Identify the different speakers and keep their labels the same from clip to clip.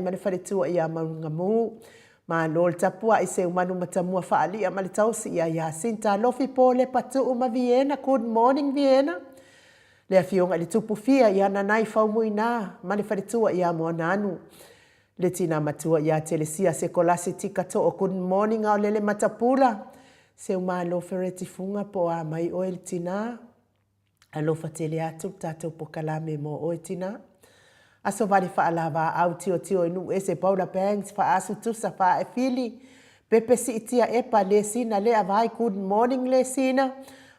Speaker 1: Ma le faletua ia Maungamu. Malo le tapuai Seumanu Matamua Faalia ma le tausi ia Yasinta Lofi Polepa Tuu ma Viena Good morning Viena Le afioga i le Tupu Fia ia Nanai Faumuina ma le faletua ia Moananu Le tina matua ia Telesia Sekolasi Tika Too Good morning Aolele Matapula Seumalo Fereti Fuga po o a mai oe le tina Alofa tele atu le tatou pokalame mo oe tina. Aso vale faalavaau tiotio i nuu ese Paula Banks Faasu Tusa Faaefili Pepe Siitia Epa Lesina Lea Vai Good morning Lesina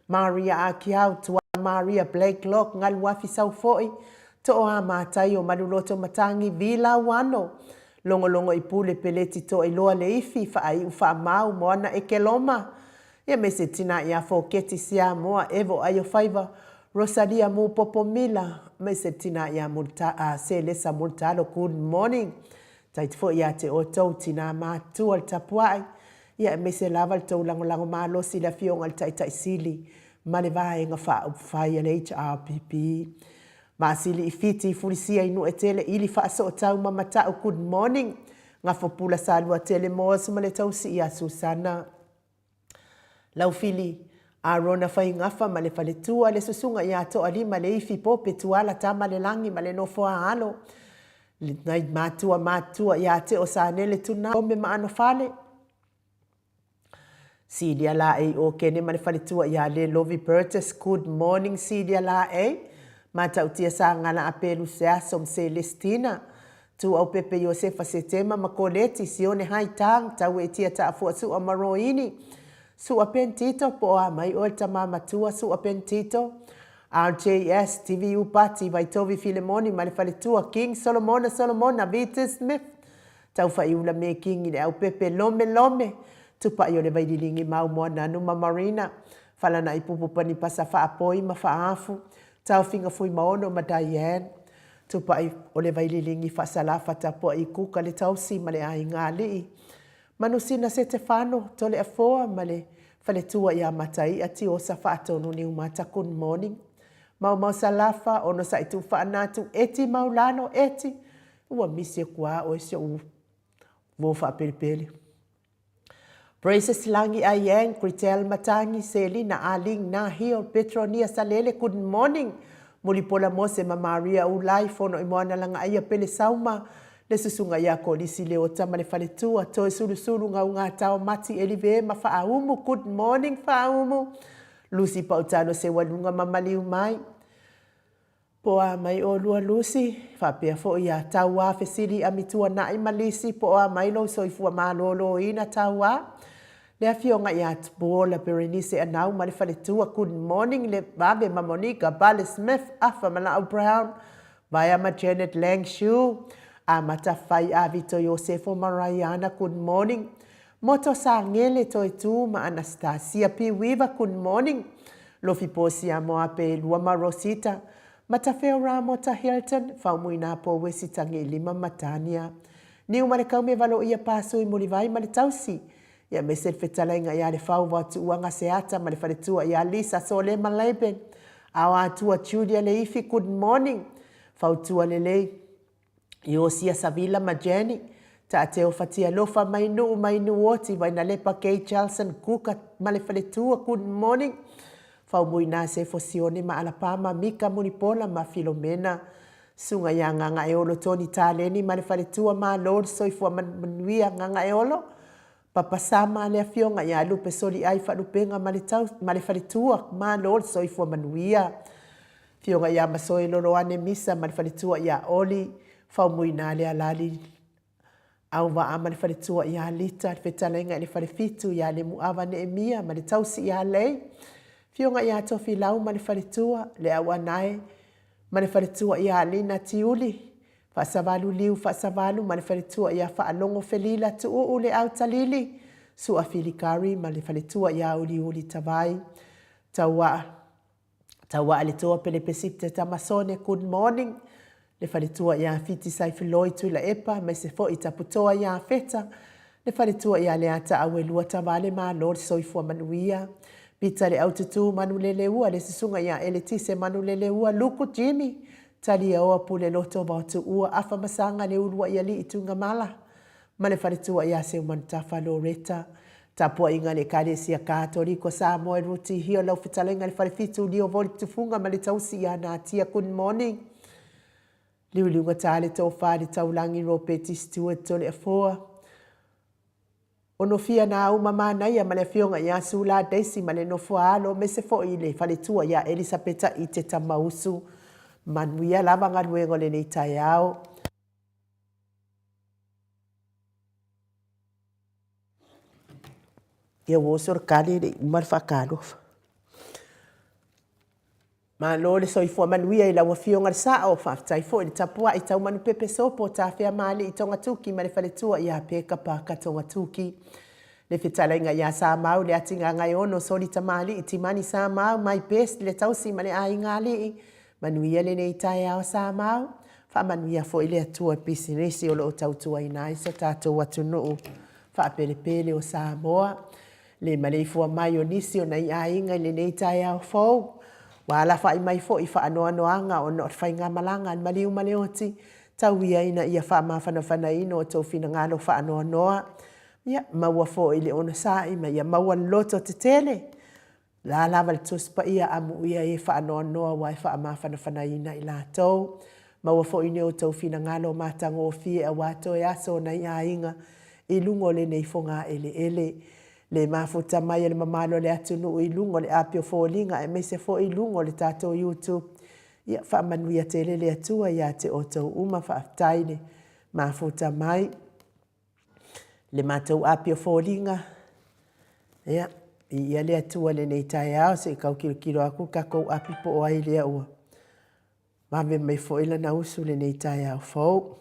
Speaker 1: Maria Akiau Tua Maria Blake Lok Galuafi Saufoi Tooa Mataio Maluloto Matangi Vi Lauano Logologo i Pule Peleti Toailoa Leifi Faaiu Faamau Moana Ekeloma Ia me se tina ia Foketi Siamoa Evo Aiofaiva Rosalia Mupopo Mila me se tina ia Multa, a Selesa Multalo Good morning Taiti foi ia te outou tina matua le tapuai ia aemaise lava le tou lagolago malosi i le afioga i le Taitai Sili ma le Vaega Faaupufai a le HRPP. Masili i Fiti i Fulisia i Nuetele ili Faasootau ma Mata'u Good morning Gafopula Saluatele Moas ma le tausi ia Susana Laufili, Arona Faigafa ma le faletua, le susuga ia Toalima Leifi Pope Tuala Tamalelagi ma le nofo-a alo, nai matua matutua ia Teo Sanele Tuna Ome ma Anofale, Silia Laei Okene ma le faletua ia Lelovi Burgess, Good morning Silia Laei, Matautia Sagala Apelu Seaso ma Celestina, Tuaupepe Iosefa Setema ma Koleti, Sione Hai Tang, Tauetia Taafua Sua ma Roini, Sua Ben Tito, po o a mai oe le tama matua, Sua Ben Tito, RJS, TVU Pati, Vaitovi Filemoni ma le faletua, King Solomona Solomona, Vita Smith, Taufaiula Mekingi le Aupepe, Lome Lome, Tupai o le Vaililigi Mau Moananu ma Marina, Falana'i Pupu Panipasa Faapoi ma Faafu, Taofiga Fuimaono ma Diane, Tupai o le Vaililigi Faasalafa Tapuai Kuka le Tausi ma le Aiga Alii Manusina Setefano Toleafoa ma le Faletua ia Mataia Tiosa Faatonu Niumata Good morning Maomao Salafa Onosai Tuufaanatu Eti Maulalo Eti Ua misi aku a oe si ou uo faapelepele. Praises Langi Aiang, Kritel Matangi, Selina Aling, Nahil, Petronia Salele, good morning. Mulipola Mose ma Maria Ulai, Fono i Moana Lagaaia Pele Sauma, le Susuga ia Kolisi Leota ma le Faletua, Toe Sulusulu Gaugatao Mati Elive ma Faaumu, good morning Faaumu. Lucy Pautano Seualuga ma Maliu Mai. Po a mai ʻolua Lucy, faapea foi iā Tauā Fesili Amituanaʻi ma Lisi po o a mai lou soifua malōlōina Tauā. Le afioga iā Tbuola Berenice Anau ma le faletua Good morning le vave ma Monica Bale Smith Afa Mala'au Brown Vaea ma Janet Lang Shu Amata Fai a Vito Iosefo ma Raiana Good morning Moto Sangele Toetū ma Anastasia P. Weaver Good morning Lofi Posia Moape Lua ma Rosita Matafeo Ramota Hilton Faumuina Powesi Tagilima ma Tania Niu ma le Kaume Valoia Pasui Mulivai ma le Tausi ia aemaise le fetalaiga ia Lefau Vaotuuaga Seata ma le faletua ia Lisa Solema Laban Aoatua Julia Leifi Good morning Fautua lelei Iosia Savila ma Jenny, Taateo Fatialofa mai Nuu mai Nuoti, Vainalepa Kay Chelson Kuka ma le faletua, good morning. Faumuina Sefo Sione ma Alapama, Mika Mulipola ma Filomena. Suga ia Gagaeolo Tony Taleni ma le faletua, malo le soifua manuia Gagaeolo. Papa Sama le afioga ia Lupe Soliai Faalupega ma le tau, ma le faletua, malo le soifua manuia. Afioga ia Masoe Loloane Misa ma le faletua ia Oli, Faumuina le Alali Auvaa ma le faletua ia Lita, le fetalaiga i le Falefitu ia Lemuava Neemia ma le tausi ia Lei, Afioga ia Tofilau ma le faletua, le Auanae ma le faletua ia Lina Tiuli, Faasavalu Liu Faasavalu ma le faletua ia Faalogo Felila Tuuu le Autalili, Sua Filikari ma le faletua ia Uliuli Tavai, Tauaa Tauaa le Toa Pelepesite Tamasone Good morning le faletua ia Fiti Saifiloi Tuilaepa aemaise foi Taputoa ia Feta le faletua ia Leata Auelua Tavale Malo le soifua manuia Pita le Aututu Manuleleua le susuga ia Eletise Manuleleua Luku Jimmy. Taliaoa Puleloto Vaotuua Afa ma Saga le Uluai Alii Tuigamala ma le faletua ia Seumanutafa Loretta. Tapuaiga a le Ekalesia Katoliko Samoa e Ruti Hill lau fetalaiga i le Falefitu Lio Voli Tufuga ma le tausi ia Natia Good morning Liuliugata le tofa i le taulagi Ropeti Stewart Toleafoa Onofia Nauma Manaia ma le afioga ia Sula Daisy ma le nofo a alo aemaise foi i le faletua ia Elisapeta Iteta Mausu. Manuia lava galuega o lenei taeao. Ia ua oso le kale e le i uma le faatalofa. Malo le soifua manuia i lau Afioga i le Sao, faafetai foi i le tapuai Taumanupepe Sopo Tafeamaalii Togatuki ma le faletua ia Peka Parker Togatuki. Le fetalaiga ia Samau Leatigagaeono Soli Tamalii Timani Samau my best le tausi ma le aiga alii. Manuia lenei taeao Samau. Faamanuia foi le Atua i pisinisi o lo o tautuaina ai so tatou atunuu faapelepele o Samoa. Le maleifua mai o nisi o nai aiga i lenei taeao fou, ua alafa'i mai foi i faanoanoaga ona o le faigamalaga a le maliu ma le oti, tau ia ina ia faamafanafanaina o tou finagalo faanoanoa, ia maua foi le onosai ma ia maua le loto tetele. O le a lava le Tusi Paia, amuia e faanoanoa aua e faamafanafanaina i latou. Maua foi ni outou finagalo matagofie aua toe aso o nai aiga i luga o lenei fogaeleele. Le mafuta mai e le mamalu o le atunuu i luga o le api o foliga aemaise foi i luga o le tatou YouTube. Ia faamanuia tele le Atua ia te outou uma. Faafetai le mafuta mai. Le matou api o foliga, ia, viia le Atua i lenei taeao, se i tau tilotilo atu le tatou api po o ai lea ua vave mai foi lana usu i lenei taeao fou.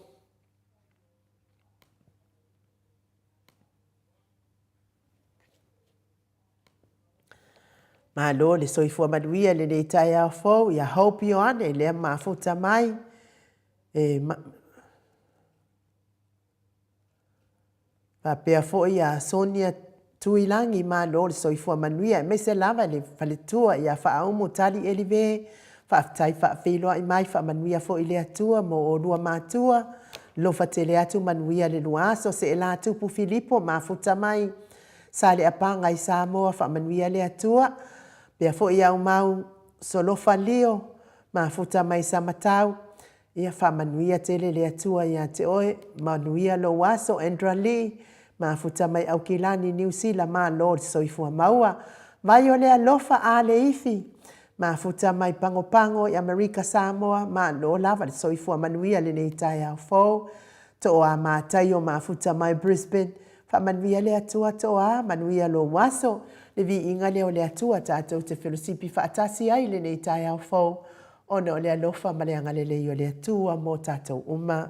Speaker 1: Malo le soifua manuia i lenei taeao fou ia Hope Ioane lea mafuta mai. E ma... Faapea foi ia Sonia Tuilagi, malo le soifua manuia aemaise lava i le faletua ia Faaumu Tali Elive, faafetai faafeiloai mai, faamanuia foi le Atua mo oulua matua, alofa tele atu manuia le lua aso, Seela Tupu Filipo mafuta mai Saleapaga i Samoa, faamanuia le Atua, faapea foi ia Aumau Solofa Lio, mafuta mai Samatau, Ia faamanuia tele le Atua ia te oe, manuia lou aso Andra Lee, mafuta mai Aukilani Niu Sila malo le soifua maua. Vai o le alofa a le ifi, mafuta mai Pagopago i Amerika Samoa, malo lava le soifua manuia lenei taeao fou. Tooa Mataio mafuta mai Brisbane, faamanuia le Atua Tooa, manuia lou aso. Le viiga lea o le Atua tatou te felosipi faatasi ai i lenei taeao fou. Ona o le alofa ma le agalelei o le Atua mo tatou uma.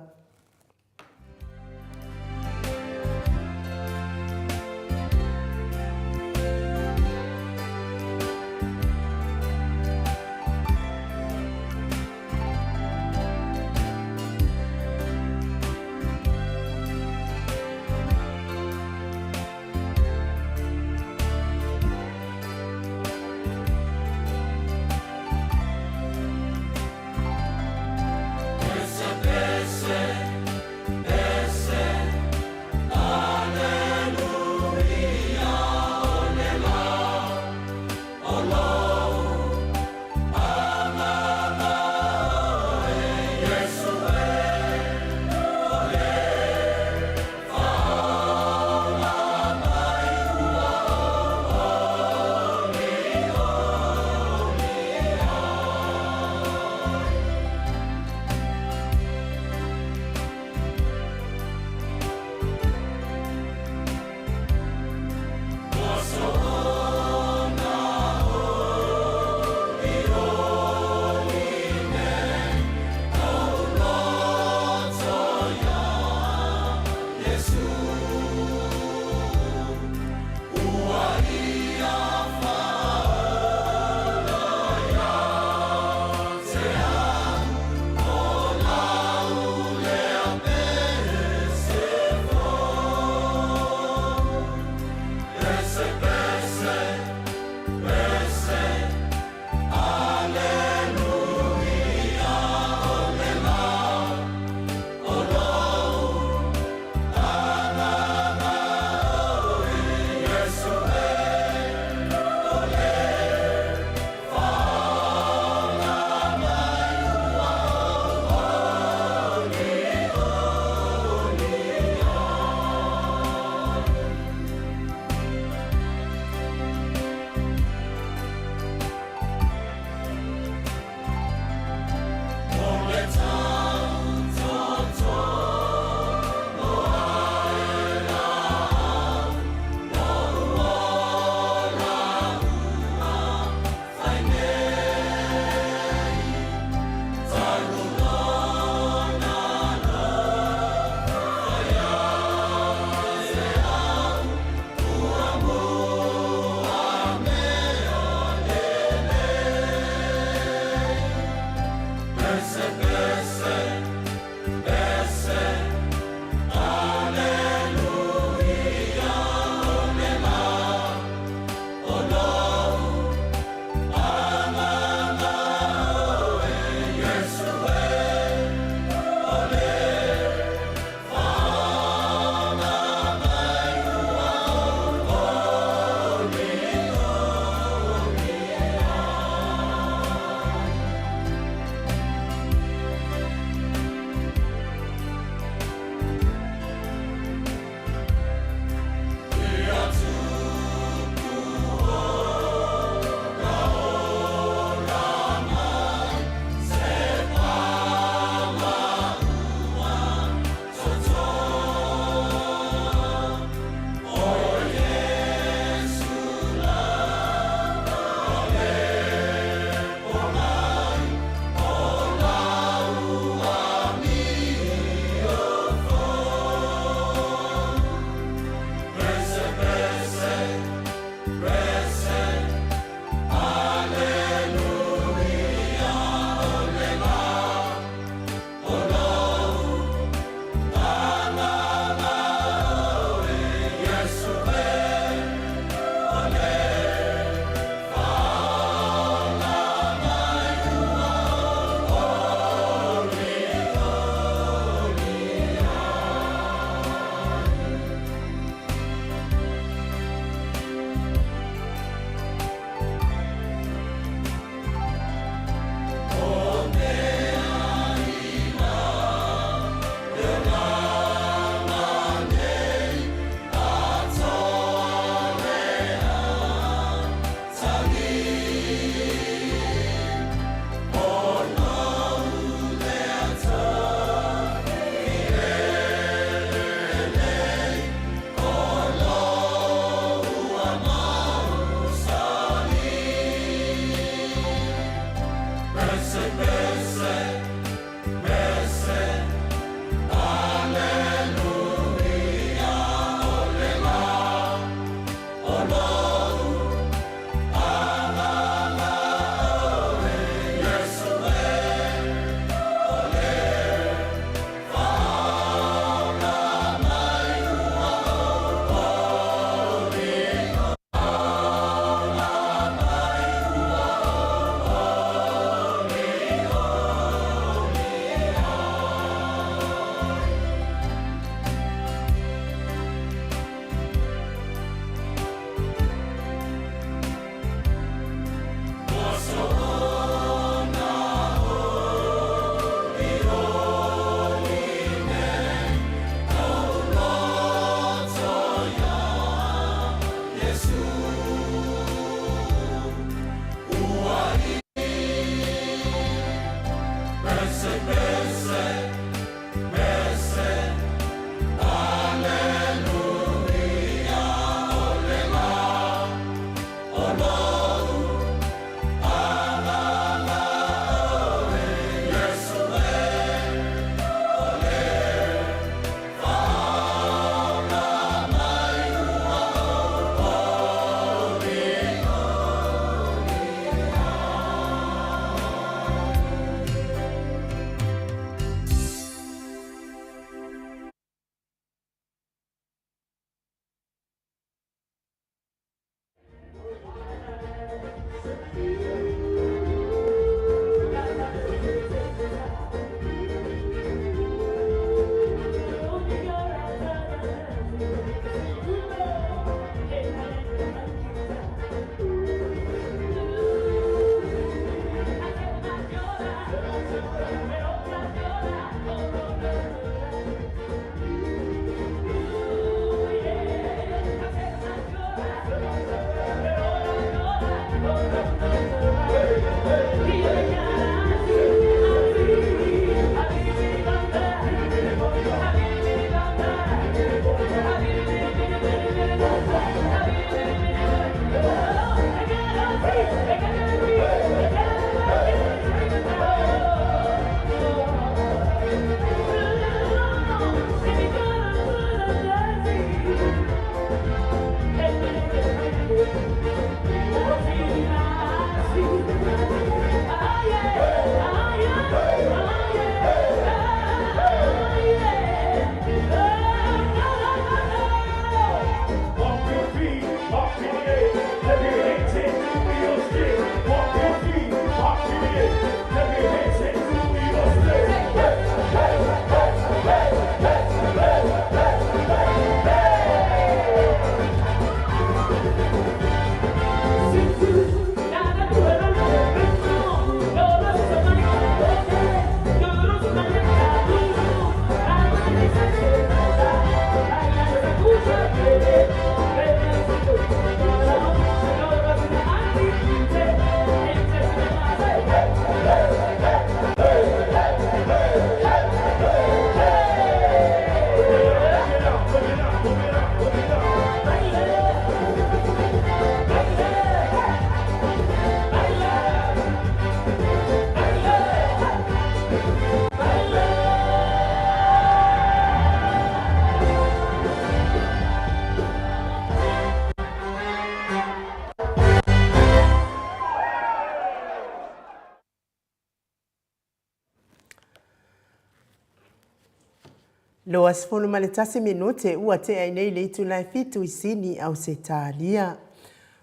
Speaker 1: 21 minute ua tea i nei le itula e fitu i Sini, Ausetalia.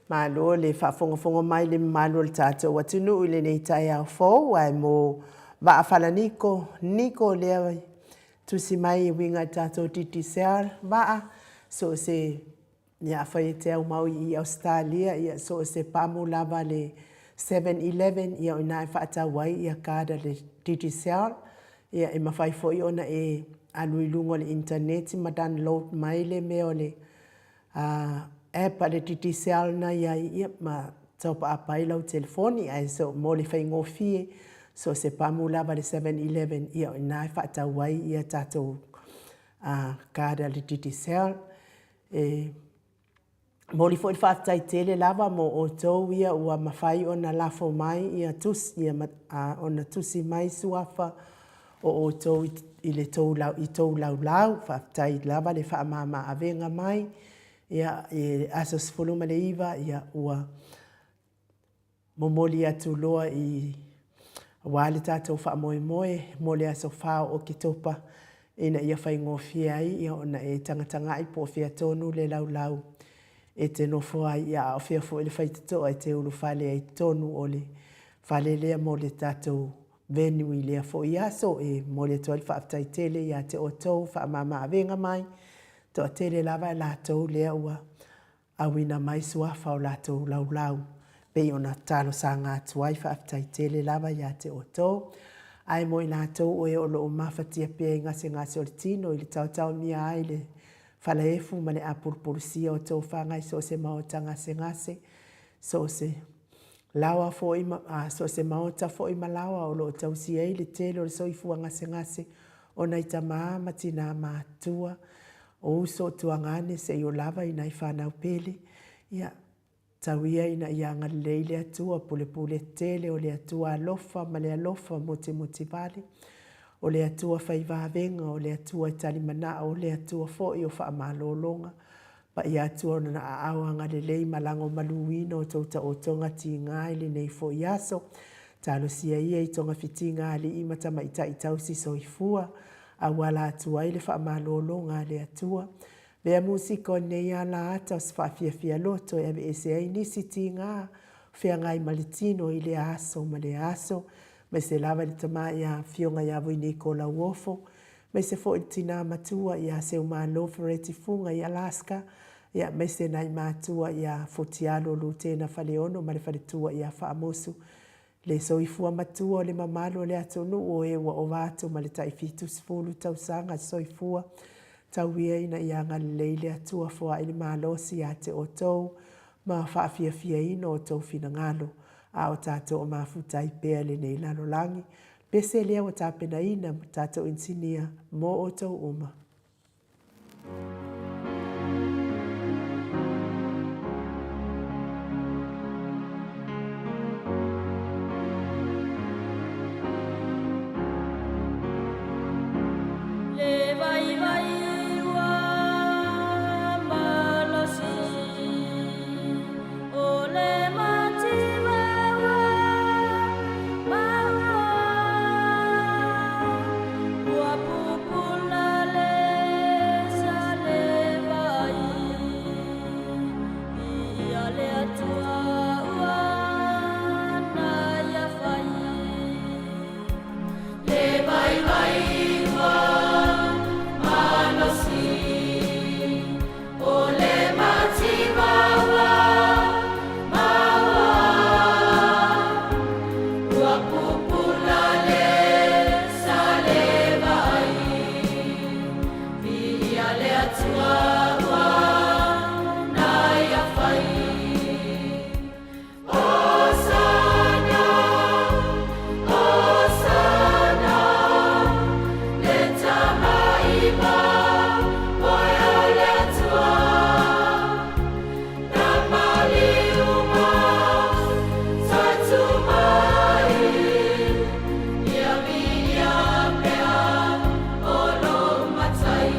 Speaker 1: Malo le faafogafoga mai le mamalu o le tatou atunuu i lenei taeao fou, ae mo Vaa Falaniko, Niko lea tusi mai e uiga i tatou Digicel vaa, so o se Ia afai e te aumau i Ausetalia, ia so o se pamu lava le 7-Eleven, ia o ina e faatau ai ia card a le Digicel. Ia e mafai foi ona e alu i luga o le initaneti ma download mai le mea o le app a le Digicel na i ai, ia ma top up ai lau telefoni. Ae so mo le faigofie, so o se pamu lava le 7-Eleven, ia o ina e faatau ai ia tatou card a le Digicel. E momoli foi le faafetai tele lava mo outou ia ua mafai ona lafo mai ia tusi, ia ona tusi mai suafa o outou i le tou i tou laulau. Faafetai lava le faamama avega mai ia i aso 19 ia ua momoli atu loa i aua le tatou faamoemoe mo le aso 4 o Oketopa ina ia faigofie ai ona e tagatagai po o fea tonu le laulau e te nofo ai, a o fea foi le faitotoa e te ulufale ai i totonu o le fale lea mo le tatou venue i lea foi aso. E momoli atu ai le faafetai tele ia te outou faamama avega mai, toatele lava i latou lea ua auina mai suafa o latou laulau pei ona talosaga atu ai. Faafetai tele lava ia te outou. Ae mo i latou o e o lo o mafatia pea i gasegase o le tino i le taotaomia ai le falaefu ma le apulupulusia o tofaga i so o se maota gasegase, so o se laoa foi ma, a, so o se maota foi ma laoa o lo o tausi ai le tele o le soifua gasegase o nai tamā ma tinā matutua, o uso o tuagane seia lava i nai fanau pele, ia, tau ia ina ia agalelei le Atua, pulepule tele o le Atua alofa ma le alofa mutimutivale, o le Atua fai vavega, o le Atua e talimanao, o le Atua foi o faamalologa, paia atu ona aao agalelei ma lagomaluina o tou taotoga tiga i lenei foi aso. Talosia ia i togafitiga a alii ma tamaitai tausi soifua, auala atu ai le faamalologa a le Atua. Mea musika o lenei ala ata o se faafiafia loto e aveese ai nisi tiga feagai ma le tino i lea aso ma lea aso, aemaise lava i le tama ia Afioga ia Voiniko Lauofo, aemaise foi le tina matua ia Seumalo Fereti Fuga i Alaska, ia aemaise nai matua ia Futialo Lutena Faleono ma le faletua ia Faamusu, le soifua matua o le mamalu o le atunuu o e ua ova atu ma le tai 70 tausaga soifua. Tau ia ina ia agalelei le Atua foai le malosi ia te outou ma faafiafiaina outou finagalo, a o tatou o mafuta ai pea i lenei lalolagi. Pese lea ua tapenaina ma tatou inisinia mo outou uma.
Speaker 2: Le vaivai ua malosi o le mativa ua maua ua pupula le salevai ia le Atua ua naia fai. Le vaivai ua malosi o le mativa ua maua ua pupula le salevai viia le Atua ua naia fai. Hosana, Hosana, le Tama moe o le Atua, na maliu ma satu mai, ia viia pea o lou matai.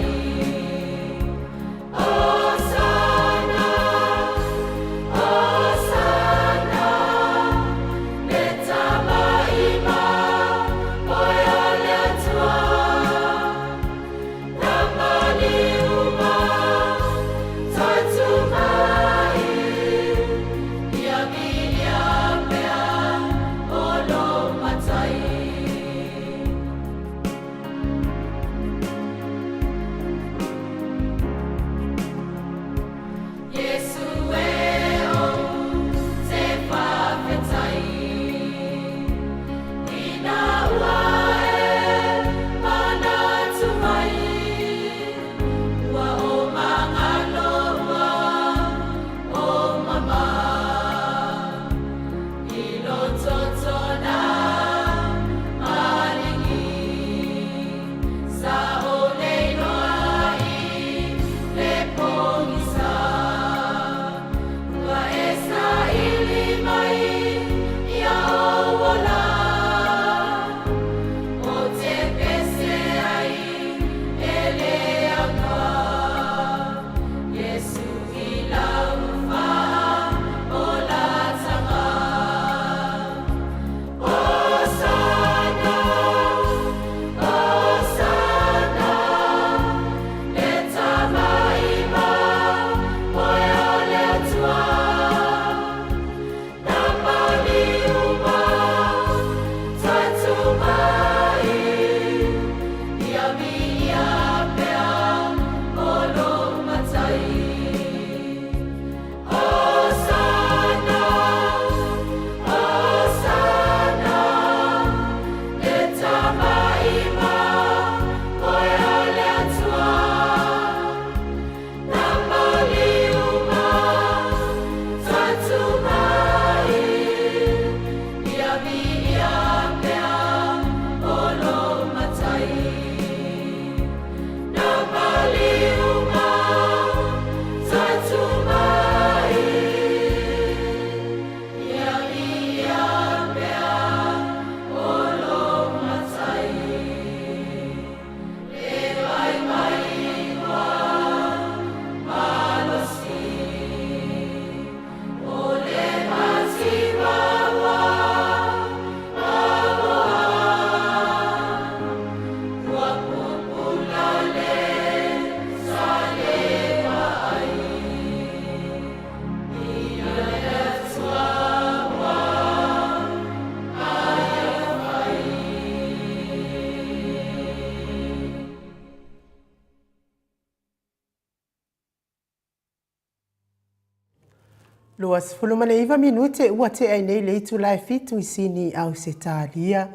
Speaker 1: 29 minute ua tea ai nei le itula e fitu i Sini, Ausetalia.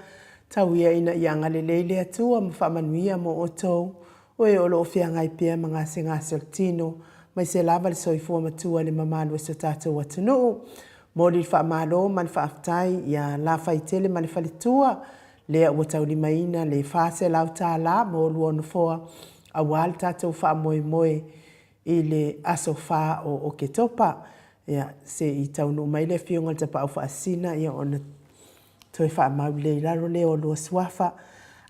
Speaker 1: Tau ia ina ia agalelei le Atua ma faamanuia mo outou, o e o lo o feagai pea ma gasegase o le tino, maise lava le soifua matua i le mamalu o si o tatou atunuu. Momoli le faamalo ma le faafetai ia Lafaitele ma le faletua, lea ua taulimaina le $400 mo lua nofoa aua le tatou faamoemoe i le aso 4 o Oketopa. Ia, se i taunuu mai le Afioga i le Tapaau Faasisina, ia ona toe faamau lea i lalo lea o lua suafa.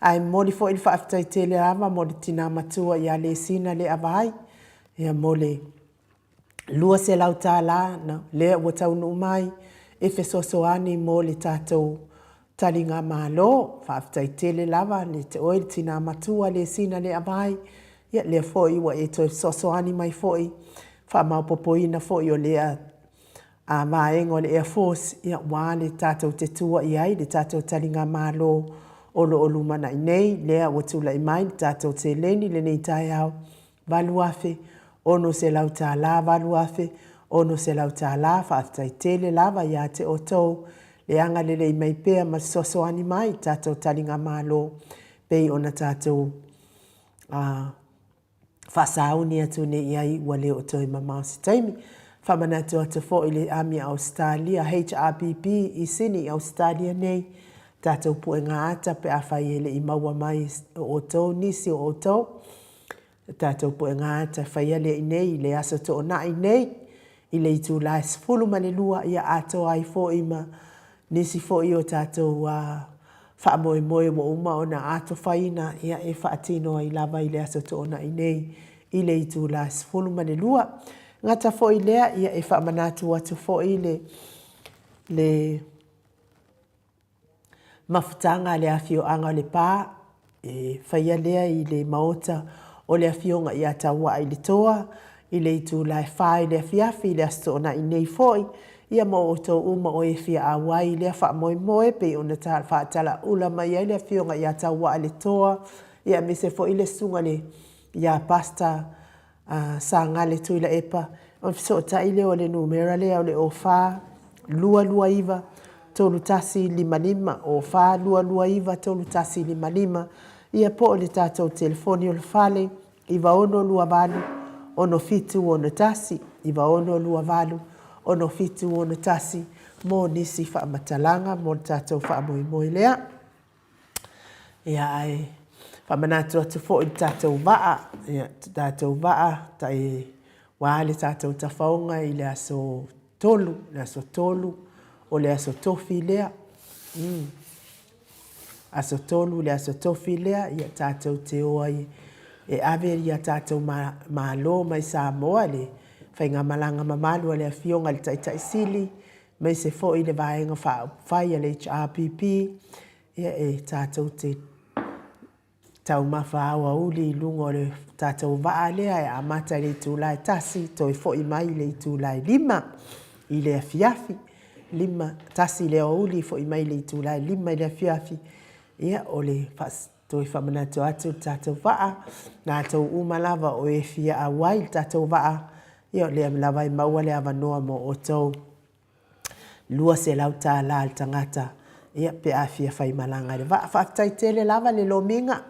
Speaker 1: Ae momoli foi le faafetai tele lava mo le tina matua ia Lesina Leavaai, ia mo le $200 na lea ua taunuu mai e fesoasoani mo le tatou taligamalo. Faafetai tele lava le te oe le tina matua Lesina Leavai, ia lea foi ua e toe fesoasoani mai foi faamaopopoina foi o lea a vaega o le Air Force, ia ua le tatou te tua i ai le tatou taligamalo o lo o lumanai nei, lea ua tulai mai le tatou seleni lenei taeao $8,600, $8,600. Faafetai tele lava ia te outou le agalelei mai pea ma fesoasoani mai i le tatou taligamalo pei ona tatou faasauni atu nei i ai ua le o toe mamao se taimi. Faamanatu atu foi le Ami a Ausetalia, HRPP, i Sini i Ausetalia nei, tatou puega ata pe afai e le i maua mai e outou nisi o outou. Le tatou puega ata e faia lea i inei i le Aso Toonai nei i le itula e 12, ia atoa ai foi ma nisi foi o tatou faamoemoe ua uma ona atofaina, ia e faatino ai lava i le Aso Toonai nei i le itula e 12. Gata foi lea, ia e faamanatu atu foi le le mafutaga a le afioaga o Lepa, e faia lea i le maota o le Afioga ia Tauaa i le Toa, i le itula e 4 i le afiafi i le Aso Toonai nei foi, ia ma outou uma o e fia auai i lea faamoemoe pei ona faatalaula mai ai le Afioga ia Tauaa i le Toa, ia aemaise foi le Susuga i le ia Pastor Sagale Tuilaepa, ona fesootai lea o le numera lea o le 04 229 3155, 04 229 3155, ia po o le tatou telefoni o le fale 9628 6761, 9628 6761 mo nisi faamatalaga mo le tatou faamoemoe lea. Ia ae faamanatu atu foi le tatou vaa, ia tatou vaa tai ua le tatou tafaoga i le aso 3, le aso 3 o le aso tofi lea. Aso 3 le aso tofi lea, ia tatou te o ai e ave ia tatou malo mai Samoa le faigamalaga mamalu a le Afioga i le Taitai Sili, aemaise foi le Vaega Faaupufai a le HRPP, ia e tatou te taumafa aoauli i luga o le tatou vaa lea e amata i le itula e 1, toe foi mai i le itula e 5 i le afiafi. 5, 1 i le aoauli, foi mai i le itula e 5 i le afiafi. Ia, o le toe faamanatu atu le tatou vaa, latou uma lava o e fia auai i le tatou vaa, ia o lea lava e maua le avanoa mo outou. $200 le tagata ia pe a fia faimalaga i le vaa. Faafetai tele lava le lomiga,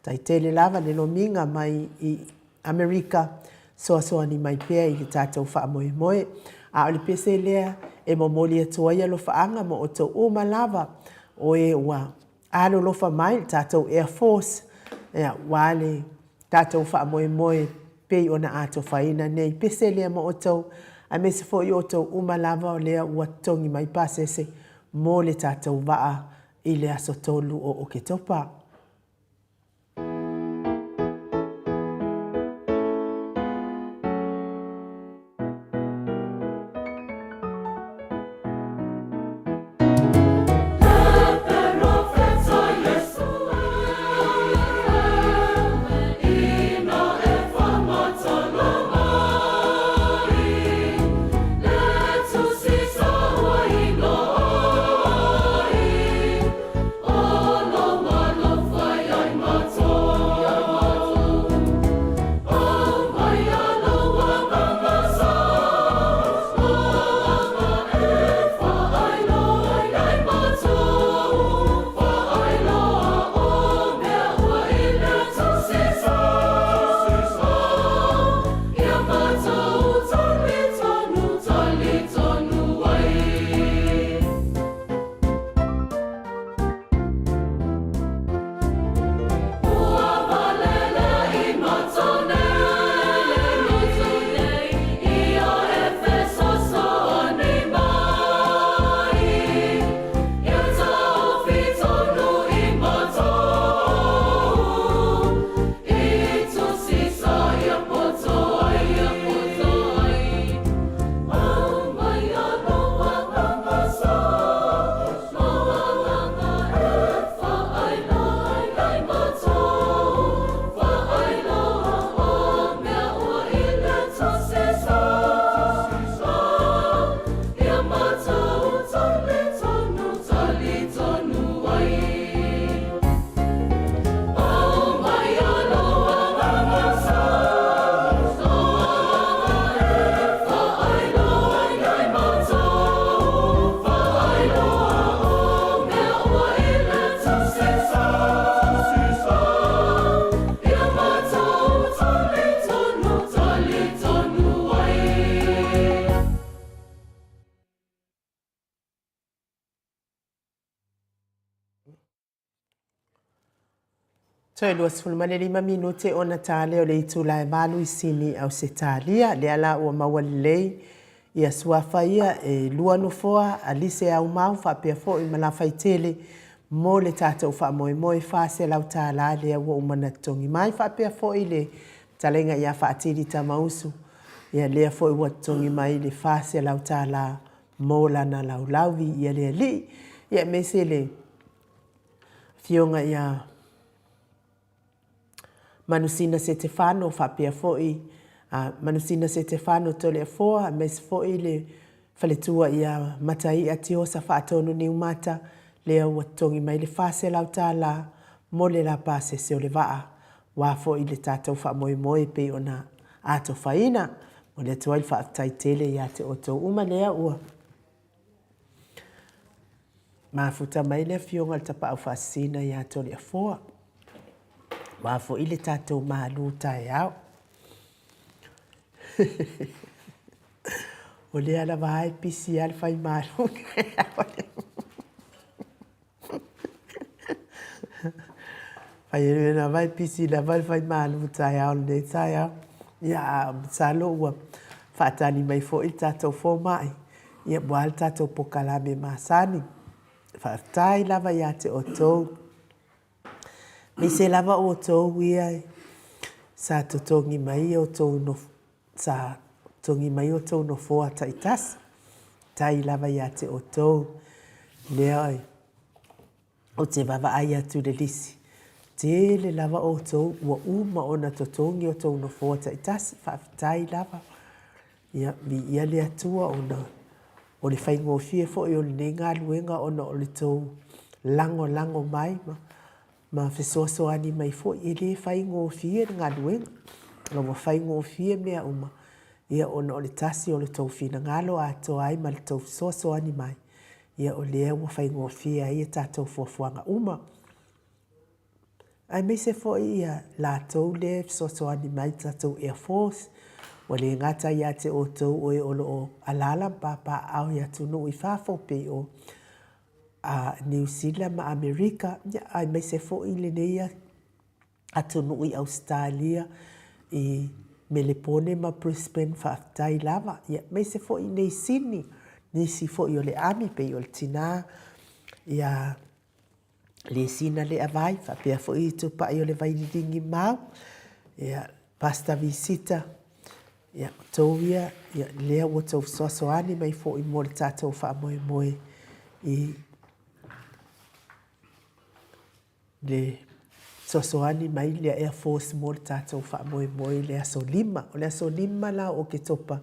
Speaker 1: faafetai tele lava le lomiga mai i Amerika, soasoani mai pea i le tatou faamoemoe. A o le pese lea e momoli atu ai alofaaga mo outou uma lava o e ua alolofa mai i le tatou Air Force, ia, aua le tatou faamoemoe pei ona atofaina nei pese lea mo outou, aemaise foi outou uma lava o lea ua totogi mai pasese mo le tatou vaa i le aso 3 o Oketopa. Toe 25 minute ona ta lea o le itula e 8 i Sini, Ausetalia. Lea la ua maua lelei ia suafa ia e lua nofoa, Alise Aumau faapea foi ma Lafaitele mo le tatou faamoemoe $400 lea ua uma ona totogi mai faapea foi le fetalaiga ia Faatili Tamausu, ia lea foi ua totogi mai le $400 mo lana laulau. Viia le Alii. Ia aemaise le Afioga ia Manusina Setefano faapea foi a Manusina Setefano Toleafoa aemaise foi le faletua ia Mataia Tiosa Faatonu Niumata lea ua totogi mai le $400 mo le lapasese o le vaa aua foi le tatou faamoemoe e pei ona atofaina. Momoli atu ai le faafetai tele ia te outou uma lea ua Mafuta mai le Afioga i le Tapaau Faasisina ia Toleafoa, aua foi le tatou malu taeao. O lea lava lava e pisi lava le fai malu taeao. Fai lava e pisi lava le fai malu taeao i lenei taeao. Ia, a masalo ua faatali mai foi le tatou fomai Ia, aua le tatou polokalame masani. Faafetai lava ia te outou, aemaise lava outou ia sa totogi mai outou sa totogi mai outou nofoa taitasi. Faafetai lava ia te outou lea Ou te vaavaai atu i le lisi, tele lava outou ua uma ona totogi outou nofoa taitasi, faafetai lava. Ia, viia le Atua ona o le faigofie foi o lenei galuega ona o le tou lagolago mai ma, ma fesoasoani mai foi. E le faigofie le galuega, a ua faigofie mea uma, ia ona o le tasi o le tou finagalo atoa ai ma le tou fesoasoani mai. Ia o lea ua faigofie ai a tatou fuafuaga uma, aemaise foi ia latou lea e fesoasoani mai i le tatou Air Force, ua le gata ia te outou o e o lo o alaala ma papaaao i atunuu i fafo pei o Niu Sila ma Amerika, aemaise foi lenei atunuu i Ausetalia, i Melepone ma Brisbane, faafetai lava. Ia, aemaise foi i inei i Sini, nisi foi o le ami pei o le tina ia Lesina Leavai, faapea foi i Tupai o le Vaililigi Mau, ia, Pastor Visita, ia, outou ia, ia, lea ua outou fesoasoani mai foi mo le tatou faamoemoe i le fesoasoani mai le Air Force mo le tatou faamoemoe i le aso 5. O le aso 5 la o Oketopa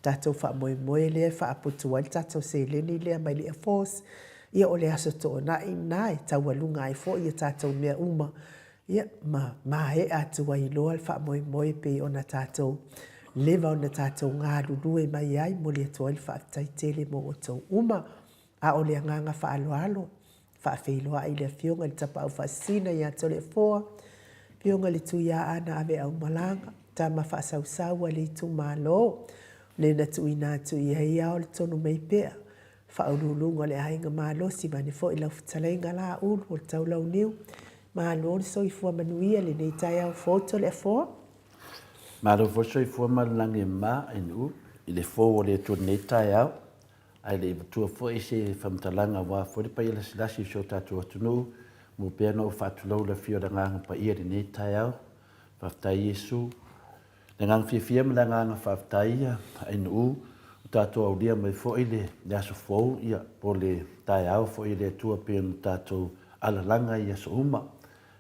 Speaker 1: tatou faamoemoe lea e faaputu ai le tatou seleni lea mai le Air Force. Ia o le aso Toonai lena e taualuga ai foi a tatou mea uma, ia ma maea atu ai loa le faamoemoe pei ona tatou leva ona tatou galulue mai ai. Momoli atu ai le faafetai tele mo outou uma. A o le agaga faaaloalo, Faafeiloai i le Afioga i le Tapaau Faasisina ia Toleafoa, Afioga i le Tuiaana Aveaumalaga, tama faasausau a le itumalo, o le na tuuina atu i ai ao le tonu mai pea, Faauluuluga o le Aiga Malosi vaeane foi lau fetalaiga Laulu o le Taulauniu. Malo le soifua manuia i lenei taeao fou Toleafoa.
Speaker 3: Malo foi le soifua ma le lagi e mama, NU, i le fou o le Atua i lenei taeao. Ae le i matua foi se faamatalaga aua foi le paia lasilasi o si o tatou atunuu, mo pea ona ou faatulou le afio o le Agaga Paia i lenei taeao. Faafetai Iesu. Le agaga fiafia ma le agaga faafetai ia Ainuu ua tatou aulia mai foi le le aso fou ia po le taeao foi e le Atua pei ona tatou alalaga i aso uma.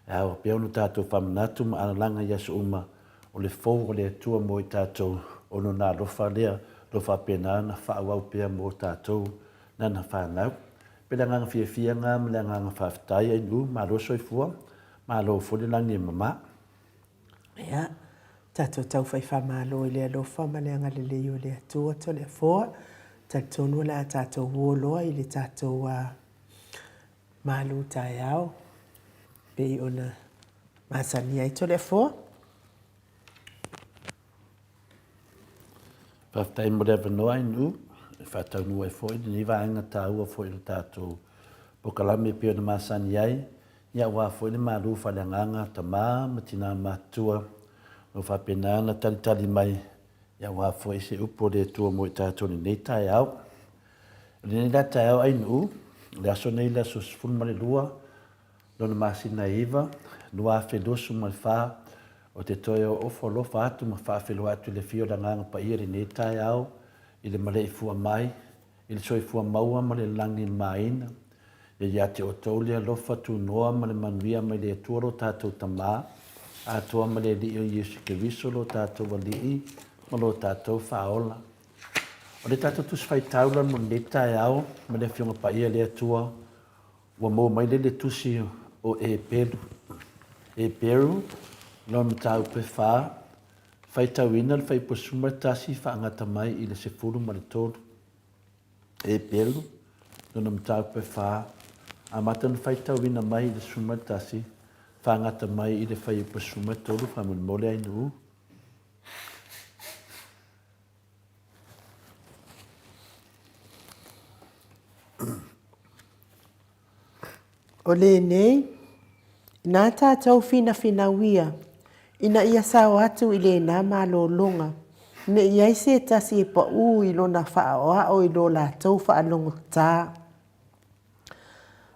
Speaker 3: E ao pea ona tatou faamanatu ma alalaga i aso uma O le fou o le Atua mo i tatou, o Lona alofa lea o lo o faapena ona faaauau pea mo tatou Lana fanau. Pei le agaga fiafia lena ma le agaga faafetai Ainuu, malo soifua, malo foi le lagi e mama.
Speaker 1: Ia, tatou tau fai faamalo i le alofa ma le agalelei o le Atua Toleafoa. Talitonu o le a tatou uo loa i le tatou malu taeao pei ona masani ai Toleafoa.
Speaker 3: Faafetai mo le avanoa Ainuu e faataunuu ai foi lenei vaega taua foi o le tatou polokalame e pei ona masani ai. Ia aua foi le malu faaleagaga tama ma tina matutua o lo o faapena ona talitali mai ia aua foi se upu a le Atua mo i tatou i lenei taeao. O lenei la taeao ainuu, o le aso nei le aso 12 lona masina e 9, 2024, ou te toe ofo alofa atu ma faafeiloai atu i le afio o le Agaga Paia i lenei taeao i le maleifua mai i le soifua maua ma le lagi maina. Ia ia te outou le alofa tunoa ma le manuia mai le Atua lo tatou Tama, atoa ma le Alii o Iesu Keriso lo tatou Alii ma lo tatou Faaola. O le tatou Tusi Faitau la mo lenei taeao ma le Afioga Paia le Atua, ua maua mai lea i le Tusi o Eperu, Eperu, lona mataupu e fa, faitauina le fuaiupu 11 faagata mai i le 13. Eperu, lona mataupu e fa, amata ona faitauina mai i le 11 faagata mai i le fuaiupu 13, faamolemole ainuu.
Speaker 1: O lenei, nā tātou finafinauia ina ia sao atu i lēnā malōlōga, ne i ai se tasi e paʻū i lona faaʻoaʻo i lo lātou faalogotā.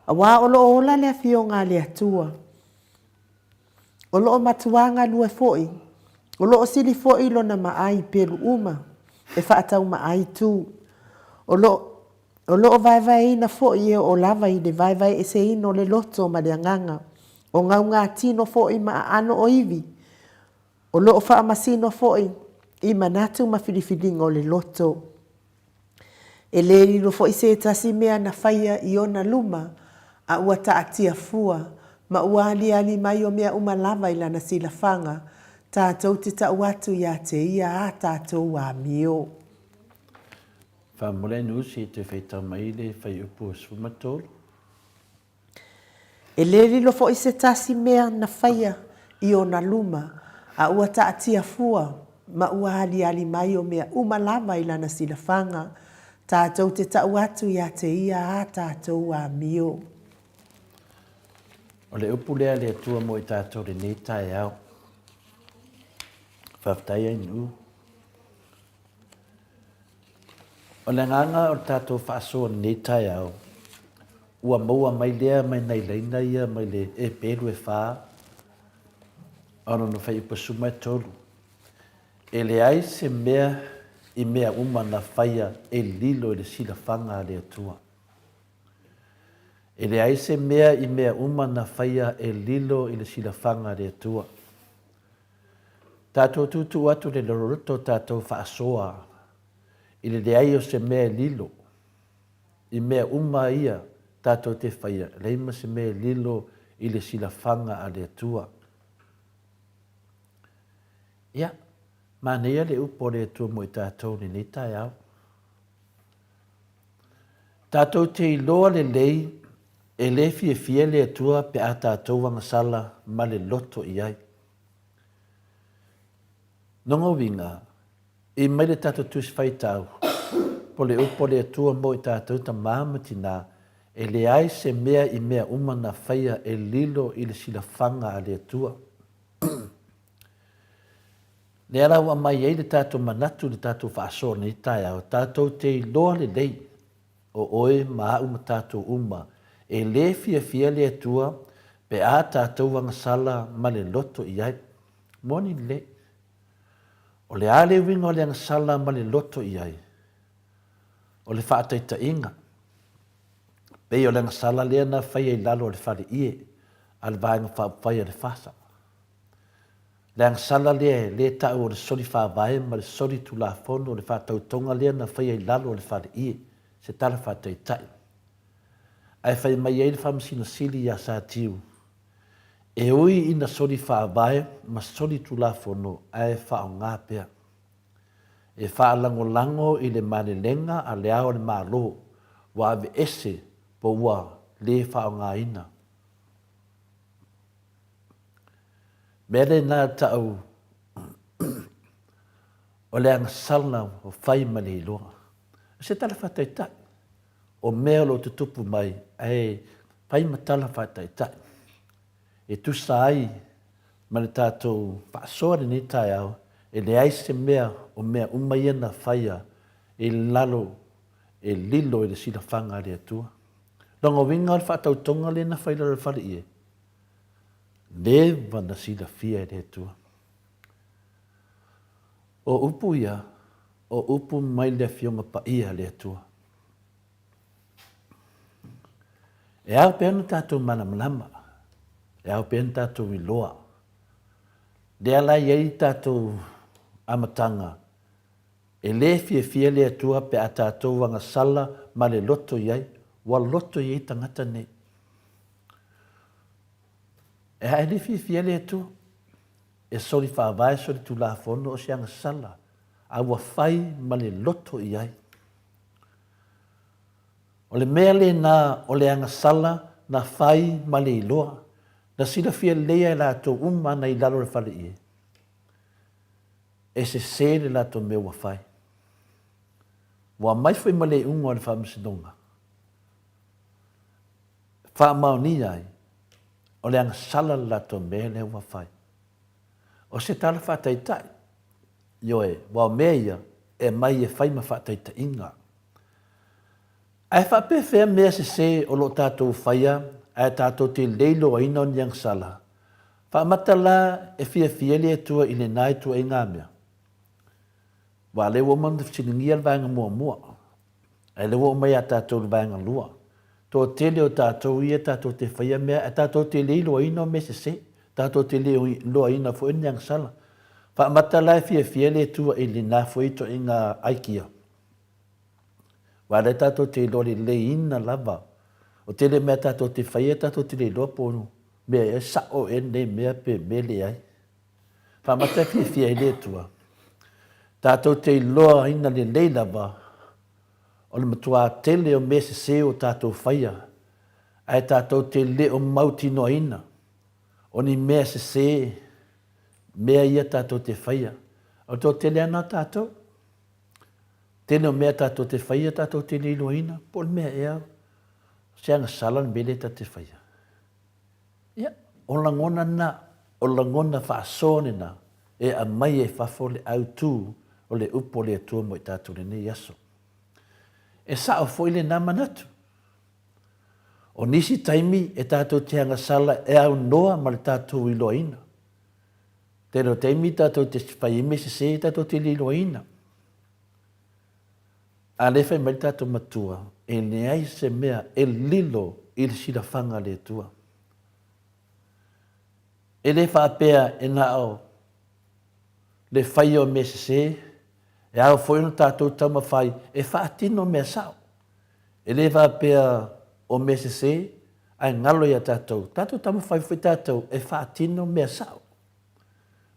Speaker 1: Auā o lo o ola le Afioga a le Atua, O lo o matuā galue foi, o lo o sili foi lona maai i pelu uma e faataumaai tu. O lo o lo o vaevaeina foi e oo lava i le vaevaeeseina o le loto ma le agaga, o gaugatino foi ma aano o ivi, o lo o faamasino foi i manatu ma filifiliga o le loto. E lē lilo foi se tasi mea na faia i ona luma, a ua taatia fua, ma ua aliali mai o mea uma lava i lana silafaga, tatou te tau atu iā te ia ā tatou amio.
Speaker 3: Faamolemole Nusi e toe faitau mai le fuaiupu 13.
Speaker 1: E lē lilo foi se tasi mea na faia i ona luma, a ua taatia fua, ma ua aliali mai o mea uma lava i lana silafaga, tatou te tau atu iā te ia ā tatou amio.
Speaker 3: O le upu lea a le Atua mo i tatou i lenei taeao. Faafetai Ainuu. O le agaga o le tatou faasoa i lenei taeao, ua maua mai lea mai nai laina ia mai le Epelu e fa, ona na fai upu 13. E leai se mea i mea uma na faia e lilo i le silafaga a le Atua. E leai se mea i mea uma na faia e lilo i le silafaga a le Atua. Tatou tuutuu atu le loloto tatou faasoa i le leai o se mea e lilo i mea uma ia tatou te faia, leai ma se mea e lilo i le silafaga a le Atua. Ia, manaia le upu a le Atua mo i tatou i lenei taeao. Tatou te iloa lelei e le fiafia le Atua pe a tatou agasala ma le loto i ai. Lona uiga, i mai le tatou Tusi Faitau, po le upu a le Atua mo i tatou tama ma tina, e leai se mea i mea uma na faia e lilo i le silafaga a le Atua. Lea la ua aumai ai le tatou manatu i le tatou faasoa i lenei taeao, tatou te iloa lelei, o oe ma au ma tatou uma, e le fiafia le Atua pe a tatou agasala ma le loto i ai. Moni lelei. O le a le uiga o le agasala ma le loto i ai? O le faataitaiga, pei o le agasala lea na faia i lalo o le fale ie a le Vaega Faaupufai a le FASA. Le agasala lea e le tau o le soli faavae ma le soli tulafono o le faatautoga lea na faia i lalo o le fale ie, se tala faataitai. Ae fai mai ai le Faamasino Sili ia Satiu, E ui ina soli faavae ma soli tulafono ae faaaoga pea. E faalagolago i le malelega a Le Ao o le Malo ua aveese po ua le faaaogaina. Mea lena tau o le agasala ua fai ma le iloa. O se tala faataitai o mea o lo o tutupu mai ae fai ma tala faataitai. e tusa ai ma le tatou faasoa i lenei taeao, e leai se mea o mea uma ia na faia i lalo e lilo i le silafaga a le Atua. Lona uiga o le faatautoga lea na fai i lalo o le faleie, leva na silafia e le Atua. O upu ia, o upu mai le Afioga Paia a le Atua. E ao pea ona tatou malamalama, e ao pea ona tatou iloa. Lea la e i ai tatou amataga, e le fiafia le Atua pe a tatou agasala ma le loto i ai, ua loto i ai tagata nei. E a e le fiafia le Atua, e soli faavae, soli tulafono o se agasala, a ua fai ma le loto i ai. O le mea lena o le agasala na fai ma le iloa, na silafia lelei e latou uma ana i lalo o le faleie, e sese le latou mea ua fai. Ua aumai foi ma le iuga o le faamasinoga, faamaonia ai, o le agasala le latou mea lea ua fai. O se tala faataitai, ioe, aua o mea ia e aumai e fai ma faataitaiga. Ae faapefea mea sese o lo o tatou faia ae tatou te le iloaina o ni agasala? Faamata la e fiafia le Atua i lena ituaiga mea? Aua o lea ua uma ona fesiligia le vaega muamua, ae o lea ua oo mai ia tatou i le vaega lua. Toatele o tatou ia tatou te faia mea ae tatou te le iloaina o mea sese, tatou te le iloaina foi ni agasala. Faamata la e fiafia le Atua i lena foi ituaiga aikia? Aua o lea tatou te iloa leleiina lava. O tele mea tatou te faia tatou te le iloa po o mea ea sao ea lenei mea pe mea leai. Faamata e fiafia ai le Atua. Tatou te iloaina lelei lava o le matuā tele o mea sese ua tatou faia, ae tatou te le o mautinoaina o ni mea sese mea ia tatou te faia. O le toatele lava na o tatou. Tele o mea tatou te faia tatou te le iloaina po o le mea ea se agasala le mea lea ta te faia. Ia, o lagona na, o lagona faasoa lena e aumai ai fafo le autu o le upu a le Atua mo i tatou i lenei aso. E sao foi lena manatu. O nisi taimi e tatou te agasala e aunoa ma le tatou iloaina. Tele o taimi tatou te fai ai mea sese tatou te le iloaina. A lea fai mai le tatou matua, e leai se mea e lilo i le silafaga a le Atua. E le faapea e na o le faia o mea sese, e ao foi ona tatou taumafai e faatino mea sao. E le faapea o mea sese ae galo ia tatou, tatou taumafai foi tatou e faatino mea sao.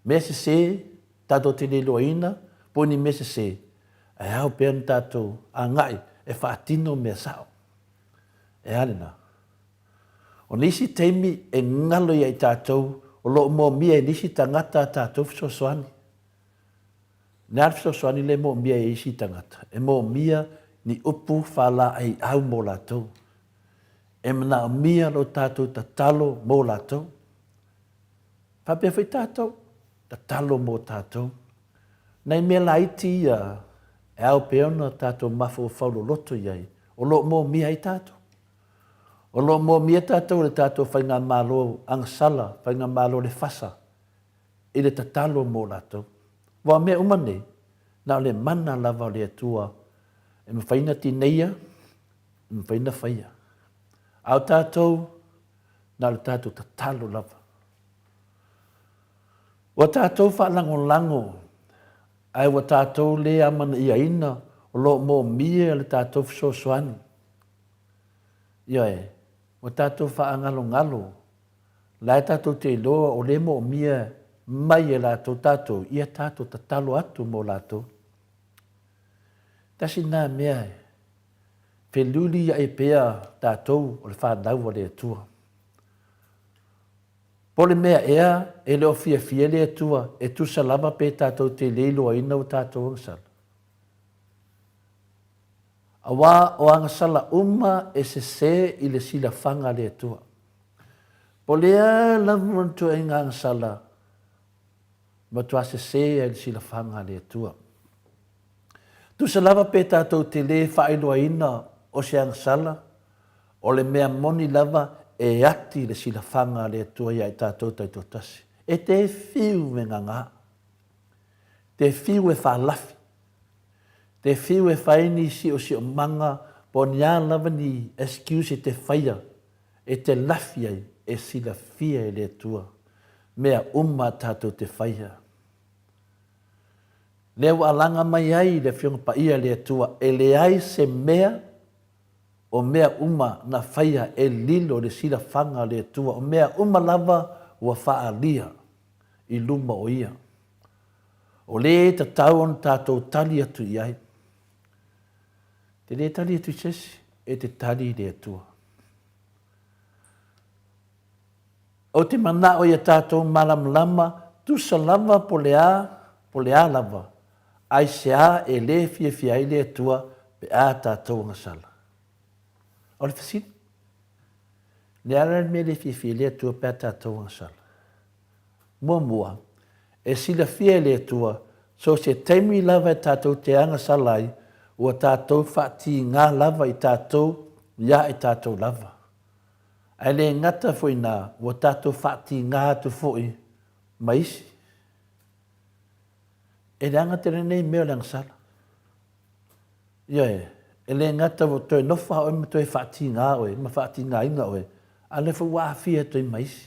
Speaker 3: Mea sese tatou te le iloaina po o ni mea sese, ae ao pea ona tatou agai e faatino mea sao. E a lena? O nisi taimi e galo ia i tatou o lo o moomia e nisi tagata a tatou fesoasoani. Le a le fesoasoani lea e moomia e isi tagata? E moomia ni upu faalaeiau mo latou. E manaomia lo tatou tatalo mo latou. Faapea foi tatou, tatalo mo tatou. Nai mea laiti ia e ao pea ona tatou mafaufau loloto i ai, o lo o moomia ai tatou. O lo o moomia tatou e le tatou Faigamalo agasala, Faigamalo le fasa, i le tatalo mo latou. Aua o mea uma nei, na o le mana lava o le Atua e mafai ona tineia, e mafai ona faia. A o tatou, na o le tatou tatalo lava. Ua tatou faalagolago, ae ua tatou le amanaiaina o lo o moomia le tatou fesoasoani. Ioe, ua tatou faagalogalo La e tatou te iloa o lea e moomia mai e latou tatou, ia tatou tatalo atu mo latou. Tasi lena mea e feluliuliai pea tatou o le fanau a le Atua. Po o le mea ea e le o fiafia le Atua e tusa lava pe tatou te le iloaina ua tatou agasala. Aua o agasala uma e sese i le silafaga a le Atua. Po o le a lava le ituaiga agasala, matua sesē ai le silafaga a le Atua. Tusa lava pe tatou te lē faailoaina o se agasala, o le mea moni lava e ati le silafaga a le Atua iā i tatou taitoatasi. E te fiu e gagā. Te fiu e faalafi. Te fiu e fai ni siosiomaga po o ni a lava ni excuse e te faia e te lafi ai e silafia e le Atua mea uma tatou te faia. Lea ua alaga mai ai le Afioga Paia le Atua e leai se mea o mea uma na faia e lilo le silafaga a le Atua o mea uma lava ua faaalia i luma o Ia. O le e tatau ona tatou tali atu i ai. Te le tali atu i se isi, e te tali i le Atua. Ou te manao ia tatou malamalama tusa lava po le a, po le a lava, aisea e le fiafia ai le Atua pe a tatou agasala. O le fesili, le a la le mea le fiafia ai le Atua pe a tatou agasala? Muamua, e silafia e le Atua, so se taimi lava e tatou te agasala ai, ua tatou faatigā lava i tatou iā i tatou lava. Ae le gata foi inā, ua tatou faatigā atu foi ma isi. E leaga tele nei mea o le agasala. Ioe, e le gata ua toe nofo lava oe ma toe faatigā oe ma faatigāina oe, a o lea foi ua aafia atu ai ma isi.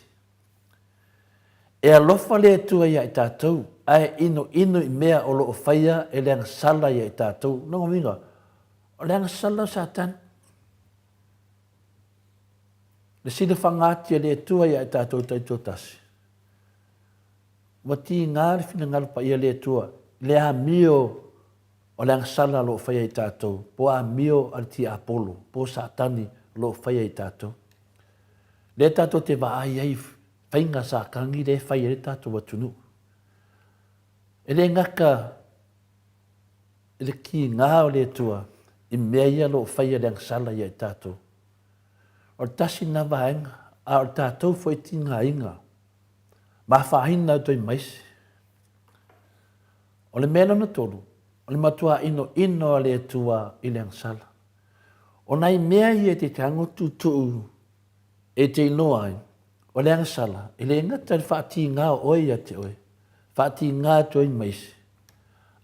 Speaker 3: E alofa le Atua iā i tatou, ae inoino i mea o lo o faia e le agasala iā i tatou. Lona uiga, o le agasala o Satani. Le silafaga atu e le Atua iā i tatou taitoatasi, ua tiga le finagalo paia le Atua i le amio o le agasala o lo o faia i tatou, po o amio a le tiapolo, po o Satani o lo o faia i tatou. Lea tatou te vaai ai i faiga a Satani lea e fai ai le tatou atunuu. E le gata i le tiga o le Atua i mea ia o lo o faia le agasala ia i tatou. O le tasi lena vaega, a o le tatou foi tigaina ma afaina atu ai ma isi. O le mea lona tolu, o le matua inoino a le Atua i le agasala. O nai mea ia e te tago tuutuu e te iloa ai, o le agasala, e le gata i le faatiga o oe ia te oe, faatiga atu ai ma isi,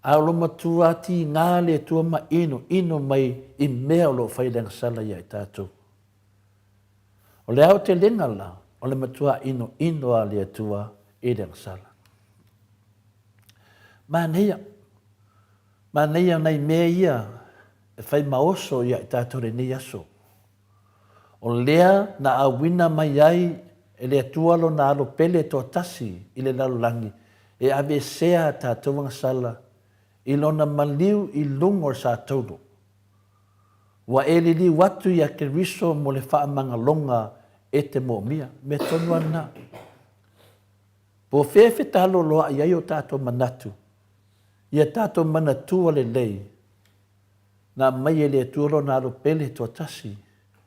Speaker 3: a o lo matua tiga le Atua ma inoino mai i mea o lo o fai le agasala ia i tatou. O le aotelega la, o le matua inoino a le Atua i le agasala. Manaia, manaia nai mea ia e fai ma oso ia i tatou lenei aso. O lea na auina mai ai e le Atua Lona Alo pele toatasi i le lalolagi e aveesea a tatou agasala i Lona maliu i luga o le satauro. Ua e liliu atu iā Keriso mo le faamagaloga e te moomia. Mea tonu lava lena. Po o fea e fetaloloaʻi ai o tatou manatu, ia tatou manatua lelei Na aumai e le Atua Lona Alo pele toatasi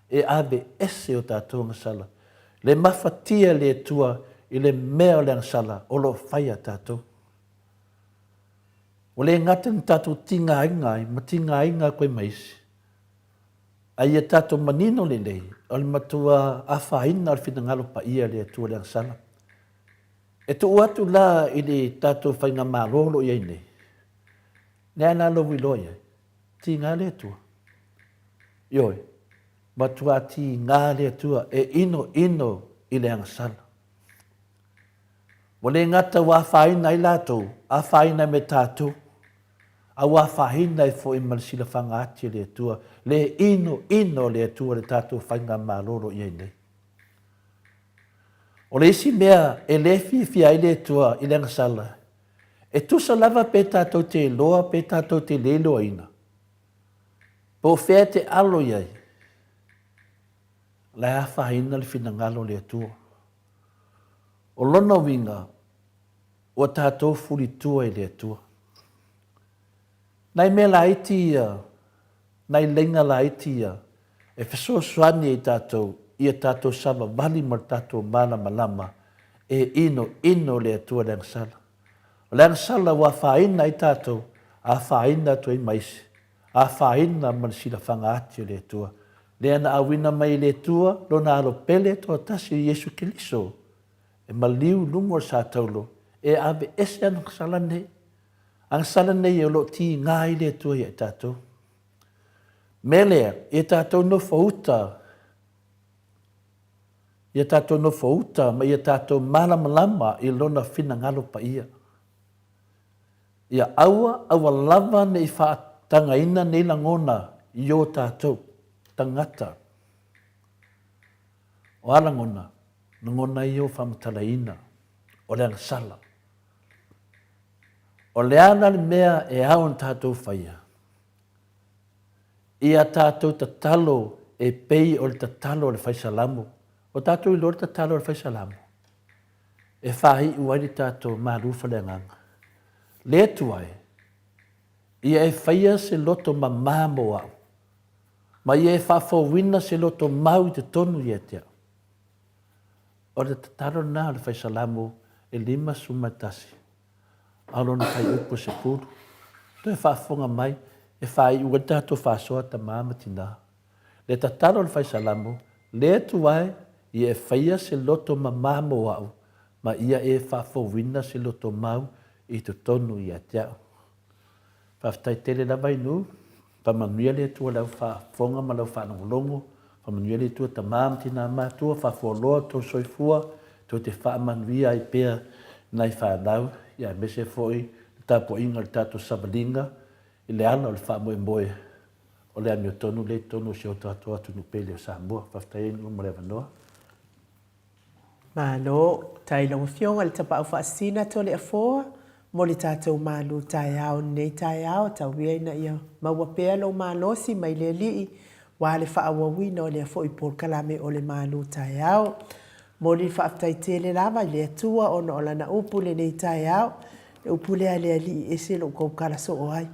Speaker 3: e ave ese o tatou agasala. Le mafatia le Atua i le mea o le agasala o lo o fai a tatou. Ua le gata na tatou tigaina ai ma tigaina atu ai ma isi, a ia tatou manino lelei o le matua afaina o le finagalo paia le Atua le agasala. E tuu atu la i le tatou faigamalo o lo o i ai nei, Lea la lou iloa i ai, tiga le Atua. Ioe, matua tiga le Atua e inoino i le agasala. Ua le gata ua afaina ai latou, afaina ai me tatou, a ua afaina ai foi ma le silafaga ati e le Atua, le inoino o le Atua le tatou faigamalo o lo o i ai nei. O le isi mea e le fiafia ai le Atua i le agasala, E tusa lava pe tatou te iloa pe tatou te le iloaina, po o fea e te alo i ai, la e afaina le finagalo o le Atua. O lona uiga, ua tatou fulitua i le Atua. Nai mea laiti ia, nai laina laiti ia, e fesoasoani ai tatou Ia tatou savavali ma le tatou malamalama e inoino le Atua i le agasala. O le agasala ua afaina ai tatou, afaina atu ai ma isi, afaina ma le silafaga ati o le Atua. Lea na auina mai e le Atua Lona Alo pele toatasi o Iesu Keriso e maliu i luga o le sa taulo e aveese agasala nei. Agasala nei o lo o tiga ai le Atua ia i tatou. Mea lea, ia tatou nofouta, ia tatou nofouta ma ia tatou malamalama i Lona finagalo paia. Ia aua, aua lava ne i faatagaina nei lagona i o tatou tagata. O a lagona? Lagona ia ua faamatalaina, o le agasala. O le a la le mea e ao ona tatou faia? Ia tatou tatalo e pei o le tatalo a le Fai Salamo. Ua tatou iloa le tatalo a le Fai Salamo e faaiu ai le tatou malu faaleagaga. Le Atua e, ia e faia se loto mamā mo au, ma ia e faafouina se loto mau i totonu ia te au. O le tatalo lena a le Fai Salamo e 51, a o lona fuaiupu e 10. Toe faafofoga mai e faaiu ai le tatou faasoa tama ma tinā. Le tatalo a le Fai Salamo, Le Atua e, ia e faia se loto mamā mo au, ma ia e faafouina se loto mau i totonu ia te au. Faafetai tele lava i nuu. Faamanuia le Atua lau faafofoga ma lau faalogologo. Faamanuia le Atua tama ma tina matua, faafualoa tou soifua, tou te faamanuia ai pea nai fanau, ia aemaise foi le tapuaiga o le tatou savaliga i le ala o le faamoemoe o le amiotonu lea i totonu o si o tatou atunuu pele o Samoa. Faafetai ai nuu mo le avanoa.
Speaker 1: Malo, tai lau Afioga i le Tapaau Faasisina Toleafoa mo le tatou malu taeao i lenei taeao, tauia ina ia maua pea lou malosi mai le Alii aua le faaauauina o lea foi polokalame o le malu taeao. Momoli le faafetai tele lava i le Atua ona o Lana upu i lenei taeao, le upu lea a le Alii e ese lou tautala soo ai.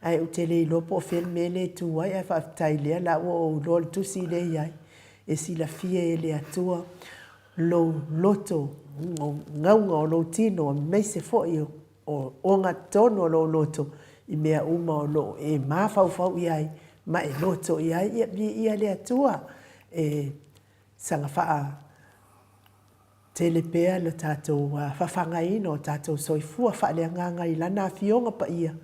Speaker 1: Ae ou te le iloa po o fea le mea lea e tu ai ae faafetai lea la ua ou iloa le tusi lea e i ai. E silafia e le Atua lou loto gauga o lou tino aemaise foi o ogatotonu o lou loto i mea uma o lo o e mafaufau i ai ma e loto i ai. Ia viia le Atua e saga faa tele pea le tatou fafagaina o tatou soifua faaleagaga i Lana Afioga Paia.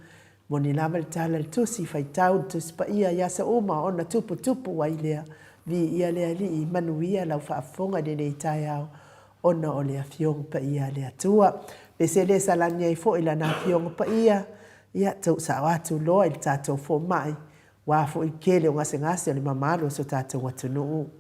Speaker 1: Moni lava le tala i le Tusi, faitau le Tusi Paia i aso uma ona tuputupu ai lea. Viia le Alii, manuia lau faafofoga i lenei taeao ona o le Afioga Paia a le Atua. Pese le salani ai foi Lana Afioga Paia, ia tou sao atu loa i le tatou fomai, ua foi kele o gasegase o le mamalu o so tatou atunuu.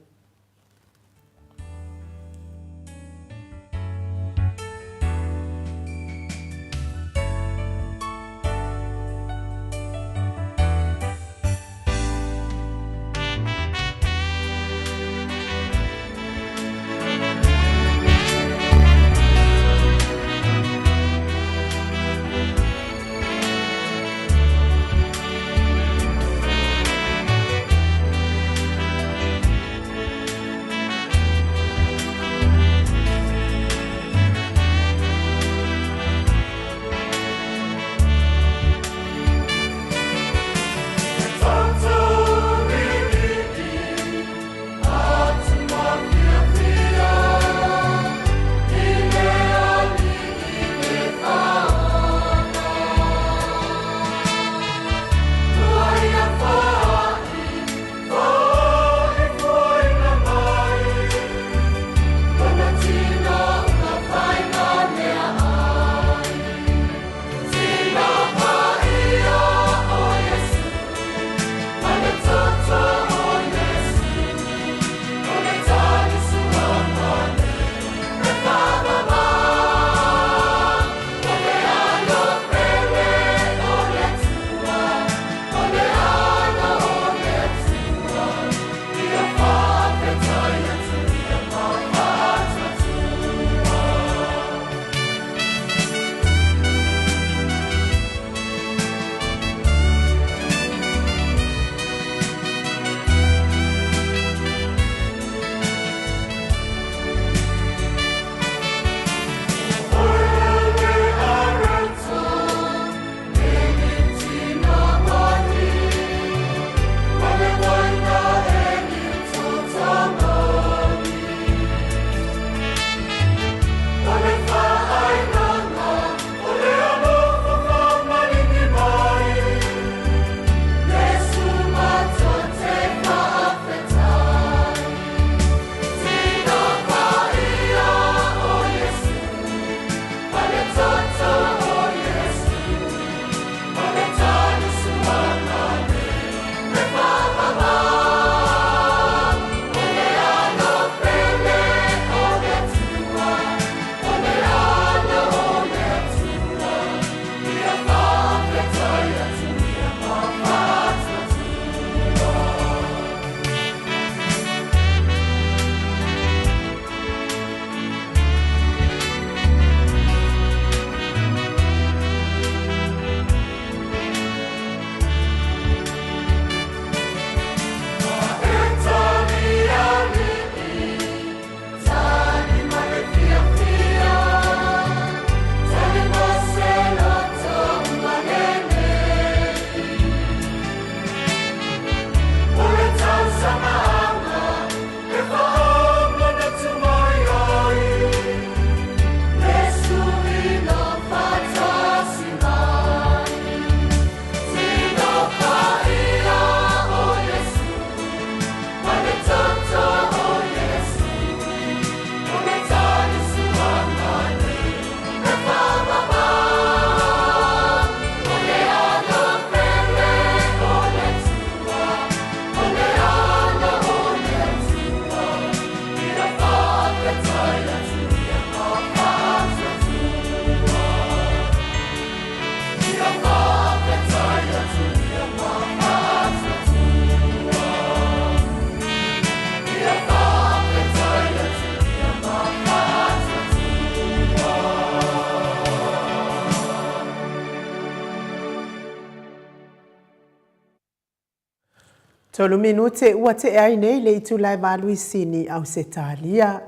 Speaker 1: Tolu minute ua tea ai nei le itula e Valuisini, Ausetalia.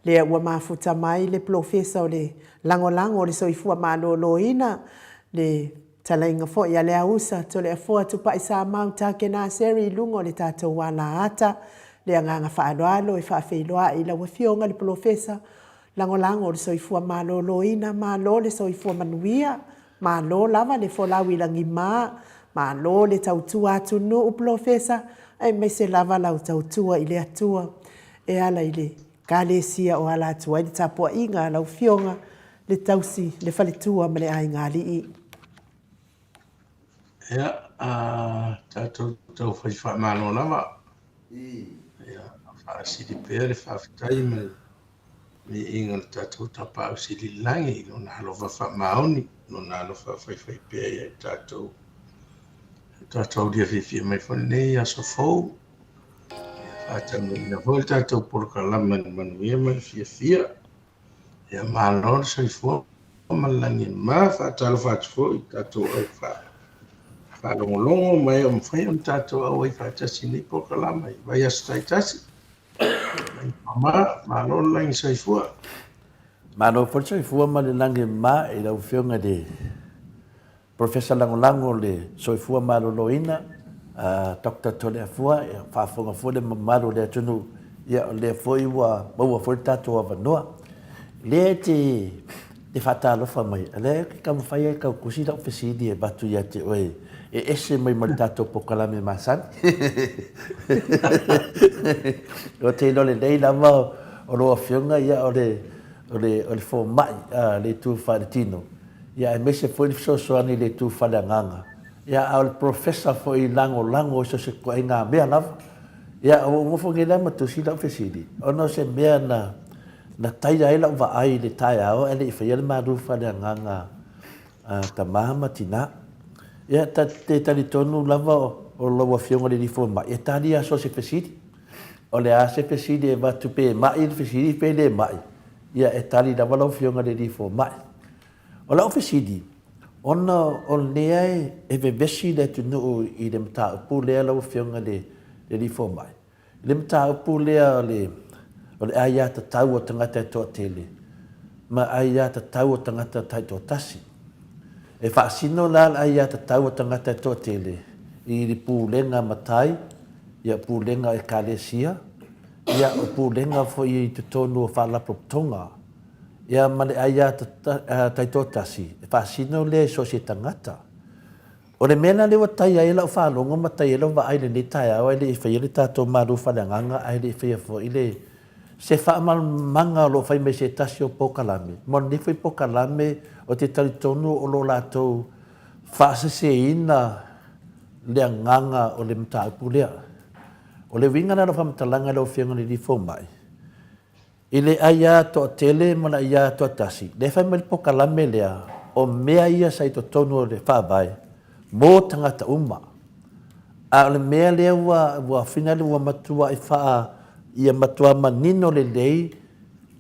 Speaker 1: Lea ua mafuta mai le polofesa o le lagolago o le soifua maloloina, le talaiga foi a le Ausa, Toleafoa Tupai Samau Takenaseri i luga o le tatou alaata. Le agaga faaaloalo e faafeiloai i lau Afioga le polofesa lagolago o le soifua maloloina, malo le soifua manuia, malo lava le folau i lagima, malo le tautua atunuu polofesa, aemaise lava lau tautua i le Atua e ala i le Ekalesia o ala atu ai le tapuaiga a lau Afioga, le tausi, le faletua ma le aigaalii.
Speaker 4: Ia, a tatou taufai faamalo lava. Ia, faasili pea le faafetai ma le viiga o le tatou Tapaau Sili i le Lagi i Lona alofa faamaoni, Lona alofa faifaipea ia i tatou. Tatou aulia fiafia mai foi lenei aso fou. Ia faataunuuina foi le tatou polokalame i le manuia ma le fiafia. Ia malo le soifua ma le lagi e mama. Faatalofa atu foi i tatou au faalogologo ma e o mafai ona tatou auai faatasi i lenei polokalame i vaiaso taitasi. Lagi mama, malo le lagi soifua.
Speaker 3: Malo foi le soifua ma le lagi e mama i lau Afioga i le Polofesa Lagolago o le Soifua Maloloina, Doctor Toleafua, ia faafofoga foi le mamalu o le atunuu, ia o lea foi ua maua foi le tatou avanoa. Lea e te te faatalofa mai, o lea e taumafai e tau tusi lau fesili e avatu ia te oe e ese mai ma le tatou polokalame masani. Ou te iloa lelei lava o lou afioga ia o le o le o le fomai a le itu faaletino. Ia aemaise foi le fesoasoani i le itu faaleagaga. Ia a o le Professor foi lagolago i so o se ituaiga mea lava. Ia ua ou nofo nei la ma tusi lau fesili, ona o se mea na na taia ai lau vaai i le taeao ae le i faia le malu faaleagaga a tama ma tina. Ia ta te talitonu lava o lau Afioga i le Alii Fomai e talia so o se fesili. O le a se fesili e avatu pe ma'i le fesili pe le ma'i, ia e tali lava lau Afioga i le Alii Fomai. O lau fesili, ona o lea e vevesi le atunuu i le mataupu lea lau Afioga i le Alii Fomai, i le mataupu lea o le o le aiatatau a tagata e toatele ma aiatatau a tagata taitoatasi. E faasino la le aiatatau a tagata e toatele i le pulega matai, ia pulega o Ekalesia, ia o pulega foi i totonu o faalapotopotoga, ia ma le aia taitoatasi, e faasino lea i so o se tagata. O le mea la lea ua tai ai lau faalogo ma tai ai lau vaai i lenei taeao ae le i faia le tatou malu faaleagaga ae le i faia foi le se faamalamalamaga o lo o fai mai se tasi o polokalame, ma o lenei foi polokalame ou te talitonu o lo o latou faaseseina le agaga o le mataupu lea. O le uiga la o lau faamatalaga i lau Afioga i le Alii Fomai, i le aia toatele ma le aia toatasi, lea e fai mai le polokalame lea, o mea ia sa i totonu o le Faavae mo tagata uma. A o le mea lea ua, ua finale ua matuai faa, ia matua manino lelei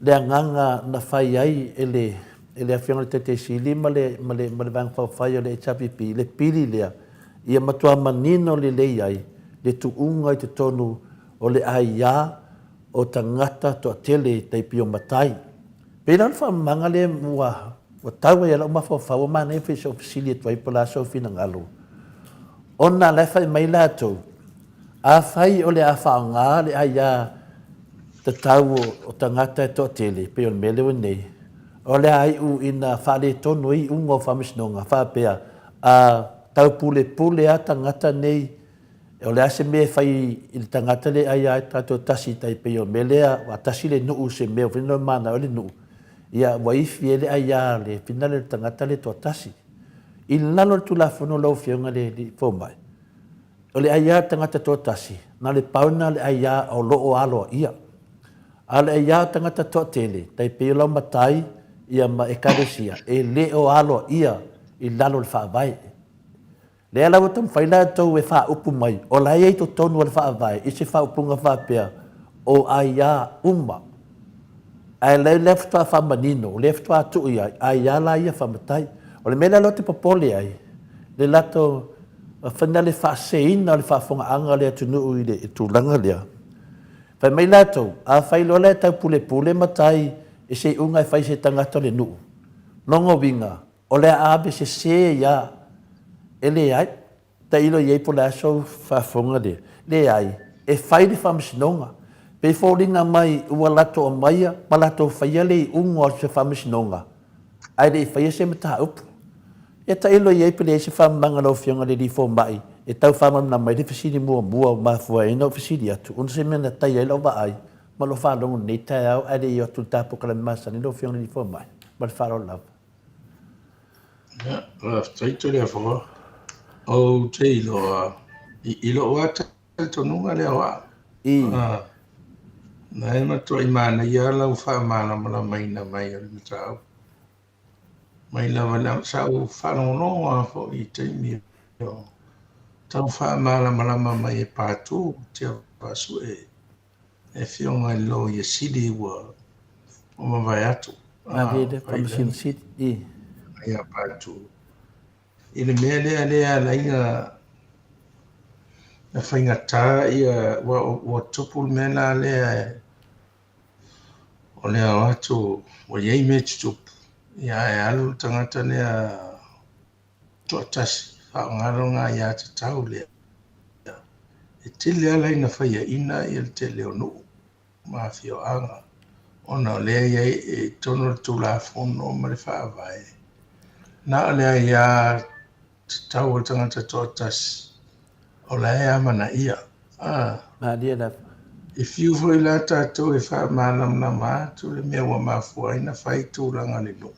Speaker 3: le agaga na fai ai e le, e le Afioga i le Taitai Sili ma le, ma le, ma le Vaega Faaupufai o le HRPP le pili lea, ia matua manino lelei ai le tuuga i totonu o le aia o tagata toatele i tai pei o matai. Pei la o le faamamaga lea ua ua tau ai lau mafaufau ua manaia foi se ou fesili atu ai po o le a sou finagalo ona la e fai mai latou, afai o le a faaaoga le aia tatau o tagata e toatele pei o le mea lea ua nei, o le a iu ina faaletonu ai iuga o faamasinoga faapea a taupulepule lava tagata nei O le a se mea e fai i le tagata lea e ai ai tatou tasi tai pei o le mea lea ua tasi le nuu se mea foi lea manao ai le nuu ia ua ifi ai le aia le fina lea le tagata lea toatasi. I lalo o le Tulafono lau Afioga i le Fomai, o le aia le tagata toatasi, na o le pau lena o le aia o lo o aloaia. A o le aia o tagata toatele, tai pei o lau matai ia ma Ekalesia, e le o aloaia i lalo o le Faavae. Lea la ua taumafai latou e faaupu mai, o la e i ai totonu o le Faavae i se faaupuga faapea, o aiā uma. Ae o lea faatoa faamanino, o lea faatoa tuu i ai, aiā la ia faamatai. O le mea lea ou te popole ai, le latou Mafai na le faaseseina o le faafofogaaga a le atunuu i le tulaga lea. Fai mai latou, afai loa la e taupulepule matai i se iuga e fai e se tagata o le nuu, lona uiga, o le a ave sese ai a. E leai. Tailo i ai po o le a sou faafofoga lea. Leai, e fai le faamasinoga. Pei foliga mai ua latou aumaia ma latou faia le iuga o se faamasinoga, ae le i faia se mataupu. Ia tailo i ai pe leai se faamamaga a lau Afioga i le Alii Fomai e tau faamalamalama ai le fesili muamua ua mafua ai ona ou fesili atu, ona o se mea na tai ai lau vaai ma lou faalogo i lenei taeao ae le i o atu i le ta polokalame masani lau Afioga i le Alii Fomai. Ma le faaaloalo lava.
Speaker 4: Ia, faafetai Toleafoa. Ou te iloa i lou lava talitonuga lea o au. Na e matuai manaia lau faamalamalamaina mai o le mataupu. Mai lava sa ou faalogologo lava foi i taimi o tau faamalamalama mai e Patu Tiavaasue e Afioga i le Loia Sili ua mavae atu.
Speaker 3: Malie le Faamasino Sili, i.
Speaker 4: Ia Patu. I le mea lea lea ala ai na faigata ia ua tupu le mea la lea o le ao atu ua i ai mea tutupu, ia ae alu le tagata lea toatasi faaaoga lona aiatatau lea. E tele lava la ina faiaina ia le tele o nuu ma afioaga ona o lea e i ai i totonu o le Tulafono ma le Faavae, na o le aiatatau a le tagata toatasi o la e amanaia.
Speaker 3: Malie lava.
Speaker 4: E fiu foi la tatou e faamalamalama atu le mea ua mafua ai ona fai tulaga o le nuu.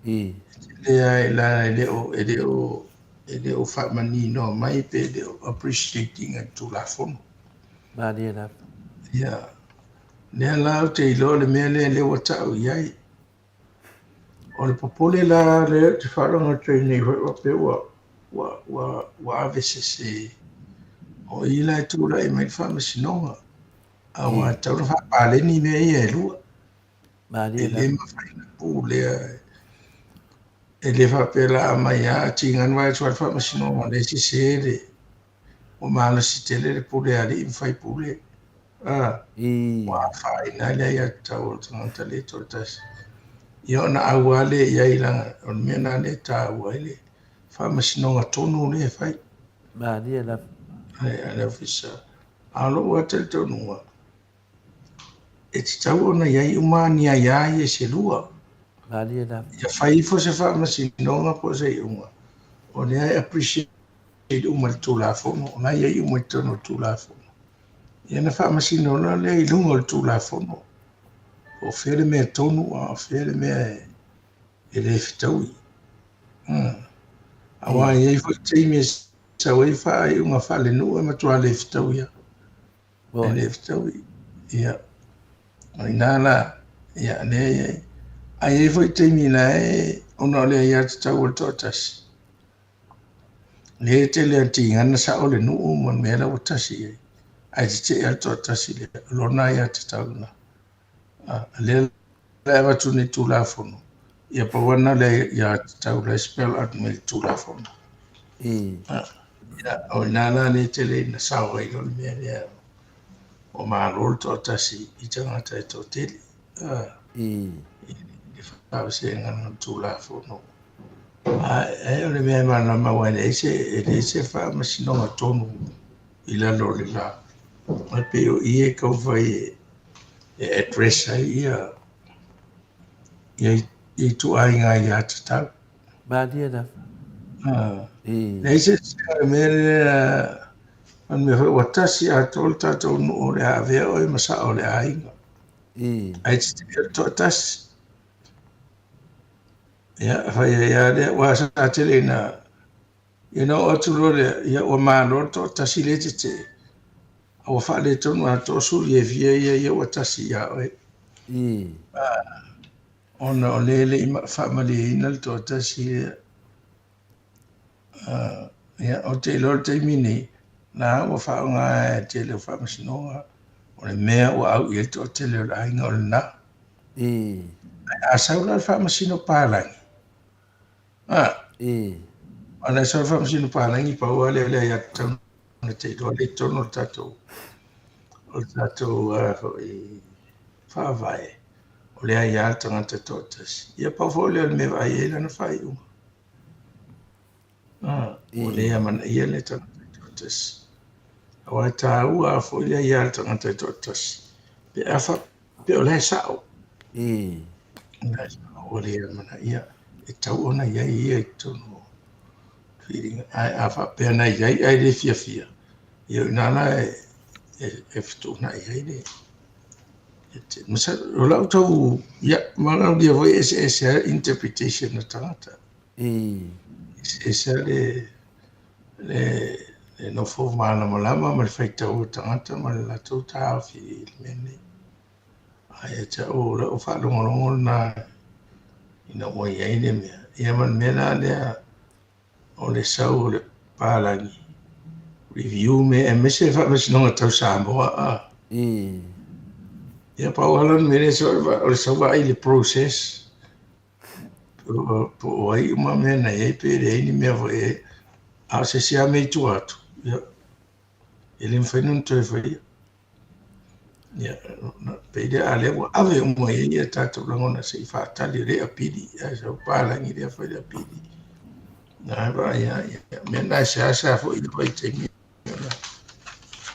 Speaker 3: I.
Speaker 4: Leai la, e le o, e le o, e le o faamaninoa mai pe le o appreciate ina le Tulafono.
Speaker 3: Malie lava.
Speaker 4: Ia, lea la ou te iloa le mea lea lea ua tau i ai. O le popole la lea ou te faalogo atu ai nei foi faapea ua, ua, ua, ua ave sese. O i la e tulai mai le faamasinoga. Aua e tatau ona faapaleni mea ia e lua.
Speaker 3: Malie
Speaker 4: E le mafai ona pulea e le faapea la a aumai lava tiga na vaai atu lava le faamasinoga o lea e sese le ua malosi tele le pule a alii ma faipule a ua afaina ai le aiatatau a le tagata le toatasi. Ia ona au lava lea i ai leaga o le mea lena lea e taua ai le faamasinoga tonu lea e fai.
Speaker 3: Malie lava.
Speaker 4: A le Ofisa. A o lou lava talitonuga, E tatau ona i ai uma ni aia ia se lua.
Speaker 3: Malie lava.
Speaker 4: Ia fai ifo se faamasinoga po o se iuga, o lea e appreciate uma e le Tulafono, o la e i ai uma i totonu o le Tulafono. Ia ona faamasino loa lea i luga o le Tulafono, po o fea le mea tonu a o fea le mea e le fetaui. Aua e i ai foi taimi e sau ai faaiuga faalenuu e matua le fetaui lava. E le fetaui. Ia, o ina la, ia, lea e i ai. Ae i ai foi taimi la e, ona o le aiatatau a le toatasi, lea e tele lava tigana sao le nuu ma le mea la ua tasi i ai, ae tetee lava le toatasi lea, o lona aiatatau lena. A lea la e avatu nei Tulafono, ia pau lava lena o le aiatatau la e spell out mai i le Tulafono. Ia, o ina la lea e tele ina sao ai loa le mea lea ua malo le toatasi i tagata e toatele. I le faavasegaga o le Tulafono. Ae o le mea e malamalama aua e leai se, e leai se faamasinoga tonu i lalo o le la. Ae pei o i e taumafai e e address ai ia ia ituaiga aiatatau.
Speaker 3: Malie lava.
Speaker 4: Leai se isi mea lea, o le mea foi ua tasi atoa le tatou nuu o le a avea oe ma sao o le aiga. Ae te toatasi. Ia, fai ai lava lea, aua sa tele ina Ia ona oo atu loa lea, ia ua malo le toatasi lea e tetee, a ua faaletonu atoa suli e fia ia, ia ua tasi ia oe. Ona o lea e le i faamalieina le toatasi lea. Ia, ou te iloa i le taimi nei, la ua faaaoga e le tele o faamasinoga, o le mea ua au i ai le toatele o le aiga o lena. Ae a sau la le faamasino palagi,
Speaker 3: I.
Speaker 4: Ona e sau le faamasino palagi pau lava lea o le aiatatau na te iloa lea i totonu o le tatou o le tatou foi faavae o le aia a le tagata e toatasi. Ia pau foi lea o le mea e vaai ai lana faaiuga. Ua le amanaia le tagata e toatasi. Aua e taua lava foi le aia a le tagata e toatasi pe a faapea o la e sao. O la e sao ua le amanaia, e tatau ona i ai ia i totonu o filiga. Ae a faapea na i ai ae le fiafia, ia o i ina la e fetuunai ai le Masalo, o lau tau, ia, manaomia foi e eseese lava interpretation a tagata. Eseese lava le, le, le nofo malamalama ma le faitau o tagata ma le latou taofi i le mea lenei. Ae ia te au, o lau faalogologo lena ina ua i ai le mea. Ia ma le mea la lea o le sau o le palagi, review mea, aemaise le faamasinoga tau Samoa. A. Ia pau lava la le mea lea, o le sau vaai i le process. Po o ai uma mea na i ai pe leai ni mea foi e a o se isi lava mea i tua atu, ia, e le mafai ona toe faia. Ia, pei lea, a lea ua ave uma i ai ia tatou lagona se i faatali o lea e apili, ae sau palagi lea fai le apili. Na e vaai lava, ia, mea na e seasea foi i le vaitaimi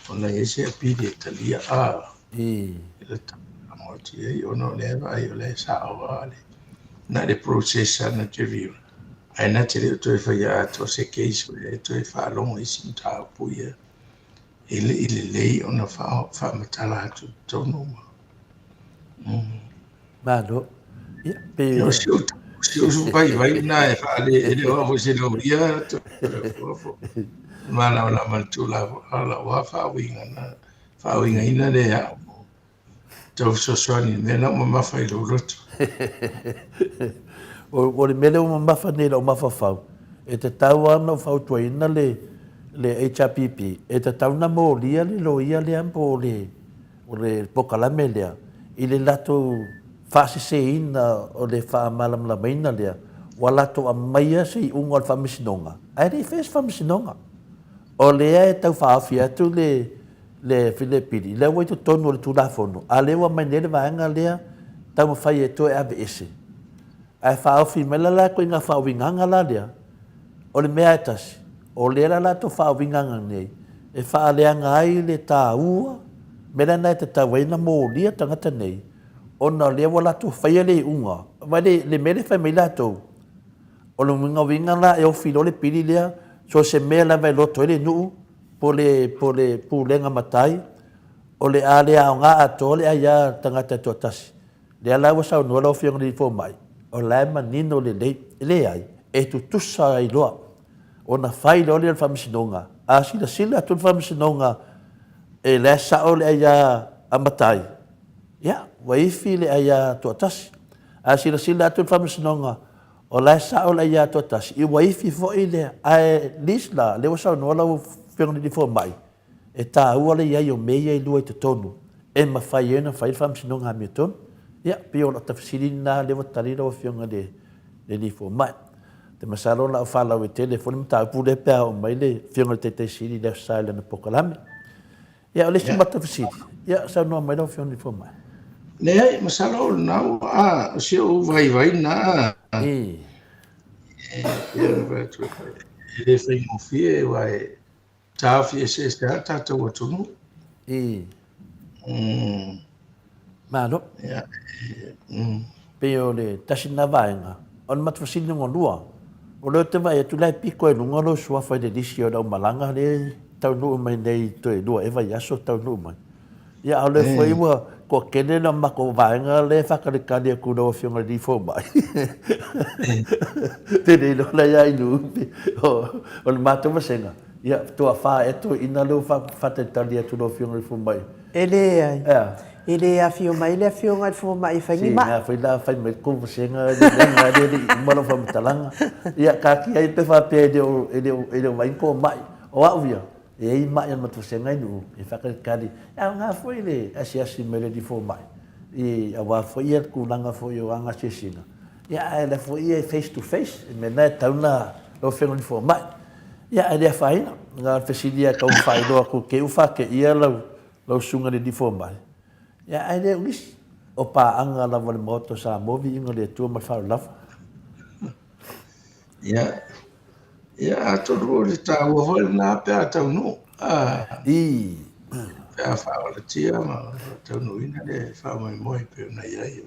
Speaker 4: ona i ai se apili e talia a i le tulaga atu i ai ona o lea e vaai o lea e sao lava le na le process lava na te review ae na te le o toe faia atoa se case foi e toe faalogo i isi mataupu ia e le i lelei ona faamatala atu i totonu ma
Speaker 3: Malo. Ia, pe...
Speaker 4: O si ou vaivai lena e faale, e le o au foi se loia, malamalama i le Tulafono, a o lau lava faauiga na, faauigaina lea e au, tau fesoasoani i le mea lena ua mamafa i lou loto.
Speaker 3: O le mea lea ua mamafa nei i lau mafaufau, e tatau lava ona ou fautuaina le le HRPP, e tatau ona molia le loia lea po o le O le polokalame lea, i le latou faaseseina o le faamalamalamaina lea, ua latou aumaia se iuga o le faamasinoga, ae le i faia se faamasinoga. O lea e tau faaofi atu le le le pili, lea ua i totonu o le Tulafono, a o lea ua aumai nei le vaega lea, taumafai e toe aveese. Ae faaofi mai la latou i ngā faauigaga la lea, o le mea e tasi, o lea la latou faauigaga nei, e faaleaga ai le tāua, mea lena e tatau ai ona molia tagata nei, ona o lea ua latou faia le iuga. Aua le, le mea lea e fai mai latou, o le uiga la e ofi loa le pili lea, so o se mea lava e loto ai le nuu, po le, po le pulega matai, o le a le aoga atoa le aia a le tagata e toatasi. Lea la ua saunoa lau Afioga i le Fomai, o la e manino lelei. E leai, e tutusa ai loa ona fai loa lea o le faamasinoga. A silasila atu le faamasinoga e la e sao le aia a matai, ia, ua ifi le aia toatasi. A silasila atu le faamasinoga o la e sao le aia toatasi, ia ua ifi foi le, ae least la, lea ua saunoa lau Afioga i le Fomai, E taua le i ai o mea ia e lua i totonu e mafai ai ona fai le faamasinoga amiotonu. Ia, pei o lata fesili lena lea ua tali lau Afioga i le Alii Fomai. Ou te masalo o le a ou faalauaitele foi le mataupu lea pe a oo mai le Afioga i le Taitai Sili i le Aso Sa i lana polokalame. Ia, o le isi mata fesili, ia, saunoa mai lau Afioga i le Alii Fomai.
Speaker 4: Leai, masalo o lena ua, o si ou vaivai lena. E pei ona fai atu, e le faigofie aua e Taofi eseese lava le tatou atunuu.
Speaker 3: Malo.
Speaker 4: Ia.
Speaker 3: Pei o le tasi lena vaega. O le matou fesili lona lua, o lea ou te vaai atu la e piko i luga lou suafa i le lisi o le aumalaga lea e taunuu mai nei toe lua ea vaiaso taunuu mai. Ia a o lea foi ua toatele le matou vaega lea e faatalitali atu i lau Afioga i le Alii Fomai. Pe le iloa la ia Inuupi o le matou vasega, ia toafa ea toeaiina lea ua faatalitali atu i lau Afioga i le Fomai.
Speaker 1: E leai.
Speaker 3: E a?
Speaker 1: E le afio mai le Afioga i le Fomai e fai ni mai.
Speaker 3: Se mea foi la fai mai le tou vasega le leaga lea e le i uma lau faamatalaga. Ia taatia ai pe faapea e le o e le o e le o vaai ni tou mai. O au ia, E i ai mai a le matou vasega i Nu'u e faatalitali, e aoga foi le asiasi mai le alii fomai, i aua foi ia tulaga foi o ana asiasiga, ia ae la foi ia e face to face, le mea lena e tatau ona Lau Afioga i le Fomai. Ia, ae le afaina. Na o le fesili lava e tau faailoa atu te i ua faateia lau, lau susuga i le alii fomai. Ia, ae le o nisi. O paaga lava a le Maota o Samoa, viiga o le Atua ma le faaaloalo lava.
Speaker 4: Ia, ia atonu o le taua foi lena pe a taunuu. A,
Speaker 3: I.
Speaker 4: Pe a faaolatia ma taunuuina le faamoemoe pei ona i ai.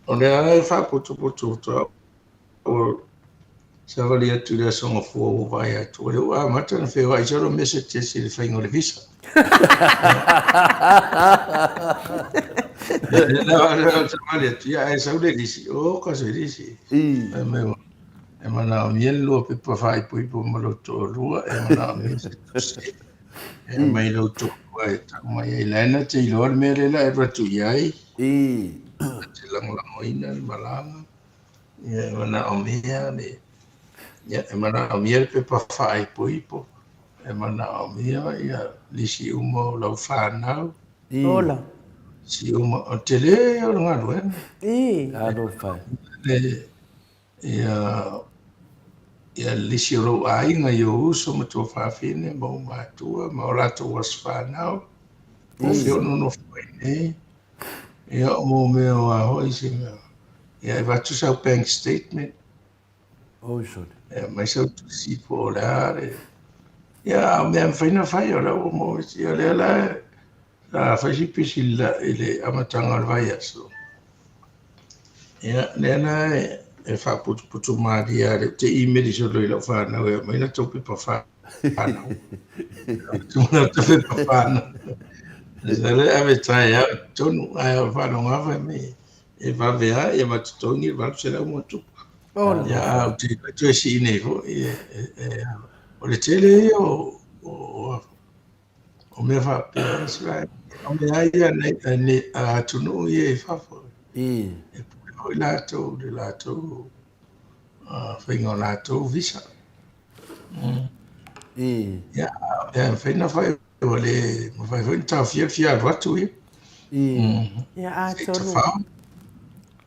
Speaker 4: O lea e faaputuputu Ua savali atu i le Aso Gafua ua vaai atu, o lea ua amata ona feoai solo messages i le faiga o le visa. Savali atu, ia ae sau le lisi, oka se lisi. Fai mai e manaomia le lua pepa faaipoipo ma lou toalua, e manaomia se tusi e aumai lou toalua e tau mai ai. La e na te iloa le mea lea la e alu atu i ai, na te lagolagoina le malaga. Ia e manaomia le ia e manaomia le pepa faaipoipo, e manaomia ia lisi uma o lau fanau.
Speaker 1: Ola.
Speaker 4: Lisi uma, o le tele o le galuega.
Speaker 1: I.
Speaker 3: Talofa e.
Speaker 4: Le ia ia lisi o lou aiga i ou uso ma tua fafine ma ou matua ma o latou aso fanau. Po o fea o nonofo ai nei. Ia o mo mea o a foi se mea. Ia e avatu sau bank statement.
Speaker 3: Oi sole.
Speaker 4: E aumai sau tusi po o le a le... Ia a o mea mafai ona fai o la ua maua isi. Ia lea la sa fai si pisi i le amataga o le vaiaso. Ia lea la e faaputuputu malie lava ou te email solo i lau fanau e aumai latou pepa whānau. Tuna te pepa whānau. Sa le ave taeao i totonu, ae o faalogo fai mai e vave lava ia ma totogi le 800 ma tupu. Ia a ou te toe sii nei foi, o le tele ia o, o, o mea faapea, se vaega, o mea ia a atunuu ia i fafo. E pule foi latou i le latou faiga o latou visa. Ia, e mafai ona fai, ua le mafai foi ona taofia le fia alu atu ia.
Speaker 1: Ia, atonu,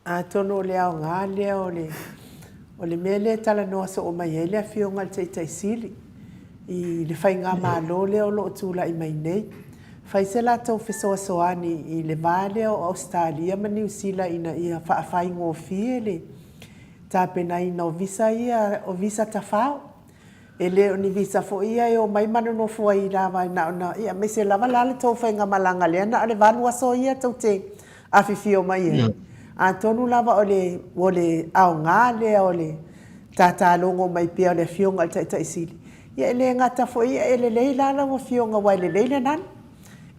Speaker 1: atonu o le aoga lea o le, o le mea lea e talanoa soo mai ai le Afioga i le Taitai Sili i le faigamalo lea o lo o tulai mai nei. Fai se latou fesoasoani i le va lea o Ausetalia ma Niu Sila ina ia faafaigofie le tapenaina o visa ia, o visa tafao. E le o ni visa foi ia e omai ma nonofo ai lava na ona, ia aemaise lava la le tou faigamalaga lea na o le 8 aso ia tou te afifio mai ai. Atonu lava o le, o le aoga lea o le tatalogo mai pea o le Afioga i le Taitai Sili. Ia e le gata foi, ia e lelei la lau Afioga aua e lelei le nanu.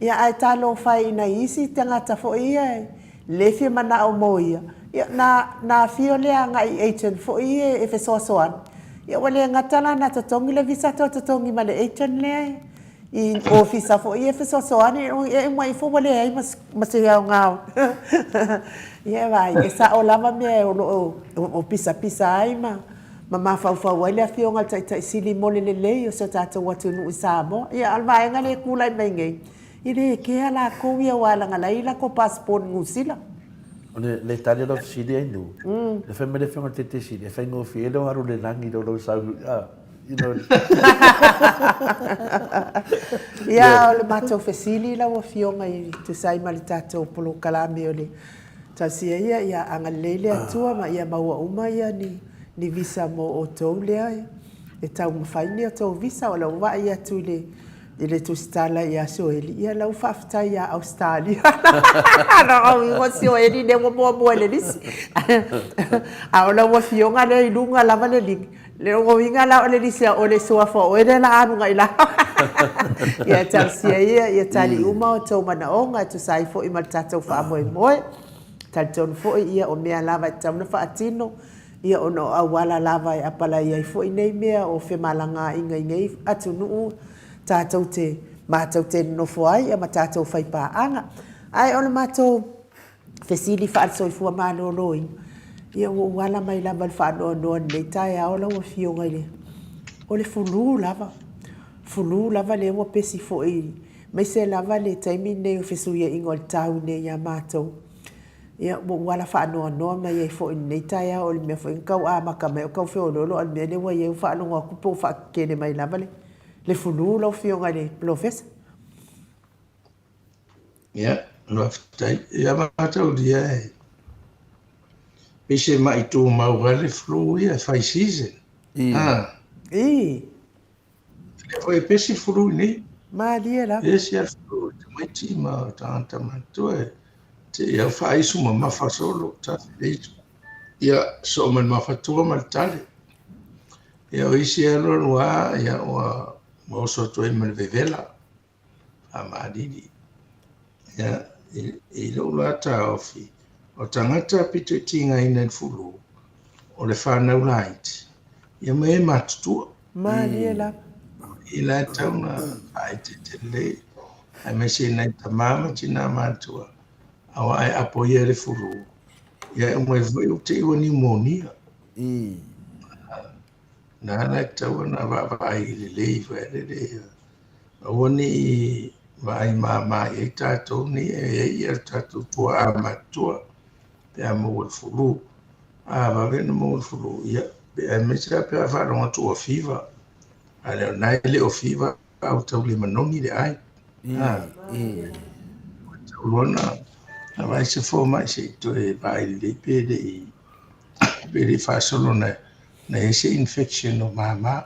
Speaker 1: Ia ae talofa e i nai isi tagata foi ia e le fia manao mo ia, ia na, na afio lea agai i agent foi ia e fesoasoani, ia ua le gata la na totogi le visa toe totogi ma le agent lea i ofisa foi ia e fesoasoani, e uma ifo ua leai ma, ma se aoga o ia e vaai, e sao lava mea o lo o, o pisapisa ai ma ma mafaufau ai le Afioga i le Taitai Sili mo le lelei o si o tatou atunuu i Samoa. Ia, a o le vaega lea e tulai mai nei, e le kea lakou ia aua leaga la e i ai latou passport Niu Sila.
Speaker 3: O le le tali o lau fesili ai Nu, le fai mai le Afioga i le Taitai Sili, e faigofie ai lou alu i le lagi i lou lou sau, you know.
Speaker 1: Ia, o le matou fesili lau Afioga e tusa ai ma le tatou polokalame o le Tausia ia ia agalelei le Atua ma ia maua uma ia ni ni visa mo outou lea e taumafai ni a outou visa. O lau vaai atu i le i le tusitala ia Sioeli, ia lau faafetai ia Ausetalia. Na au igo Sioeli lea ua muamua i le lisi. A o lau afioga lea i luga lava le ligi. Le uiga la o le lisi a o le suafa o oe lea la alu agai lalo. Ia talosia ia ia tali uma outou manaoga e tusa ai foi ma le tatou faamoemoe. Talitonu foi ia o mea lava e tatau ona faatino, ia ona o auala lava e apalai ai foi nei mea o femalagaaiga i nei atunuu tatou te matou te nonofo ai ia ma tatou faipaaga. Ae o le matou fesili faale-soifua maloloina, ia ua ou ala mai lava i le faanoanoa i lenei taeao lau Afioga i le, o le fulu lava, fulu lava lea ua pesi foi, aemaise lava le taimi lenei o fesuiaiga o le tau nei ia matou. Ia, ua ou ala faanoanoa mai ai foi i lenei taeao, o le mea foi na tau amata mai o tau feoloolo, a o le mea lea ua i ai ua faalogo atu pe ua faakekele mai lava le le flu lau Afioga i le Polofesa.
Speaker 4: Ia, faafetai. Ia mataulia e pei se mai tumau lava le flu ia e fai season.
Speaker 1: Ah. Ii.
Speaker 4: Lea foi e pesi le flu i nei.
Speaker 1: Malie lava.
Speaker 4: Pesi lava le flu i tamaiti ma tagata matutua e te i au faaisu mamafa solo tafeleitu. Ia, soo ma le mafatua ma le tale. Ia, o isi alu alu lava, ia, ua oso atu ai ma le vevela. Faamalili. Ia, i lou la taofi, o tagata pito i tigaina i le fulu, o le fanau laiti, ia ma e matutua.
Speaker 1: Malie lava.
Speaker 4: I la e tatau ona faaeteete lelei, aemaise i nai tama ma tina matua, aua e apo ia i le fulu, ia e uma ifo foi ua te i ua niumonia. Na ala e tatau ona vaavaai lelei foi lele ia aua ne i vaai mama i ai tatou nei e i ai ia tatou tuaa matutua pe a maua i le fulu. A vave ona maua i le fulu, ia, aemaise lava pe a faalogo atu ua fiva. A o lena e le o fiva a ua tau le manogi le ai. Ua tatau loa ona vaai se fomai se i toe vaai lelei pe le i pe le i faasolo na i ai se infection o mama.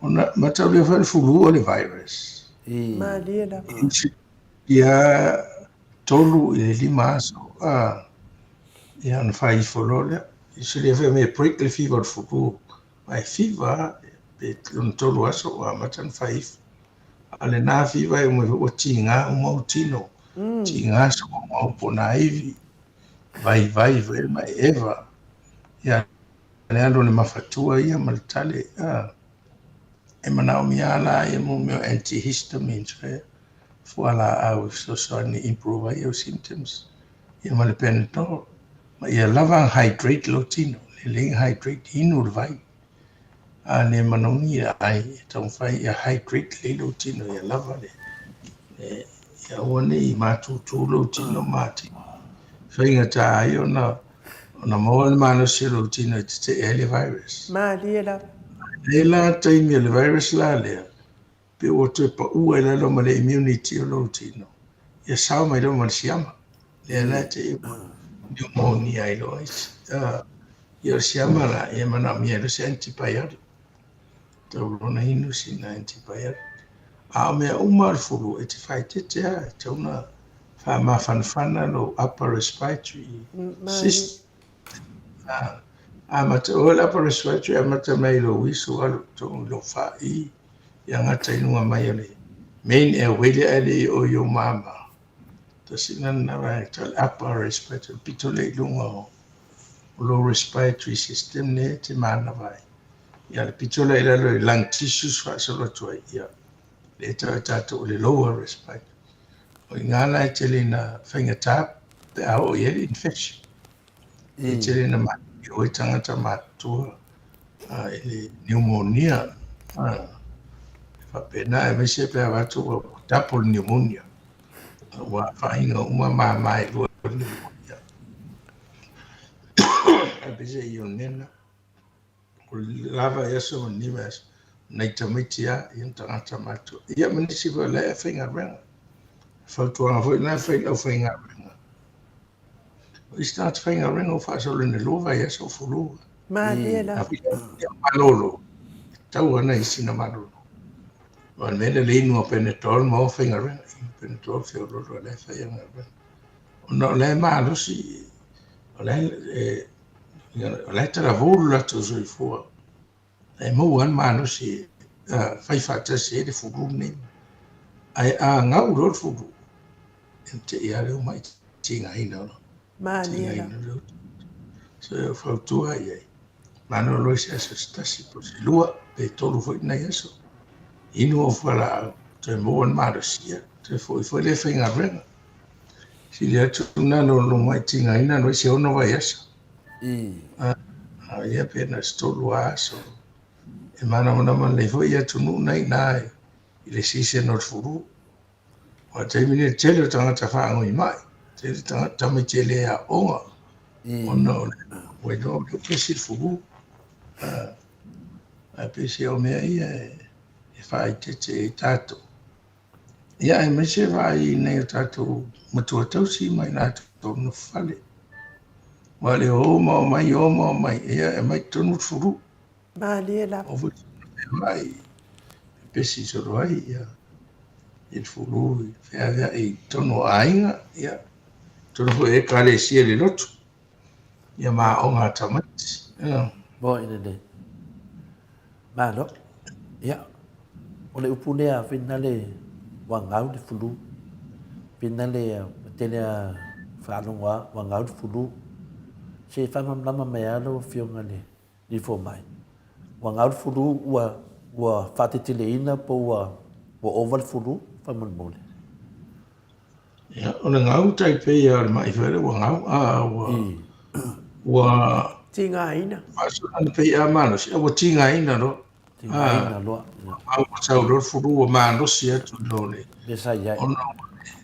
Speaker 4: Ona mataulia foi le fulu o le virus.
Speaker 1: Malie lava.
Speaker 4: Ia 3 i le 5 aso a ia ona fai ifo loa lea. Usually e fai mai e break le fever o le fulu. Ae fever pe lona 3 aso ua amata ona fai ifo. A o lena fever e uma ifo ua tiga uma ou tino. Tiga sogoga o ponaivi. Vaivai foi le maeeva. Ia le alu o le mafatua ia ma le tale a e manaomia lava la ia mo mea o antihistamines fe fualaau e fesoasoani e improve ai au symptoms ia ma le Panadol ma ia lava hydrate lou tino lelei ona hydrate inu le vai a le manaomia le ai e taumafai ia hydrate lelei lou tino ia lava le ia aua ne i matutu lou tino ma atili faigata ai ona ona maua le malosi o lou tino e tetee ai le virus.
Speaker 1: Malie lava.
Speaker 4: E la taimi o le virus la lea, pe ua toe pau ai lalo ma le immunity o lou tino, ia sao mai loa ma le siama. Lea la e te i ua pneumonia ai loa isi. Ia o le siama la, ia manaomia ai loa se antibiotic. Tau loa ona inu sina antibiotic. A o mea uma o le fulu, e te faaeteete lava, e tatau ona faamafanafana lou upper respiratory system. Amata, o le upper respiratory amata mai i lou isu alu i totonu i lou fa'i, ia gata i luga mai o le main airway lea ae le i oo i ou mama. Tasi lena lena vaega, tau le upper respiratory, pito lea i luga o lou respiratory system lea e te manava ai. Ia le pito lea i lalo i lung tissues faasolo atu ai, ia lea e tau e tatou o le lower respiratory. O i ina la e tele ina faigata pe a oo i ai le infection. E tele ina maliliu ai tagata matutua i le pneumonia. E faapena aemaise pe a avatu ua double pneumonia. Ua afaina uma mama e lua o le pneumonia. Ae peiseai o le mea lena. O le la vaiaso ma lenei vaiaso, nai tamaiti lava, ia ma tagata matutua. Ia ma nisi foi o la e faigaluega. Fautuaga foi lena e fai i le aufaigaluega. O isi tagata faigaluega ua faasolo ina 2 vaiaso o fulu.
Speaker 1: Malie lava.
Speaker 4: Ia malolo, e tatau lava ona i ai sina malolo. Aua o le mea lea o le inu o Panadol ma o faigaluega. Inu Panadol feoloolo o la e fai ana galuega. Ona o la e malosi, o la e O la e talavou lo latou soifua, e maua lava le malosi e fai faatasi ai le fulu lenei. Ae a gau loa le fulu, ia te i lava lea ua mai tigaina loa. Tigaina loa. So e fautua i ai, malolo i se aso se tasi po o se 2 pe 3 foi nai aso. Inu ou fualaau, toe maua le malosi, ia toe foi foi lea e faigaluega. Sili atu lena lo lo mai tigaina loa i se 6 vaiaso. Ia pe na o se 3 lava aso. E manamanama lelei foi atunuu na i ina i le season o le fulu. Aua o le taimi lenei o le tele o tagata faagoi mai. Tele tagata tamaiti e le aoga ona o le ua iloa o lea ua pesi le fulu. Ae peiseai o mea ia e faaeteete i ai tatou. Ia aemaise vaai i nai o tatou matua tausi ma i latou nofo fale. Aua o le o ma omai, o ma omai, ia e aumai i totonu le fulu.
Speaker 1: Malie lava.
Speaker 4: O foi feoai, pepesi solo ai ia i le fulu, feaveai i totonu o aiga, ia, totonu foi o ekalesia i le lotu, ia ma aoga a tamaiti. Ia.
Speaker 3: Moni lelei. Malo. Ia, o le upu lea finale ua gau le fulu. Finale ua tele a faalogo a ua gau le fulu. Se faamalamalama mai lava lau Afioga i le alii fomai. Ua gau le fulu ua ua faateteleina po ua ua ova le fulu faamolemole.
Speaker 4: Ia, o le gau tai pei lava o le ma'i foi lea ua gau, a ua ua
Speaker 1: Tigaina.
Speaker 4: Faasolana pei a malosi, a ua tigaina loa.
Speaker 3: Tigaina loa.
Speaker 4: A ua sau loa le fulu ua malosi atu i lo le
Speaker 3: Mea sa i ai.
Speaker 4: Ona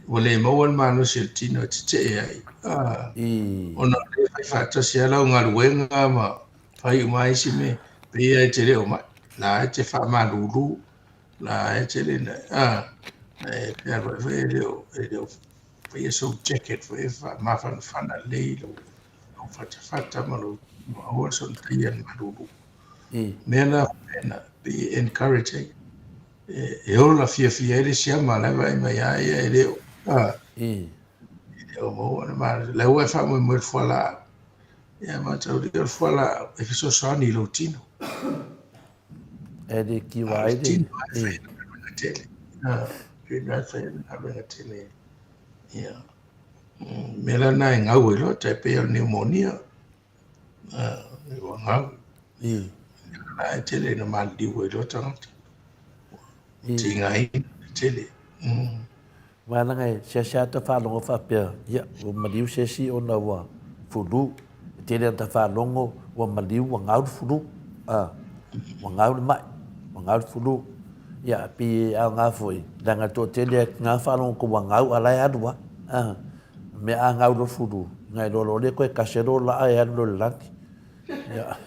Speaker 4: ua le maua le malosi o le tino e tetee ai. A, ona o lea e fai faatasi lava lau galuega ma fai uma isi mea, pei lava e te le o ma'i, la e te faamalulu. La e tele na, a, e fealuai foi e le o, e le o faia sou jacket foi e faamafanafana lelei lou, lou fatafata ma lou aua le soona taia le malulu. Mea la faapena, pei e encourage ai, e, e ola fiafia ai le siama la e vaai mai a ia e le o, a, e le o maua le malosi. La ua e faamoemoe i le fualaau. Ia mataulia o le fualaau e fesoasoani i lou tino.
Speaker 3: E le kiwa ai le...
Speaker 4: Tino e fai le galuega tele. Tino e fai le galuega tele. Ia. Mea la na e gau ai loa, tai pei o le pneumonia. Ua gau. La e tele na maliliu ai loa tagata. Tigaina tele.
Speaker 3: Aua leaga e seasea ata faalogo faapea, ia, ua maliu se isi ona ua fulu. E tele ata faalogo ua maliu ua gau le fulu. A, ua gau le mai, ua gau le fulu. Ia, pei e aoga foi, leaga e toatele na faalogo atu ua gau a o la e alu lava. A, mea a gau loa le fulu, ona iloa loa lea toe kase loa laa e alu loa i le lagi. Ia,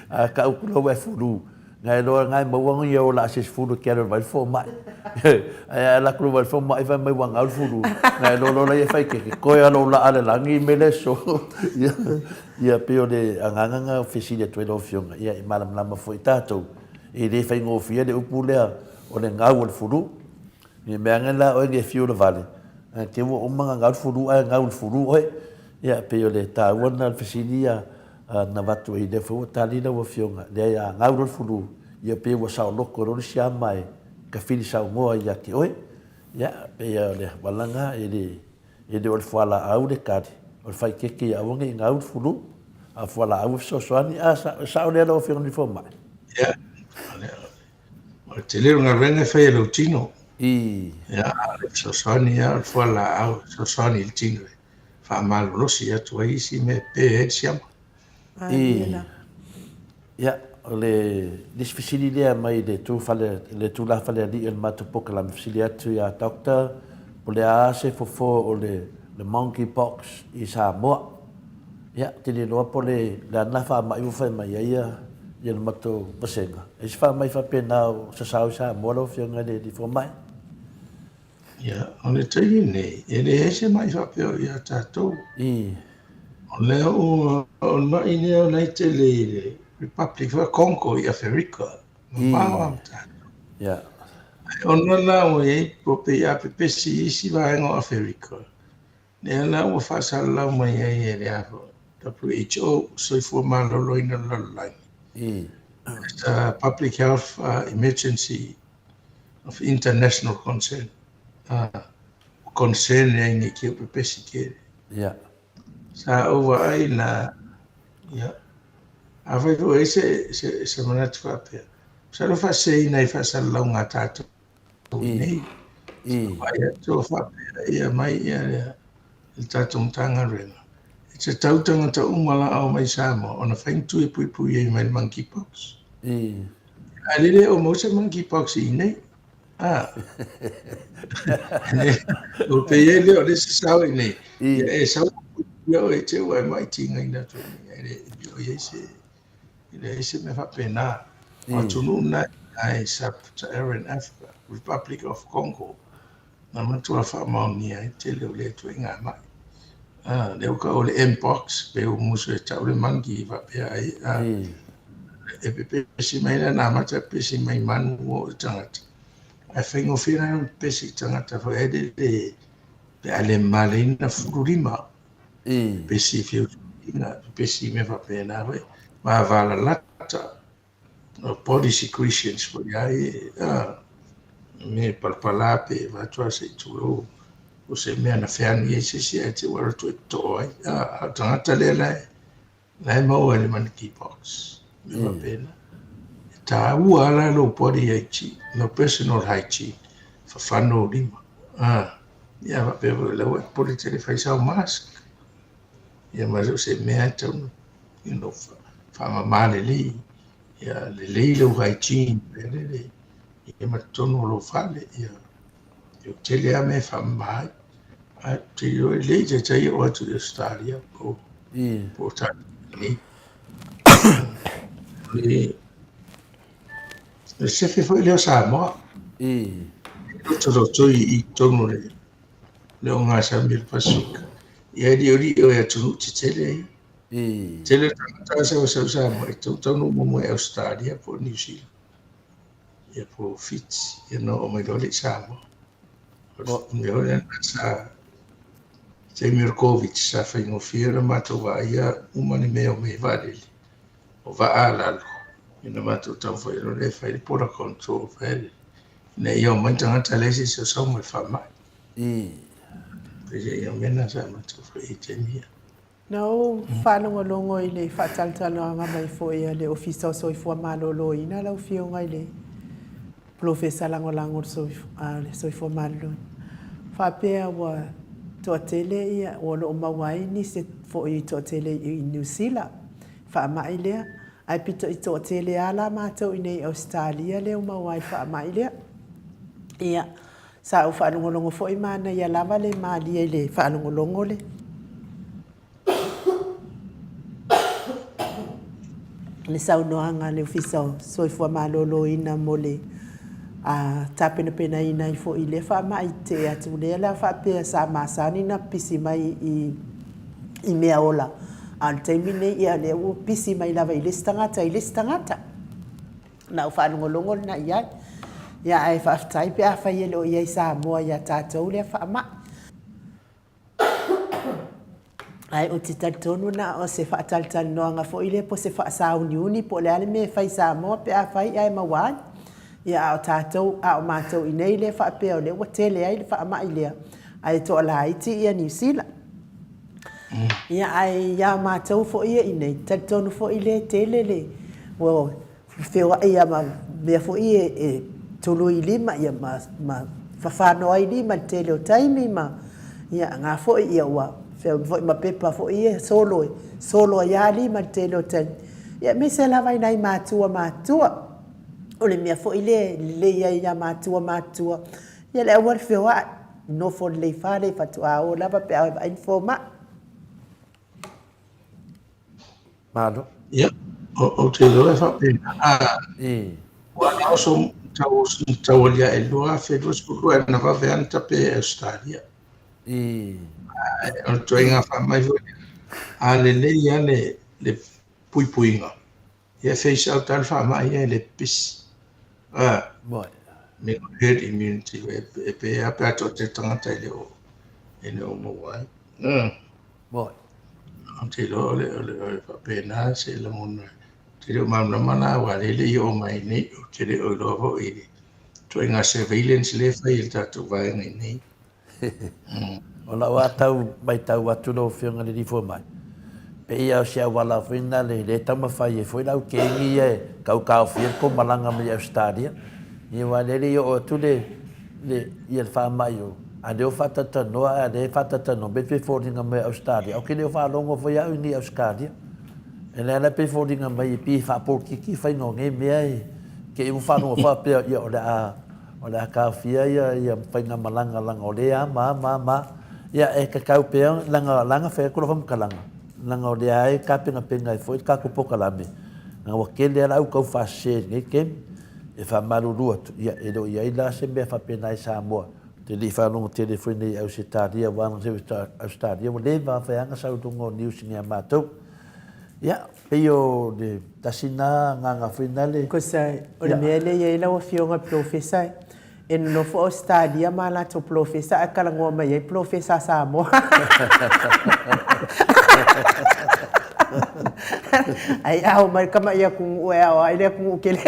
Speaker 3: a tau atu loa ua e fulu, na iloa na e maua ni ola a se sefulu e te alu ai le fomai. Ae a alu atu loa i le fomai fai mai ua gau le fulu, na iloa loa laia e fai keke, toe lava lou laa i le lagi me le aso. Ia, pei o le agaga lena e fesili atu ai lau Afioga, ia e malamalama foi tatou, e le faigofie le upu lea o le gau o le fulu. I mea ane la oe e fiu le vale, ae te ua uma ona gau le fulu ae gau le fulu oe. Ia, pei o le taua lena o le fesili ia na avatu ai, lea foi ua tali lau Afioga, leai a gau loa le fulu, ia pei ua saoloto loa le siama e tafili saunoa ia te oe. Ia, pei o le vala lena, e le, e le o le fualaau le tali, o le faikeke ia aua ne i gau le fulu, a o le fualaau e fesoasoani. A, sao lea lau Afioga i le Fomai?
Speaker 4: Ia, O le tele o le galuega e fai e lou tino.
Speaker 3: I.
Speaker 4: Ia, a o le fesoasoani lava o le fualaau e fesoasoani i le tino e faamalolosi atu ai isi mea e pe ai le siama.
Speaker 3: I. Ia, o le isi fesili lea mai le tu fale, le tulafale alii o le matou polokalame, fesili atu ia Doctor, po o le a se fofo o le, le monkey pox i Samoa? Ia, ou te le iloa po o le a lena faamai ua fai mai ai ia le matou vasega. E se faamai faapena o sasao i Samoa lau Afioga i le Alii Fomai?
Speaker 4: Ia, o le taimi lenei, e leai se mai faapea o ia tatou.
Speaker 3: I.
Speaker 4: O lea ua, o le mai lea o la e tele i le Republic of Congo i Aferika, mamao lava ma tatou.
Speaker 3: Ia.
Speaker 4: Ae ona la ua i ai, ua pei a pepesi i isi vaega o Aferika, Lea la ua faasalalau mai ai e le WHO, Soifua Maloloina o le Lalolagi, as a public health emergency of international concern. Ua concern ai nei ki pepesi kele.
Speaker 3: Yeah.
Speaker 4: Sa ou vaai la, ia, afai foi e i ai se, se, se manatu faapea, masalo faaseseina i faasalalauga a tatou. Nei. Vaai atu o faapea ia mai ia le tatou Matagaluega, e tatau tagata uma la a omai i Samoa ona fai ni tui e puipui ai mai le monkeypox. Ae le le o maua se monkeypox i inei. Ah. O pe ia lea o le isi sao i nei. Ia e sau ia o e te ua e mai tinga ina atu nei. E le o iai se e leai se mea faapena. O atunuu na i Sub-Saharan Africa, Republic of Congo, na matua faamaonia ai tele o lea ituaiga ma'i. Ah, lea ua tau o le Mpox, pei ua musu e tau le monkey faapea ai. Ah, e pepesi mai la na amata pepesi mai manu ua oo i tagata. Ae faigofie la ona pepesi i tagata foi ai lele pe a le mamaleina fulu lima. Pepesi i feutagaiga, pepesi i mea faapena foi, ma valalata. O body secretions foi ai, me palapala pe avatu lava se i tulou o se mea na feanu i ai se isi ae te i ua alu atu e too ai. A o le tagata lea la e, la e maua i le monkeypox. Mea faapena. E taua lava la lou body hygiene, lou personal hygiene, fafaga ou lima. Ia faapea foi o la ua e popole tele e fai sau mask. Ia ma so o se mea e tatau ona you know, faamama lelei, ia lelei lou hygiene, mea lele, ia ma totonu o lou fale, ia, ia tele lava mea e faamama ai. Ae ou te iloa e le i taitai oo atu i Ausetalia po po o tatou nei. O le sefe foi lea o Samoa. Lotolotoi i totonu o le le ogasami o le Pasefika. Ia e liolio e atunuu tetele ia. Tele tagata sa sau Samoa e tatau taunuu muamua i Ausetalia po o Niu Sila. Ia po o Fiti, ia na oo mai loa lea i Samoa. O le mea foi lea sa taimi o le Covid sa faigofie ona matou vaaia uma ni mea o mea i vaalele, o vaa a lalo, ia na matou taumafai loa lea e fai le border control fai le ina ia omai tagata leai se isi o sau ma le faamai. Peiseai o mea na sa matou fai i taimi ia.
Speaker 1: Na ou faalogologo i le faatalatalanoaga mai foi a le Ofisa o Soifua Maloloina lau Afioga i le Polofesa Lagolago o le Soifua Maloloina, faapea ua toatele ia, o lo o maua ai nisi foi toatele i Niu Sila, faamai lea, ae pito i toatele lava la matou i inei i Ausetalia lea ua maua ai le faamai lea. Ia, Sa ou faalogologo foi manaia lava le malie i le faalogologo le le saunoaga a le Ofisa o Soifua Maloloina mo le tapenapenaina ai foi i lea faamai tetee atu lea la faapea sa masani ona pisi mai i mea ola a o le taimi lenei ia lea ua pisi mai lava i le isi tagata i le isi tagata. Na ou faalogologo lena i ai. Ia ae faafetai pe afai e le o i ai i Samoa ia tatou lea faamai. Ae ou te talitonu na o se faatalatalanoaga foi lea po o se faasauniuni po o le a le mea e fai i Samoa pe afai ae maua ai. Ia a o tatou, a o matou i inei lea faapea o lea ua tele ai le faamai lea, ae toalaiti ia Niu Sila. Ia ae ia matou foi ia i inei, talitonu foi lea e tele le ua feoai lava ma mea foi ia e tului lima ia ma ma fafano ai lima i le tele o taimi ma ia nga foi ia ua feoai foi ma pepa foi ia e solo e solo ai lava lima i le tele o taimi. Ia aemaise lava i nai matua matutua. O le mea foi lea e lelei ai ia matua matutua, ia le aua le feoai, nofo lelei fale faatoa o lava pe a vaai ni fomai.
Speaker 3: Malo.
Speaker 4: Ia, ou te iloa e faapena. Ua na oso tau tau aliae 2022 na vave lava na tape e Ausetalia. O le ituaiga faamai foi lea, a lelei lava le le puipuiga, Ia phase out lava le faamai ia e le pepesi. A, me herd immunity e pei lava pe a toatele tagata e le o e le o maua ai.
Speaker 3: Moi.
Speaker 4: Ou te iloa o le o le o le faapena se lagona. Ou te le o malamalama la aua lea e le i oo mai nei, ou te le o iloa foi i le ituaiga surveillance lea e fai e le tatou vaega i nei.
Speaker 3: O lau lava tau matau atu lau Afioga i le Alii Fomai, pei lava o se auala foi lena le le taumafai ai foi le au kegi ia e tau taofia le tou malaga mai Ausetalia, ia aua o lea e le i oo atu le le ia le faamai o a lea ua faatalatanoa a lea e faatalatanoa mai pei e foliga mai o Ausetalia. Ou te le o faalogo foi au i ni Ausetalia. E leai la pei e foliga mai e pei e faapolokiki le faiga o nei mea e te i ua faalogo faapea ia o le a O le a taofia ia ia faigamalaga leaga o lea ma ma ma. Ia e tatau pea leaga leaga fai atu lau faamatalaga leaga o lea e tapenapena ai foi le tatou polokalame leaga ua tele lava le au taufaasese i lenei taimi. E faamalulu atu, ia e le o i ai la se mea faapena i Samoa. Ou te le i faalogo tele foi nei i Ausetalia aua Ausetalia ua leva lava fai lava ona sau i luga o news i nai a matou. Ia, pei o le tasi lena agaga foi lena.
Speaker 1: Kosa, o le mea lea e i ai lau Afioga i le Polofesa, e nonofo Ausetalia ma latou polofesa ae talanoa mai ai polofesa a Samoa. Ai a omai le tama i atunuu e aoa ai le atunuu tele.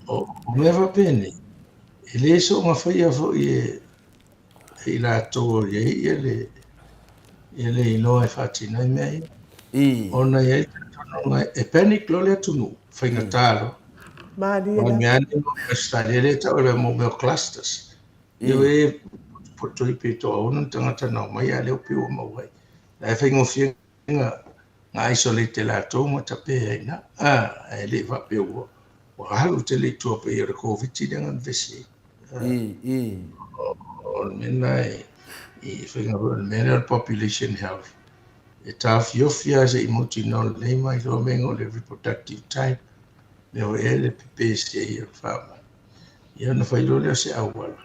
Speaker 4: O mea faapenei, E le soona faia foi e i latou o i ai le, ia le iloa e faatino ai mea ia. Ona e i ai le talitonuga e panic loa le atunuu, faigata loa.
Speaker 1: Malie la.
Speaker 4: O mea lava nei mo Ausetalia lea e tau o mea o clusters. Ioe, e potopoto ai pe toaono ni tagata na omai a o lea ua pei ua maua ai. La e faigofie na isolate e latou ma tape ai i ina, ae le i faapea ua alu tele i tua pei o le Koviti lea na vevesi ai. O le mea lena e faiga foi o le mea lea o le population health, e taofiofi lava se i mautinoa lelei ma iloa mea o le reproductive time, mea foi lea le pepesi ai o le faamai. Ia ona fai loa lea o se auala,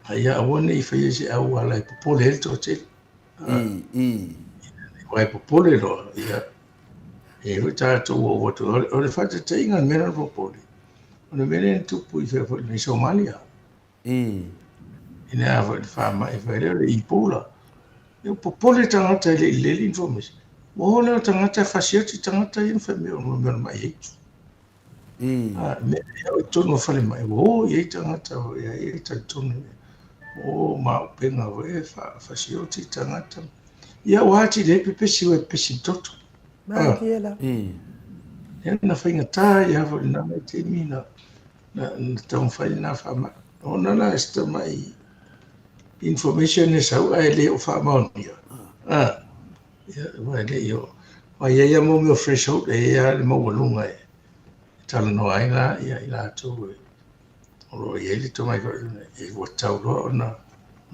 Speaker 4: a ia aua ne i faia se auala e popole ai le toatele. Aua e popole loa, ia, e i ai foi tagata ua oo atu. O le faataitaiga o le mea lea o le popole, o le mea lea na tupu i fea foi i Somalia. I le a foi le faamai foi lea o le Ebola. Ia ua popole tagata e le i lelei le information. Ua o lea o tagata e fasioti tagata ia na fai mai o le mea o le mai aitu. A, mea ia o i totonu o falemai, ua o i ai tagata foi, a e talitonu o maupega foi e fasioti tagata. Ia ua atili ai pepesi ua e pepesi i le toto.
Speaker 1: Malie la.
Speaker 4: Ia na faigata ai lava foi i lena vaitaimi na taumafai lena faamai. Ona la e se tamai information e sau ae le o faamaonia. Ia, aua e le i oo. Aua e i ai lava mea o threshold, e i ai lava le maualuga e talanoa ai la i latou o lo o i ai le tomai foi, ua tatau loa ona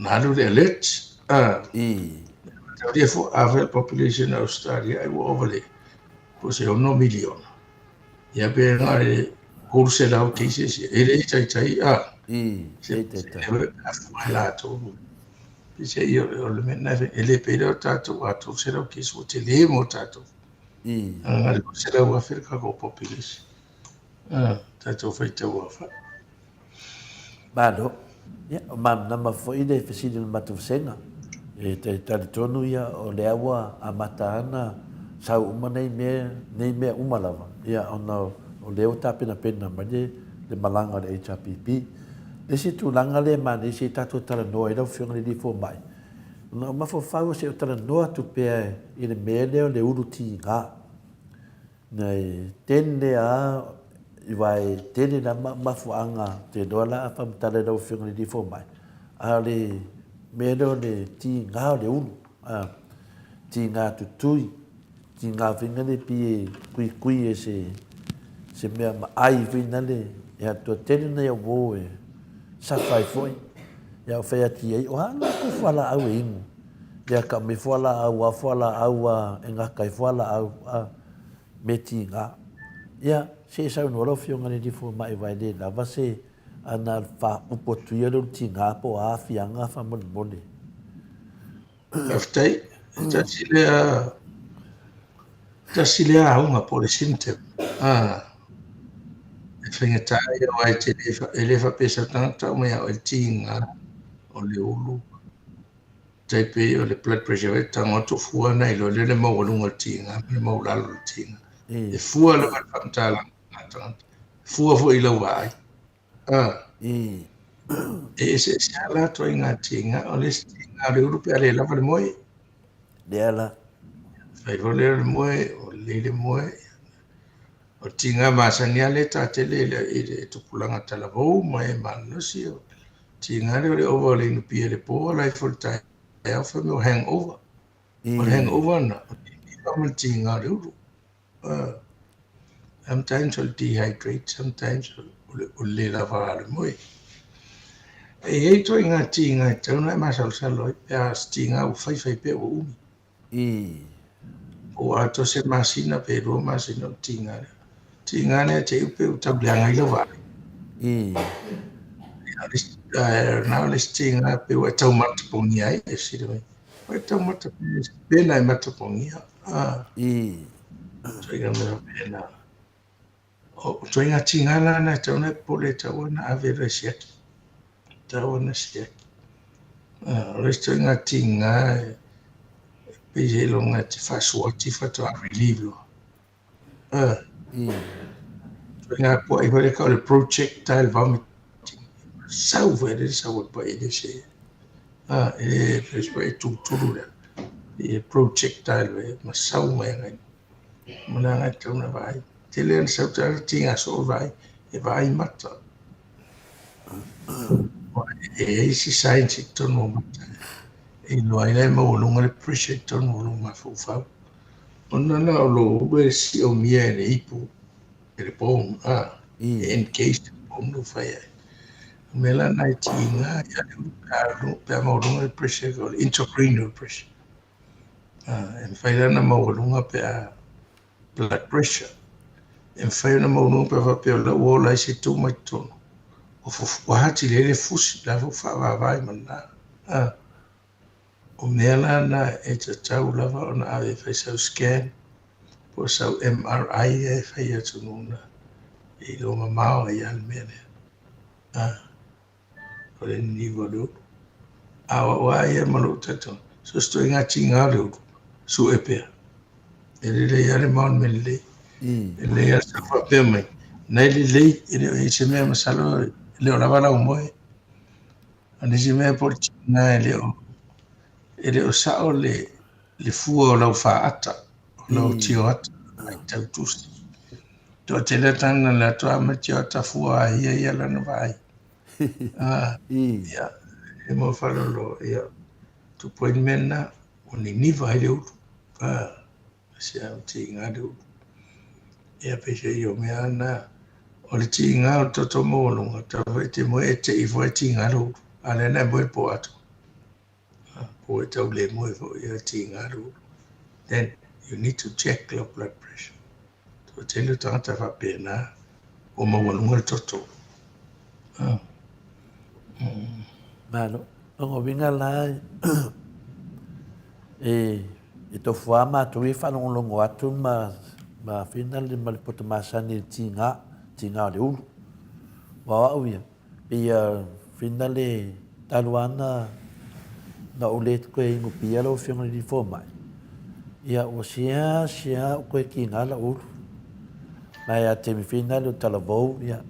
Speaker 4: alu le alert. Taulia foi, a fai o le population o Australia ai ua ova le po o se 6 miliona. Ia pe na o le 300 cases, e le i taitai, a.
Speaker 3: E le taitai.
Speaker 4: A fua latou. Peiseai o le mea lena e le pei lea o tatou a 300 case ua tele mo tatou. Na o le 200,000 le tatou population. Tatou faitau aofai.
Speaker 3: Malo. Ia, o malamalama foi le fesili o le matou vasega. E talitonu ia o lea ua amata ana sau uma nei mea, nei mea uma lava, ia ona o lea ua tapenapena mai le malaga a le HRPP. Le isi tulaga lea e manaia se i tatou talanoa ai lau Afioga i le Alii Fomai, ona ou mafaufau se i ou talanoa atu pea i le mea lea o le ulu tiga. E tele lava, aua e tele lava mafuaaga ou te iloa la a faamatala i lau Afioga i le Alii Fomai, a o le mea lea o le tiga o le ulu, tiga tutui, Tiga foi nale pei e kuikui e se se mea maai foi nale e atoa tele nai au uo e saka ai foi. Ia o fai atu i ai, o a la kou fualaau e inu? Ia ka me fualaau a fualaau a e gata ai fualaau a me tiga. Ia se i saunoa lau Afioga i le Alii Fomai aua e le lava se ana faaupu atu ia lea o le tiga po o a aafiaga faamolemole.
Speaker 4: Faafetai. E tasi lea, tasi lea auga po o le symptom. Ah, e faigata ia aua e te le, e le faapea sau tagata tau mai ia oe le tiga o le ulu, tai pei o le blood pressure e tago atu fua ona iloa lea le maualuga o le tiga ma le maualalo o le tiga. E fua lava le faamatalaga a le tagata. E fua foi i lau vaai. E eseese lava la ituaiga tiga, o le isi tiga o le ulu pe a le lava le moe.
Speaker 3: Lea la.
Speaker 4: Fai foi lea o le moe, o lelei le moe. O le tiga masani lava lea e taatele i le tupulaga talavou ma e malolosi. O le tiga lea o le ova o le inu pia i le po, ala ifo i le taeao fai mea ua hangover. O le hangover lena, o le tiga ma le tiga o le ulu. Sometimes o le dehydrate, sometimes o le o le le lava o le moe. E i ai ituaiga tiga e tatau ona e masalosalo ai pe a se tiga ua faifai pea ua umi. Po ua atoa se masina pe 2 masina o le tiga lea. Tiga lea te iu pe ua tau leaga ai lau vaai. Ae na o le isi tiga pe ua e tau matapogia ai, e fesili mai, ua e tau matapogia i se pena e matapogia? Ituaiga mea faapena. O ituaiga tiga la na e tatau ona e popole, e tatau ona ave loa e siaki. E tatau ona siaki. O le isi ituaiga tiga e pei seiloga e te faasuati faatoa relieve loa. Ituaiga puai foi lea e tau o le projectile vomiting. Sau foi lea sau ai puai e le se e le fai e tutulu lea. E projectile ma sau mai agai. Ma le agaga e tatau ona vaai. Tele ana sau tagata tiga soo vaai, e vaai mata. E i ai se signs i totonu o mata. E iloa ai la e maualuga le pressure i totonu o lou mafaufau. Ona la o lou ulu e siomia e le ipu, e le bone, a, e encased i le bone ua fai ai. O le mea la lena e tiga ia le ulu pe a, pe a maualuga le pressure, o le intracranial pressure. E mafai la ona maualuga pe a blood pressure. E mafai ona maualuga pe a faapea o la ua ola ai se tuma i totonu. Ua atili ai le fusi, la foi ua faavavai ma lena. O mea la na e tatau lava ona ave e fai sau scan po o sau MRI ia e fai i atunuu na e iloa mamao ai lava le mea lea. O le niniva o le ulu. A o au lava ia ma lou talitonuga, so o se ituaiga tiga o le ulu, sue pea. E lelei lava le mao o le mea lelei. E lelei lava le sau faapea mai, na e lelei, e le o i ai se mea masalo e le o lava lau moe. A o le isi mea po o le tiga e le o, e le o sao le, le fua o lau faata, o lau tioata, ai tau tusi. Toatele a tagata na alu atu lava ma le tioata fua a ia ia lana vaai. Ah, ia, e mau faalolo, ia, tupu ai le mea lena, ua niniva ai le ulu. Ah, se a ua tiga le ulu. Ia, peiseai o mea na, o le tiga o le toto maualuga, tau foi e te moe e te i foi e tiga le ulu. A lea na e moe le po atoa. Po e tau le moe foi e tiga le ulu. Then, you need to check your blood pressure. Toatele o tagata faapena ua maualuga le toto.
Speaker 3: Malo. O lona uiga la e e tofu lava matou ia e faalogologo atu ma ma fina le ma le poto masani i le tiga, tiga o le ulu. Aua o au ia, Pei fina le talu lava na na ou le toe inupia lau Afioga i le Alii Fomai, ia ua seasea ou toe tiga lau ulu. Ma e a taimi fina le o talavou, ia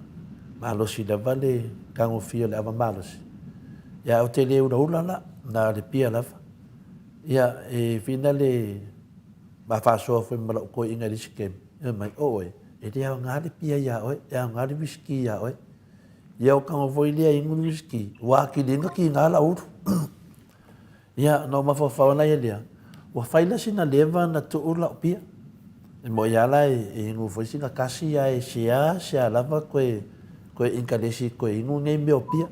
Speaker 3: malosi lava le tagofia o le ava malosi. Ia ae ou te le ulaula la, na o le pia lava. Ia e fina le ma faasoa foi ma lau toeaina i le isi taimi, fai mai, o oe, e le aoga le pia ia oe, e aoga le uisiki ia oe. Ia o tago foi lea inu le uisiki, ua atili ai ona tiga lau ulu. Ia, ona ou mafaufau lea ia lea, ua fai la sina leva na tuu lau pia. E moi lava la e inu foi sina kasi ae seasea lava toe toe inkalesi toe inu nei mea o pia.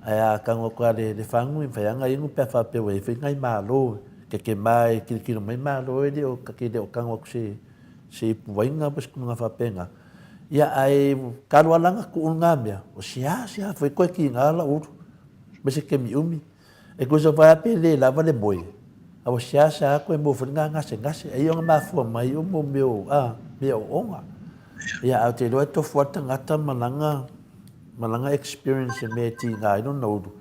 Speaker 3: Ae a tago atu lava le fagu e mafai lava ona inu pe a faapea ua i ai foi nai malo kekema e tilotilo mai malo e le o ta te le o tago atu se se ipu uaina po o se tulaga faapena. Ia, ae talu lava la ona tuu lena mea, o seasea foi toe tiga lau ulu, ma se taimi umi. E tusa foi lava pe le lava le moe, a ua seasea lava toe maua foi lena gasegase. Ai ona mafua mai uma o mea o, a, mea ooooga. Ia, ae ou te iloa e tofu lava le tagata ma lana, ma lana experience i mea e tiga ai lona ulu.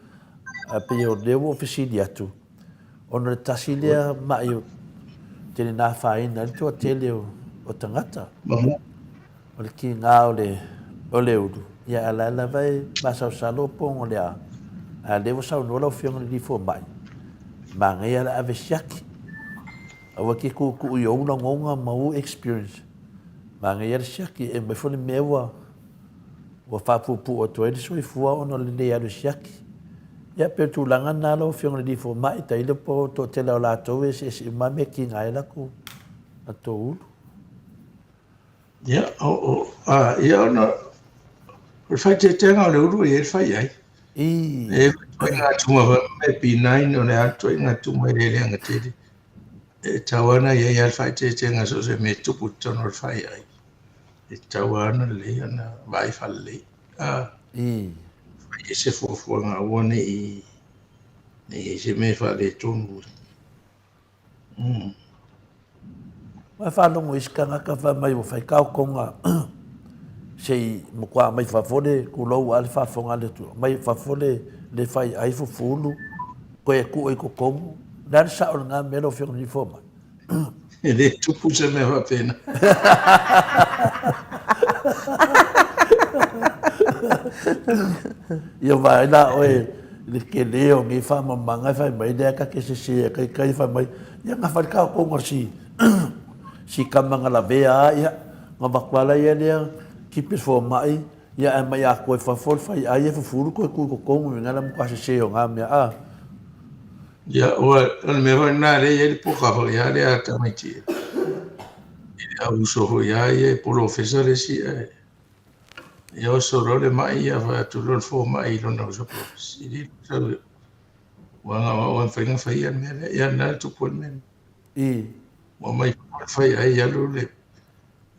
Speaker 3: Ae pei o lea ua ou fesili atu, ona o le tasi lea maʻi o tele na afaina ai le toatele o tagata. O le tiga o le, o le ulu, ia a la e lava e masalosalo po o le a, a o lea ua saunoa lau Afioga i le Alii Fomai, manaia le ave siaki. Aua e te tuutuu i ou lagona ma ou experience. Manaia le siaki, e aumai foi le mea ua ua faapuupuu atu ai le soifua ona o le le alu e siaki. Ia, pei o le tulaga lena lau Afioga i le Alii Fomai, tailo po o le toatele o latou e eseese uma lava mea e tiga ai latou ulu.
Speaker 4: Ia, o, o, a, ia ona, o le faaeteetega o le ulu e i ai le fai ai.
Speaker 3: I.
Speaker 4: E ituaiga tuma foi me B9 o le a ituaiga tuma e le leaga tele. E tatau lava ona i ai lava le faaeteetega so o se mea e tupu i totonu o le fai ai. E tatau lava ona lelei ona vaai faalelei. A,
Speaker 3: I.
Speaker 4: fai ai se fuafuaga aua ne i ne i i ai se mea e faaletonu.
Speaker 3: Ua faalogo i isi tagata fai mai ua fai taotoga se i matua aumai fafo le tulou a le faafofoga a le atunuu, aumai fafo le le fai ai fufulu toe tuu i totonu. O le a le sao o lena mea lau Afioga i le Fomai?
Speaker 4: E le tupu se mea faapena.
Speaker 3: Ia vaai la oe i le tele o nei faamamaga e fai mai lea ta te sese ai kai fai mai ia na fai taotoga si si tama na lavea a ia na avatu a la ia lea keep it fomai ia ae mai atoa i fafo le fai ai e fufulu toe tu i totonu i na la matua sese o na mea a.
Speaker 4: Ia ua o le mea foi lena lea e i ai le poka foi a lea a tamaiti i le au uso foi a ia e polofesa le isi ae ia oso loa le mai ia fai atu loa le fomai i lona uso polofesa i le sau ua na ua mafai ona faia le mea lea ia lena e tupu ai le mea lea.
Speaker 3: I.
Speaker 4: Ua mai le fai ai alu le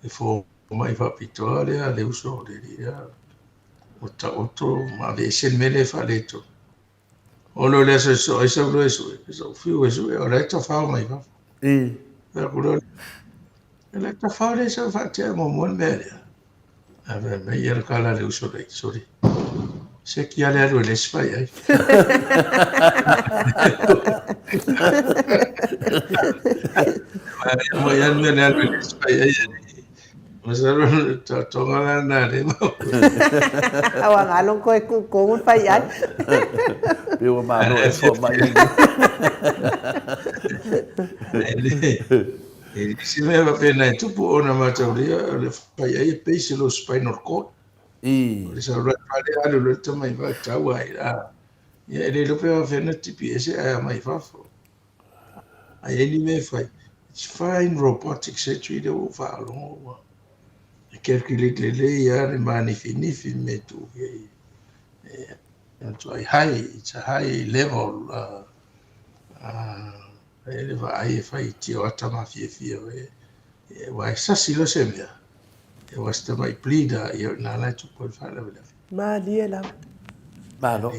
Speaker 4: le fomai faapitoa lea a le uso o le alii lea ua taoto ma aveese le mea lea e faaletonu. Ona o le aso e sosoo ai sau loa e sue, sau fiu e sue, o la e tafao mai fafo.
Speaker 3: I.
Speaker 4: Fai atu loa, o la e tafao lea sau faatea muamua le mea lea. Ae fai mai ia le tala a le uso nei, sole, seki lava le alu e le isi fai ai. Mai lava le mea le alu e le isi fai ai. Masalo le taotoga la lena le mau.
Speaker 1: Aua galo koe kukou fai ai.
Speaker 3: Pe ua malo e fomai.
Speaker 4: E le se mea faapena e tupu ona mataulia o le fai ai e pei se lo spinal cord.
Speaker 3: I.
Speaker 4: O le sau fale alu loa le tamai tau ai a. Ia e le iloa pe faapefea ona tipi ese ae aumai i fafo. Ae i ai ni mea e fai, it's fine robotic surgery lea ua ou faalogo ua e calculate lelei lava le manifinifi ma mea e tuu i ai. E matuai high, it's a high level e le vaai e fai i tioata mafiafia aua e sasi loa se mea, aua se tamai bleeder, ia o i ina la e tupu ai le faalavelave.
Speaker 1: Malie lava.
Speaker 3: Malo.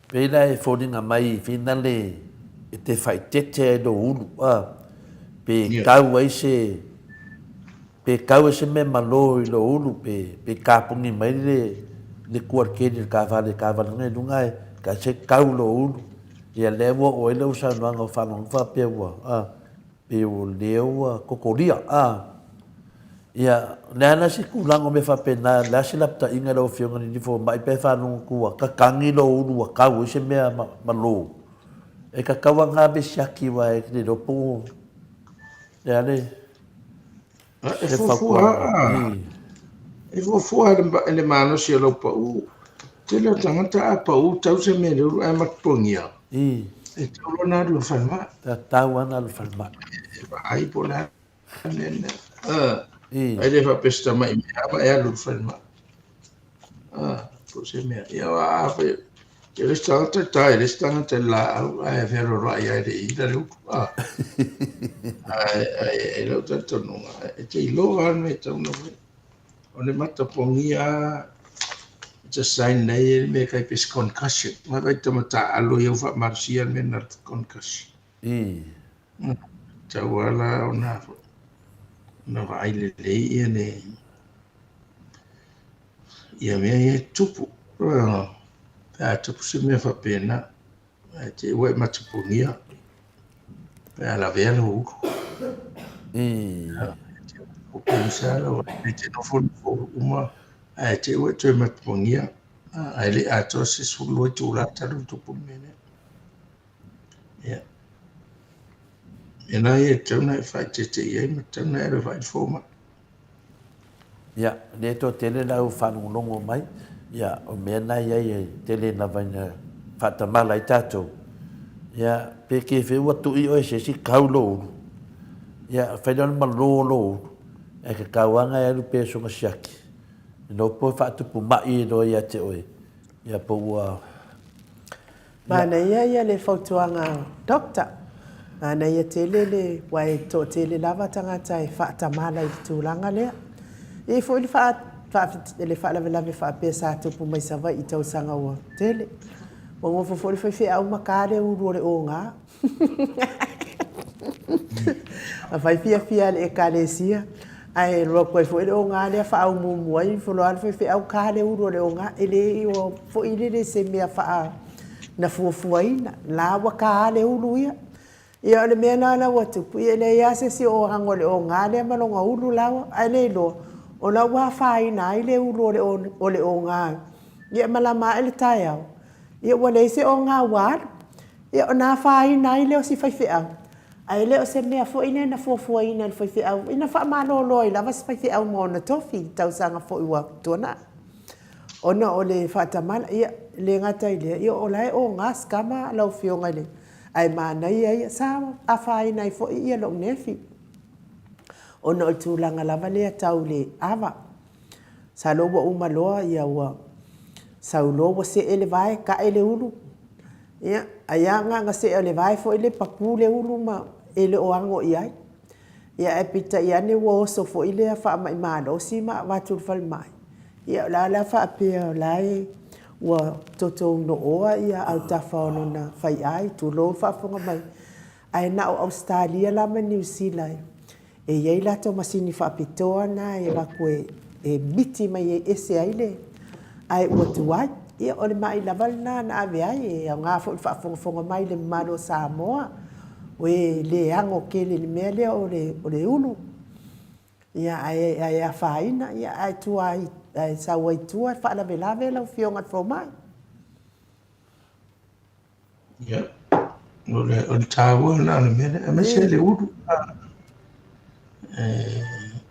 Speaker 3: Pei la e foliga mai finale e te faaeteete ai lou ulu a, pe kau ai se, pe kau ai se mea malo i lou ulu, pe, pe kaponi mai le, le kualikeni o le taavale, taavale i luga e kai se kau lou ulu. Ia lea ua oo ai lau saunoaga o faalogo faapea ua, a, Pei o lea ua kokolia, a. Ia, o le a la se tulaga o mea faapena, o le a se lapataiga i lau Afioga i le Fomai pe faalogo atu ua kakagi lou ulu ua kau ai se mea malo. E tatau lava ona ave siaki aua e te le iloa po o le a le
Speaker 4: E fuafua lava, e fuafua i le malosi o lau pau. Tele o tagata a pau tau se mea i le ulu ae matupuagia. E tatau loa ona alu i le falemai.
Speaker 3: E tatau lava ona alu i le falemai.
Speaker 4: E vaai po o le a le mea lena. Ai le faapea se tamai mea lava e alu i le falemai. Po o se mea. Ia aua afai o le isi tagata e ta i le isi tagata i le laau ae fealoaloai lava e le i ila le utu. Ae i lou talitonuga, e te iloa lava le mea e tatau ona fai. O le matapogia lava, it's a sign nei e le mea e tai pei se concussion. Vaai tama taaalo ia ua faamalosia le mea lena o le concussion. Tatau lava la ona vaai lelei ia le ia mea ia e tupu. Pe a tupu se mea faapena, ae te i ua e matapogia pe a lavea lou ulu. O pogisa lau e te nofonofo uma ae te i ua e toe matapogia ae le i atoa se 12 itula talu ona tupu le mea lea. Ia. Mea la ia e tatau ona e faaeteete i ai ma tatau ona e alu e vaai le fomai.
Speaker 3: Ia, lea toatele la ua faalogologo mai, ia, o mea na i ai e tele lava ina faatamala ai tatou. Ia, pe kefe ua tui oe e se isi kau lou ulu. Ia, fai loa le malo lou ulu. Ae ke kauaga e alu pea soga siaki, e noho po e faatupu maʻi e loa ia te oe, ia po ua.
Speaker 1: Manaia ia le fautuaga doctor. Manaia tele le wa e toatele lava tagata e faatamala i le tulaga lea. E i ai foi le faa le faalavelave faapea sa tupu mai Savaii i tausaga ua tele. Ua nofo foi le faifeau ma ka le ulu o le oga. A fai fiafia le Ekalesia, ae alu atu ai foi le oga lea faaumuumu ai ifo loa le faifeau ka le ulu o le oga. E le o foi lele se mea faa na fuafuaina, la ua ka le ulu ia. Ia o le mea la la ua tupu, ia e leai lava se isi o ago i le oga lea ma lona ulu laua, ae le iloa, o la ua afaina ai le ulu o le oga. Ia e malama ae le taeao, ia ua leai se oga ua alu. Ia ona afaina ai lea o si faifeau, ae le o se mea foi lea na fuafuaina e le faifeau, na faamalolo ai lava si faifeau ma ona tofi i le tausaga foi ua tuanai. Ona o le faatamala, ia, e le gata i lea, ia o la e oga si tama lau Afioga i le, ae manaia ia, sa afaina ai foi ia lou nefi, ona o le tulaga lava lea tau le ava. Masalo ua uma loa ia ua sau loa ua see le vae, tae le ulu, ia, ai lava na ona see o le vae foi lea papu le ulu ma e le o ano i ai. Ia ae peitai ane ua oso foi lea faamai malosi ma avatu i le falemai, ia o la la faapea o la e ua totounoa ia autafa o lona faiai, tulou le faafofoga mai, ae na o Ausetalia la ma Niu Sila e i ai latou masini faapitoa na e avatu e miti mai ai ese ai le ae ua tuai. Ia o le mai lava lena na ave ai, e aoga foi i le faafogafoga mai i le mamalu o Samoa, o e le ano tele i le mea lea o le ulu, ia ae afaina, ia ae tua ae sau ai i tua le faalavelave lau Afioga i le Fomai.
Speaker 4: Ia, o le, o le taua lena o le mea lea, aemaise le ulu.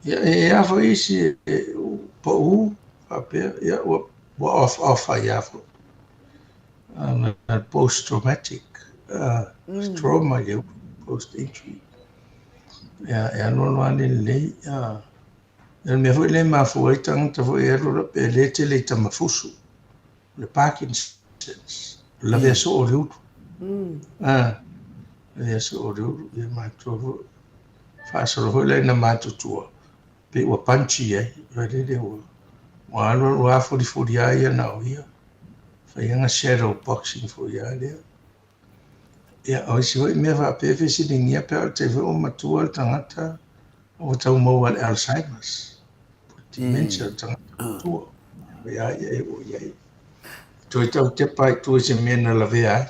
Speaker 4: Ia, e a foi isi e pau faapea, ia, ua, ua off off ai lava foi. Uh, post traumatic uh, mm. trauma i le ulu, post injury. Ia, e alualu lava le lelei. Uh, le mea foi lea e mafua ai tagata foi e alu pe le tele i tamafusu. O le Parkinson's, o le lavea soo o le ulu. Ah, lavea soo o le ulu, ia matua foi. Faasolo foi la ina matutua, pei ua punchy ai, foi lele ua, ua alu alu ua afolifoli lava ia na o ia. Fai lava shadow boxing foi lava lea. Ia, o isi foi mea faapea e fesiligia pe a o le taimi foi ua matua le tagata, ua tau maua i le Alzheimer's. Dementia le tagata matua. Ia ia e ua i ai. Toe tau tepa i tua i se mea na lavea ai.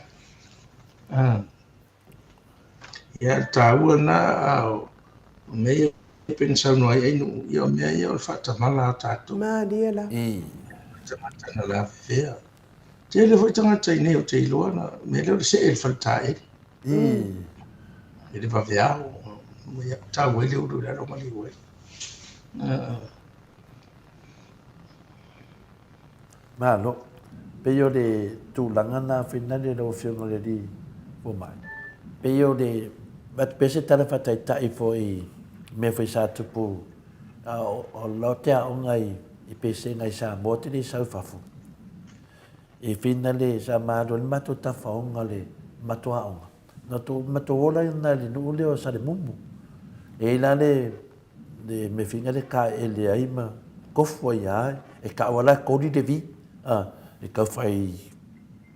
Speaker 4: Ah. Ia, le taua na, o mea ia pei ona saunoa ai Ainuu, ia o mea ia o le faatamala a tatou.
Speaker 1: Malie la.
Speaker 4: Tagata na lavevea. Tele foi tagata i nei ou te iloa na mea lea o le see i le faletaeli. I le vaveao, ia tau ai le ulu i lalo ma liu ai.
Speaker 3: Malo. Pei o le tulaga na finale lau Afioga i le Alii Fomai. Pei o le avatu pea se tala faataitai foi i mea foi sa tupu a o lau te aoga i Pesega i Samoa te le i sau i fafo. I finale sa malo ai le matou tafaoga le matou aoga. Na matou ola i le nuu lea o Salemumu. E i ai la le le mea finga le kaele ai ma kofu ai a e kau ala koli le vi a e kau fai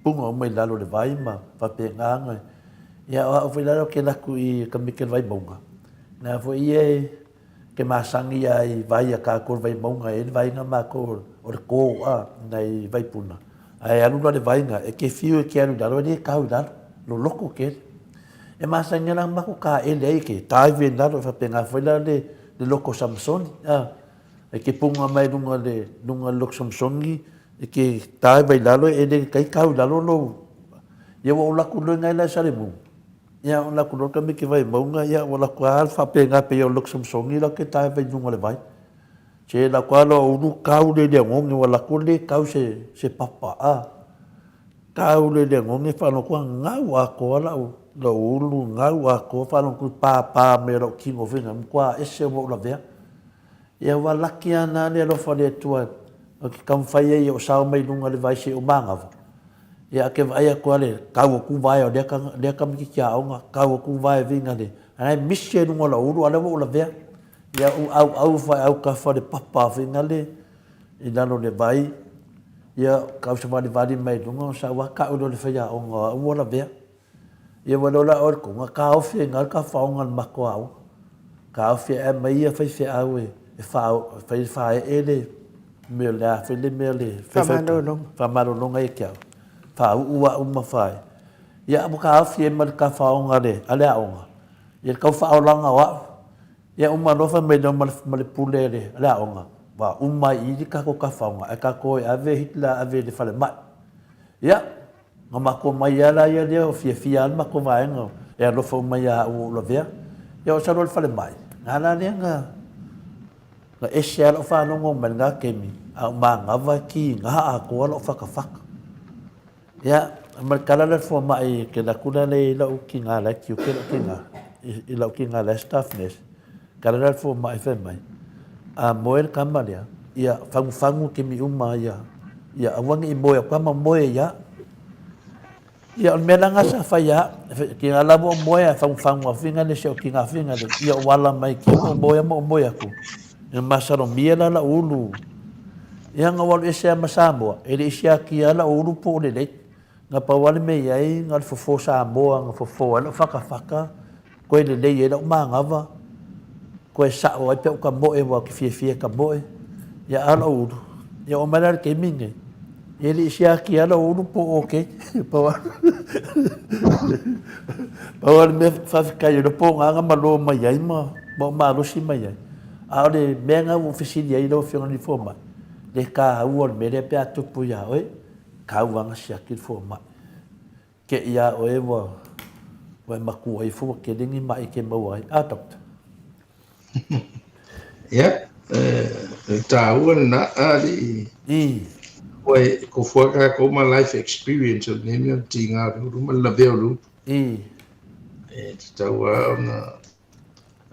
Speaker 3: punga uma i lalo le vai ma faapena nga ia o au foi lalo ke laku i ka mike vai maunga na foi ia e ke masangi ai vai a ka ko vai maunga e vai nga ma ko o le ko a nei vai puna Ae alu la le vaega, e ke whiu e ke alu i lalo, e le kau i lalo, loloko kele. E masani ana mako kaele ai ke dive i lalo, e faapena foi la le, le loko Samsoni, a, e ke punga mai lunga le, lunga le loko Samsoni, e ke dive i lalo, e le kai kau i lalo lou. Ia ua o laku loa ngai la Salemu. Ia o laku loa ka me ke vai maunga, ia ua laku a faapena pe ia o loko Samsoni la ke dive i lunga le vai. Che la kua loa ulu kau le le ngonge wa la ko le kau se se papa a. Kau le le ngonge fa lo kua ngau a ko la u la ulu ngau a ko fa lo ku pa pa me lo kingo finga kua ese mo la vea. Ia ua laki a na le alofa o le Atua o ke taumafai ai o sao mai luga le vai se o manava. Ia a ke vaai atu a le kau o ku vae o lea ka lea tamaititi aoga, kau o ku vae viga le a e misi ai luga o lau ulu a lea ua ou lavea. Ia ou auau fae au kafa le papa viga le i lalo le vai. Ia kau savalivali mai luga o sau a kau le faiaoga o au ua lavea. Ia ua lola oe le koga, kaofi ai le tafaoga i le matou aoga. Kaofi ae aumai ia faifeau e fai faaee le mea le a foi le mea le
Speaker 1: Faamalologa.
Speaker 3: Faamalologa ia te au. Faauu au ma faaee. Ia ua kaofi ai ma le tafaoga a le aoga, ia le tau faaolaga o au. Ia uma loa fai mai loa ma le pule a le aoga, ua uma ai i i le tatou tafaoga ae tatou o e ave Hitler ave i le falemai. Ia, Na matou omai lava la ia lea, fiafia lava le matou vaega e alofa uma ia au ua ou lavea. Ia ou sau loa i le falemai, na la lea na, na ese lava lau faalogo mai lena taimi, a o manava e kiga atoa lau fatafata. Ia, ma le tala lea a le fomai, ke alu atu la lea i lau tiga la e tiute lau tiga, i lau tiga la e staff nurse, tala lea a le fomai fai mai, a moe le tama lea, ia fagufagu taimi uma ia, ia aua ne i moe atu ma moe ai lava. Ia o le mea la lena sa fai ia au, tiga lava o moe ae fagufagu lava foi lea si au tiga foi lea, ia ou ala mai kia ma ou moe ma ou moe atu. Ia masalomia la lau ulu. Ia na ou alu ese lava ma Samoa, e le i siakia lava lau ulu po o lelei. Na pau lava le mea i ai, na o le fofo Samoa na fofo ai lau fatafata, Koe lelei ai lau manava, koe sao ai pe ou tamoe aua ou te fiafia e tamoe, ia a lau ulu, ia oo mai la i le taimi lenei, e le i siakia lava lau ulu po o okay. Pau lava le mea faafetai o le pogā na malo mai ai ma ou malosi mai ai. A o le mea lena ua ou fesili ai lau Afioga i le Fomai, le taua o le mea lea pe a tupu ia oe, tau lava na siaki le fomai. Ke iā oe ua ua e matua ifo ua tele ni maʻi e te maua ai. A Doctor?
Speaker 4: Ia, e tāua lena, alii.
Speaker 3: I.
Speaker 4: Ua e kofua kākou ma life experience o lenei mea o le tiga o le ulu ma le lavea o le ulu.
Speaker 3: I.
Speaker 4: E tatau lava ona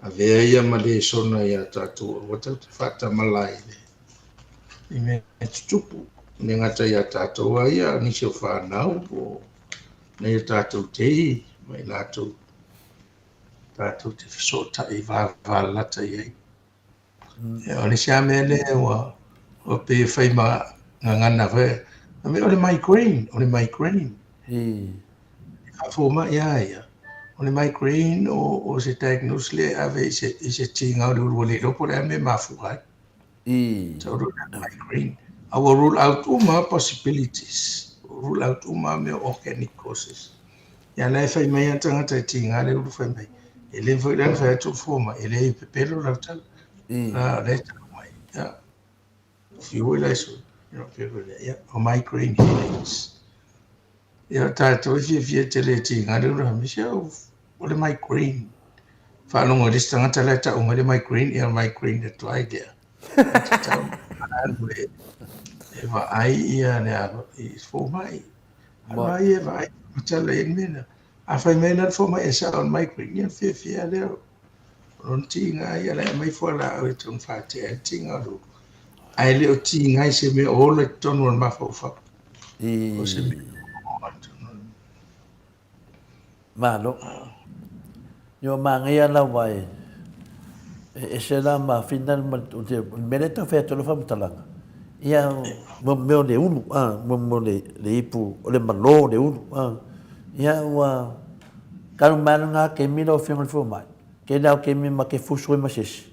Speaker 4: avea ia ma lesona iā tatou aua tatou te faatamala ai i i mea e tutupu. E le gata iā tatou a ia, nisi o fanau po o nai o tatou tei ma i latou tatou te fesootai vavalalata i ai. Ia, o le isi lava mea lea ua ua pei e fai ma gagana foi, fai mai o le migraine, o le migraine. E faafomai lava ia, o le migraine o se diagnosis lea e ave i se, i se tiga o le ulu ua le iloa po o le a le mea e mafua ai. So, rule out migraine. A ua rule out uma possibilities. Rule out uma mea o organic causes. Ia la e fai mai lava tagata e tiga le ulu fai mai. E le mafai la ona fai atu le fomai, e leai e pepelo lau tala. A o lea e tau mai. Ia, fiu la e sui. Ia, o migraine headaches. Ia, o tatou e fiafia tele e tiga le ulu fai mai, o le migraine. Faalogo i le isi tagata la e tau mai le migraine, ia migraine atu ai lea. E tatau alu e, e vaai ia le i fomai. Alu ai e vaai, matala i le mea lea. A fai mai la le fomai e sao le migraine, ia fiafia lea. O lona tiga ia la e aumai fualaau e tau faatea ai le tiga o le ulu. Ae le o tiga i se mea o ola i totonu o le mafaufau. O se mea o ola i totonu o le
Speaker 3: Malo. Io manaia lava e e ese la ma final ma le mea lea e tau fai atu ai lau faamatalaga, ia mo mea o le ulu, a, mo mea o le ipu, o le malo o le ulu, a. Ia ua talu mai lava lena taimi lau Afioga i le Fomai, tele lava o taimi ma te fusu ai ma se isi,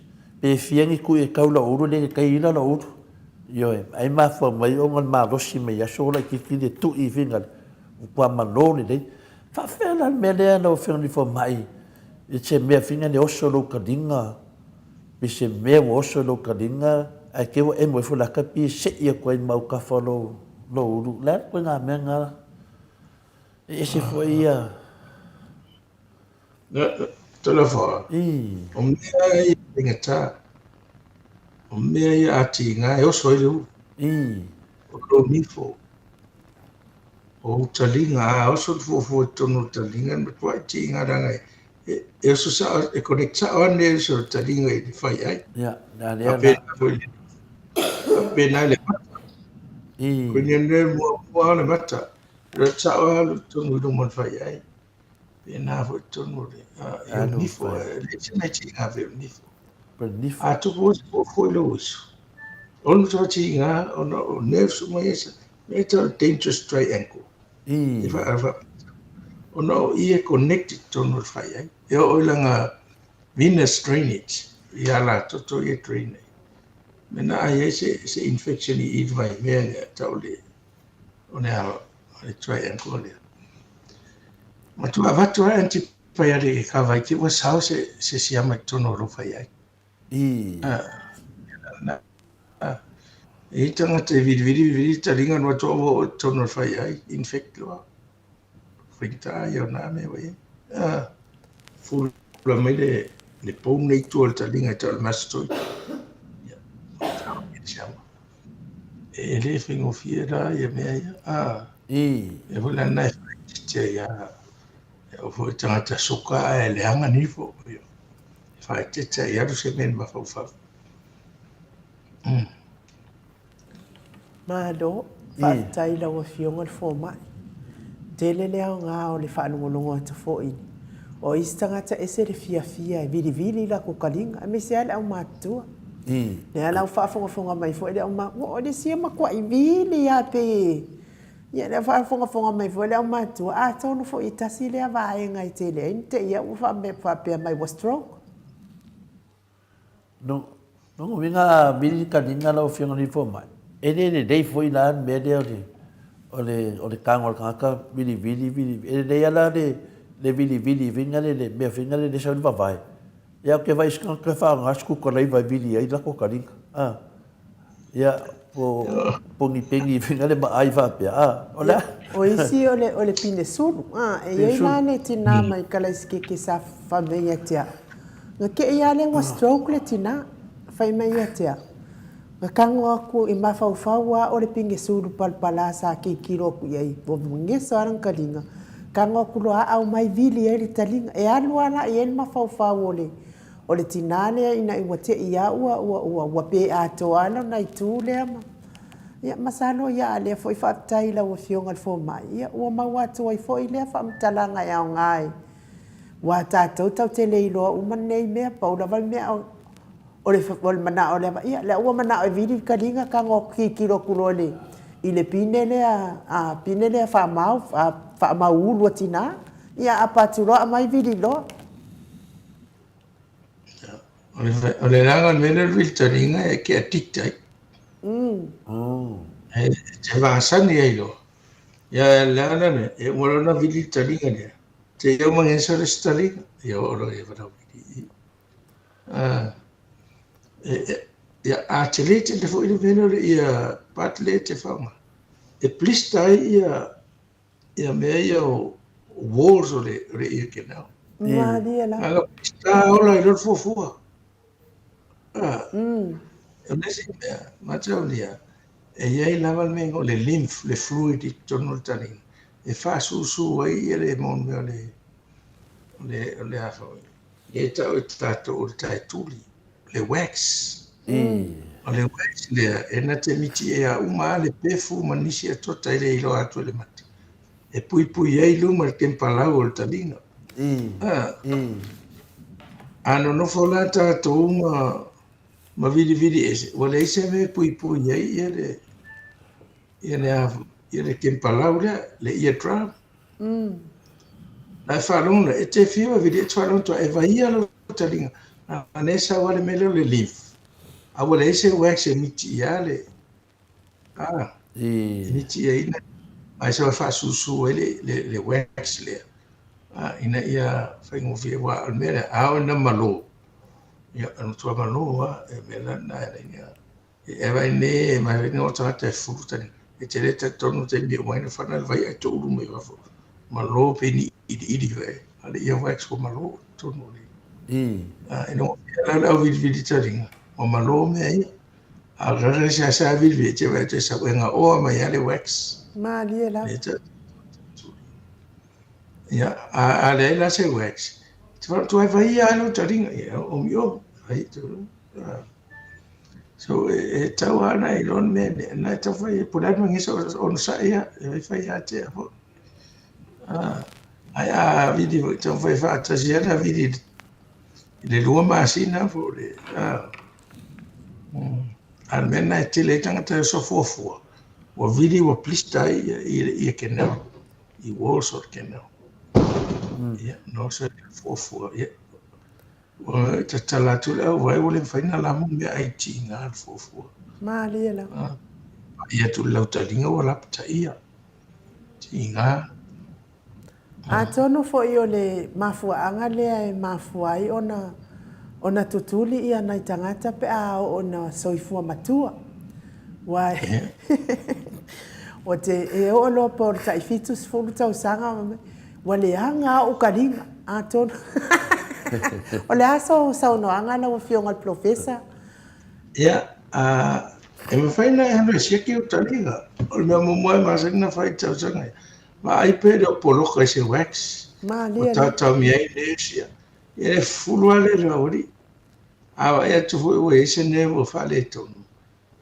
Speaker 3: pe fia ni tui e tau i lau ulu, e le tai ila lau ulu. Ioe, ai mafua mai ona o le malosi mai i aso laitiiti le tui i fingal, Ua malo lelei. Faafefea la le mea lea lau Afioga i le Fomai i se mea fina le oso i lou taliga, pe se mea ua oso i lou taliga ae te i ua emo ifo le ata pe sei atu ai ma autafa o lou lou ulu. O le a le ituaiga mea lena? E ese foi ia.
Speaker 4: Talofa, o mea ia faigata, o mea ia a tiga e oso ai le ulu. O lou nifo, o ou taliga, a oso le fuafua i totonu o le taliga, e matuai tiga leaga E oso sao, e connect sao lava nerves o le taliga i le faiai.
Speaker 3: Ia, na lea la.
Speaker 4: Faapena foi i le, faapena i le mata. Cranial nerve muamua o le mata. E alu atu sao lava alu i totonu i luma o le faiai. Pena foi totonu o le, i o nifo, e leai se mea e tiga pei o le nifo. A tupu se fuafua i lou uso, o le matua tiga ona o nerves uma ia, mea e tau o le dangerous triangle. E ona o i e connect i totonu o le faiai. E oo i lana venous drainage, i alatoto ia e drain ai. Mena a i ai se infection i i le vaimea lea, tau o le o le o le triangle lea. Matua avatu lava antibiotic e kava ai te ua sao se se siama i totonu o lou faiai. Na, e i tagata e vilivili vilivili taliga na matua ua oo i totonu o le faiai, infect loa. Faigata ia o na mea ua i ai. Fula mai le le bone lea i tua o le taliga e tau o le mastoid. Ia, siama. E le faigofie la ia mea ia. E foi la lena e faaitiitia ai lava e oo foi i tagata soka ae leaga nifo. E faaeteete ai alu se mea i le mafaufau.
Speaker 1: Malo, faafetai i lau Afioga le Fomai. Tele le aoga o le faalogologo atu foi o isi tagata ese le fiafia e vilivili i latou taliga, aemaise lava le aumatutua. Lea la ua faafogafoga mai foi le aumatutua, ua o le isi e matuai vili lava pei e, ia lea faafogafoga mai foi le aumatutua, atonu foi e tasi lea vaega e tele ai na te i ua faapea mai ua stroke.
Speaker 3: No, lona uiga a vili taliga lau Afioga i le Fomai, e le lelei foi la le mea lea o le, o le, o le tago a le tagata vilivili, vilivili. E lelei lava la le, le vilivili foi lea, le mea foi lea e sau ai le vavae. Ia ou te vaai i isi tagata e faaaoga sukutalaiva e vili ai latou taliga. A. Ia, po, po ni peni foi lea ma ai faapea. A, o le a?
Speaker 1: O isi o le, o le pine sulu. A, e i ai la le tinā mai Kalaisikeke sa fai mai ia te au. Na te i lava lea ua stroke le tinā. Fai mai ia te au. Na tago atu i mafaufau lava o le pine sulu palapala sa tilotilo atu i ai, ua geso lava lana taliga. Tago atu loa aau mai vili ai le taliga. E alu lava la i ai le mafaufau o le O le tinā lea ina ua te i a ua, ua, ua, ua pē atoa lava lona itu lea ma, ia, masalo ia a lea foi faafetai i lau Afioga i le Fomai, ia, ua maua atu ai foi lea faamatalaga e aoga ai, aua tatou tatou te le iloa uma lenei mea, pau lava le mea o, o le, o le manao lava, ia, lea ua manao e vili le taliga, tago atu tilotilo atu loa i le, i le pine lea, a, pine lea faamau, faamauulu a tinā, ia aapa atu loa aumai vili loa.
Speaker 4: O le leaga o le mea lea o le vilitaliga e te addict ai. E te vasani ai loa. Ia le leaga lea mea, e uma loa ona vili le taliga lea, te i au magesa le isi taliga, ia oo loa ia valaau vili. Ia a tele tele foi le mea lea o le ia part lea e te faaaoga, e blister ai ia ia mea ia o walls o le, o le ear canal.
Speaker 1: Malie la.
Speaker 4: A sta ola i lor fuafua. Ah. O le isi mea, mataulia, e i ai lava le mea o le lymph, le fluid i totonu o le taliga, e faasusu ai ia le mau mea o le, o le, o le a foi, e tau e tatou o le taetuli, le wax. O le wax lea, e na te miti ea uma lava le pefu ma nisi atoa e le iloa atu e le mata. E puipui ai luma le kempalau o le taliga. A nonofo la tatou ma, ma vilivili ese, ua leai se mea e puipui ai ia le, ia le, ia le kempalau lea, le ear drum. La e faalogo e te fiu e vili, e te faalogo atu, e vaia lau taliga. A ne sau lava le mea lea o le lymph. A ua leai se wax e miti ia le, a, e miti ia ina, a sau e faasusu ai le, le, le wax lea. A, ina ia faigofie, aua o le mea lea, a oo ina malo, ia, o le matua malo lava, e mea la lena e ala ai ona E vaai nei, e mai nei o tagata e fulu tali. E te le talitonu taimi e uma ai na fana le vai ae toulu mai fafo. Malo pe ni iliili foi. A le ia wax ua malo tonu le. A e nogo fia la le au vilivili taliga. Ua malo mea ia. A o le se asa vilivili e te vaai atu e sau e gaoa mai lava le wax.
Speaker 1: Malie lava.
Speaker 4: Ia, a leai la se wax. Te whanatua e whai ia ai taliga, ia omiomi, whai tolu. So e tau ana i lona mea ne, na e tau whai e pule atu ngisa ono sa ia, e whai whai a te apo. Ai a vili whai tau whai whaatasi ana vili i le lua masina po le, a le mea na e tele ai tangata e sofuafua, ua vili ua blister ai ia, ia kenau, i walls o le kenau. Ia, no se fuafua, ia. Ua tatala atu le auvae ua le mafai ona lamu meaai tiga le fuafua.
Speaker 1: Malie lava.
Speaker 4: Pai atu le lautaliga ua lapataia. Tiga.
Speaker 1: Atonu foi o le mafuaaga lea e mafua ai ona ona tutuli ia nai tagata pe a oo ina soifua matua. Ua ua te e oo loa po o le tai 70 tausaga Ua leaga ou kaliga, atonu. O le a so saunoaga lau Afioga i le Polofesa?
Speaker 4: Ia, e mafai ona e alu e siaki ou taliga. O le mea muamua e masani ona fai i tausaga ia, vaai pe le o poloka i se wax.
Speaker 1: Malie
Speaker 4: Ua taotaomia ai nerves ia. Ia e fufulu lava lea i le aualii. A vaai atu foi ua i ai se nerve ua faaletonu,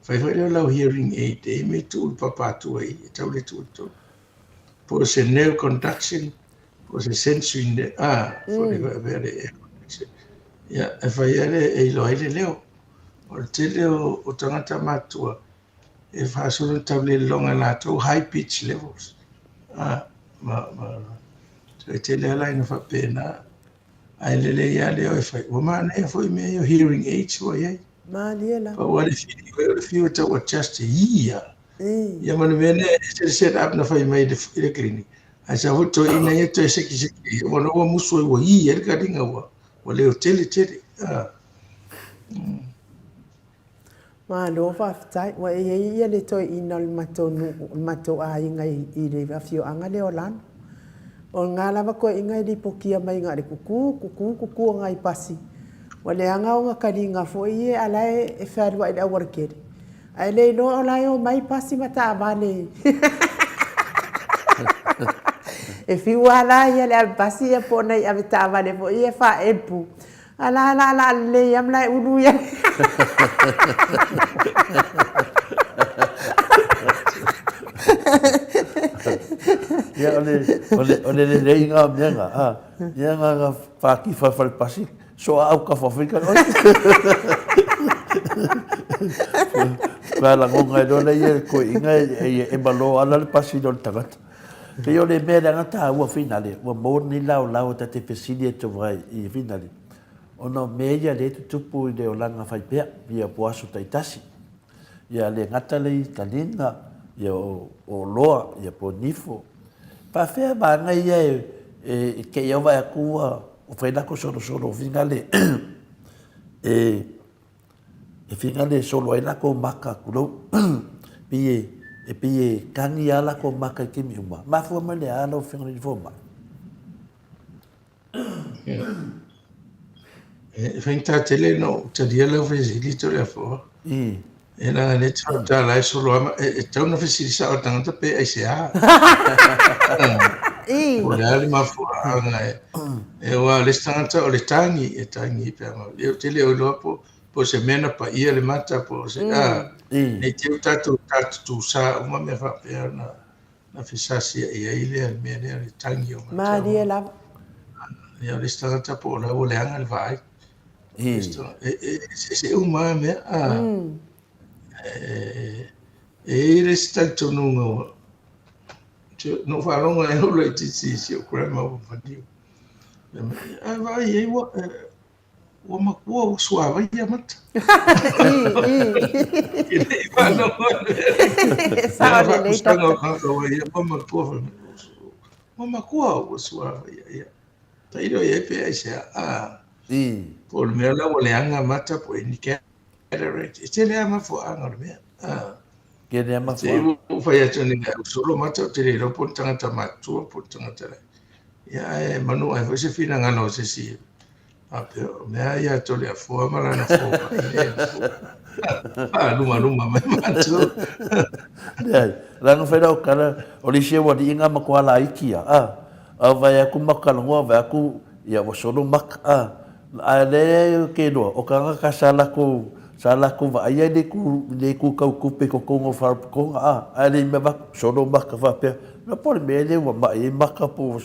Speaker 4: fai foi lea o lau hearing aid e imi tuu le papa atu ai, e tau le tuu i totonu. Po o se nerve conduction, po o se sensory nerve, a, po o le mea le air conduction. Ia, e fai ai le, e iloa ai le leo. O le tele o, o tagata matutua, e faasolo ona tau lelologa e latou high pitch levels. A, ma, ma, so e tele lava la ina faapena. Ae lelei lava leo e fai. Ua manaia foi mea ia o hearing aids ua i ai.
Speaker 1: Malie lava.
Speaker 4: Pau lava le fili, o le fiu e tau adjust e ia. Ia ma le mea lea, e ese le set up na fai mai i le clinic. Ae sau foi toeaina ia toe sekiseki ia, ua ua musu ai ua i ai le kaliga ua, ua leo tele tele.
Speaker 1: Malo faafetai. Ua i ai ia le toeaina o le matou nuu, o le matou aiga i le afioaga lea o Lano. O lena lava toeaina e lipotia mai na o le kuku, kuku, kuku o nai pasi. Ua leaga ona taliga foi ia a la e fealuai i le aualatele. Ae le iloa o la e omai pasi ma taavale. E fiu lava la ia le ave pasi ia po o nai avetaavale foi ia e faaepu. A la la la lelei lava ma la e ulu ia.
Speaker 3: Ia o le o le o le leleiga o mea na, a, ia na na whāki whai pasi, so a au ka whawhika oi. Ka langonga e lola ia ko inga e e malo ala le pasi lo le tagata. Pei o le mea leaga tāua finale, ua maua ni laolao ta te fesili atu ai i finale. Ona o mea ia le tutupu i le olaga fai pea, ia po aso taitasi. Ia le gata le i taliga, ia o oloa, ia po nifo. Faafea vaega ia e kei au vae atu ua fai lako solosolo finale e E finagalo e solo ai lakou maka, tulou, pei e, e pei e kagi lava lakou maka i taimi uma. Mafua mai le a lau Afioga i le Fomai?
Speaker 4: E faigata tele ona ou talia lau fesili Toleafoa. E leaga lea e te fautala e solo lava, e tatau ona fesili sao le tagata pe aisea. Po o le a le mafuaaga e, aua o le isi tagata o le tagi, e tagi pe a mau. Ou te le o iloa po o se mea na paia le mata po o se, a, ne i te i ua tatou tatutusa uma mea faapea ona na fesasiai ai lea le mea lea o le tagi o mata.
Speaker 1: Malie lava.
Speaker 4: Ia, o le isi tagata po o la ua leaga le vaai. E eseese uma lava mea. E i ai le isi talitonuga ua, na ou faalogo ai au laitiiti i si ou grandma ua maliu. Ae vaai i ai ua, ua matua ua suavai ia mata. E le i faalogo atu.
Speaker 1: E sao lelei doctor.
Speaker 4: Ua matua, ua matua ua suavai ia. Tailo i ai pe aisea, a. Po o le mea la ua leaga mata po o ni cataract. E tele lava mafuaaga o le mea. A.
Speaker 3: Tele lava mafuaaga.
Speaker 4: Te ua fai atu nei au solo mata ou te le iloa po o ni tagata matutua po o ni tagata la. Ia ae manu ai foi se finagalo o se isi faapea o mea ia a Toleafoa ma lana fomai lea faalumaluma mai matou.
Speaker 3: Leai, leaga fai lau tala, o le isi aualiiga matua laiti a, a. A vae atu ma talanoa, vae atu Ia ua solo maka, a, ae lea ke iloa, o kānaka sa lakou, sa lakou vaaia i le ku, i le kukau kupe i totonu o faalapotopotoga, a, ae le i mea avatu, solo maka faapea, na po o le mea lea ua ma'i ai maka po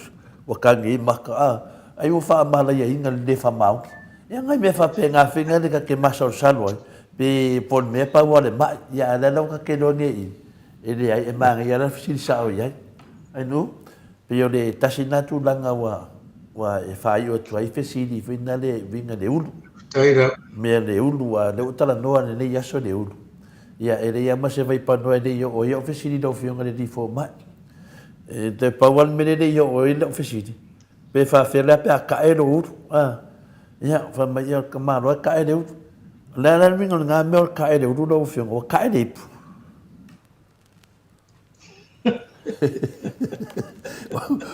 Speaker 3: ua kagi ai maka, a, ai ua faamalaiaina le le faamaoni. Ia nai mea faapena faiga lea ta te masalosalo ai, pe po o le mea pau lava o le ma'i, ia ae o lea lava ta te iloa nei i, e leai, e manaia lava le fesili sao i ai. Ainu, pei o le tasi lena tulaga ua, ua e faaiu atu ai fesili foi na le uiga le ulu.
Speaker 4: Faafetai lava.
Speaker 3: Mea le ulu, a o lea ua talanoa i lenei aso le ulu. Ia, e leai lava ma se vaipanoa e le i oo ai au fesili i lau Afioga i le alii fomai. E toe pau lava le mea lea e le i oo ai lau fesili, pe faafefea la pe a tae lou ulu, a. Ia, fai mai, ia, malo e tae le ulu. O le a la le uiga o lena mea o le tae le ulu lau Afioga, ua tae le ipu.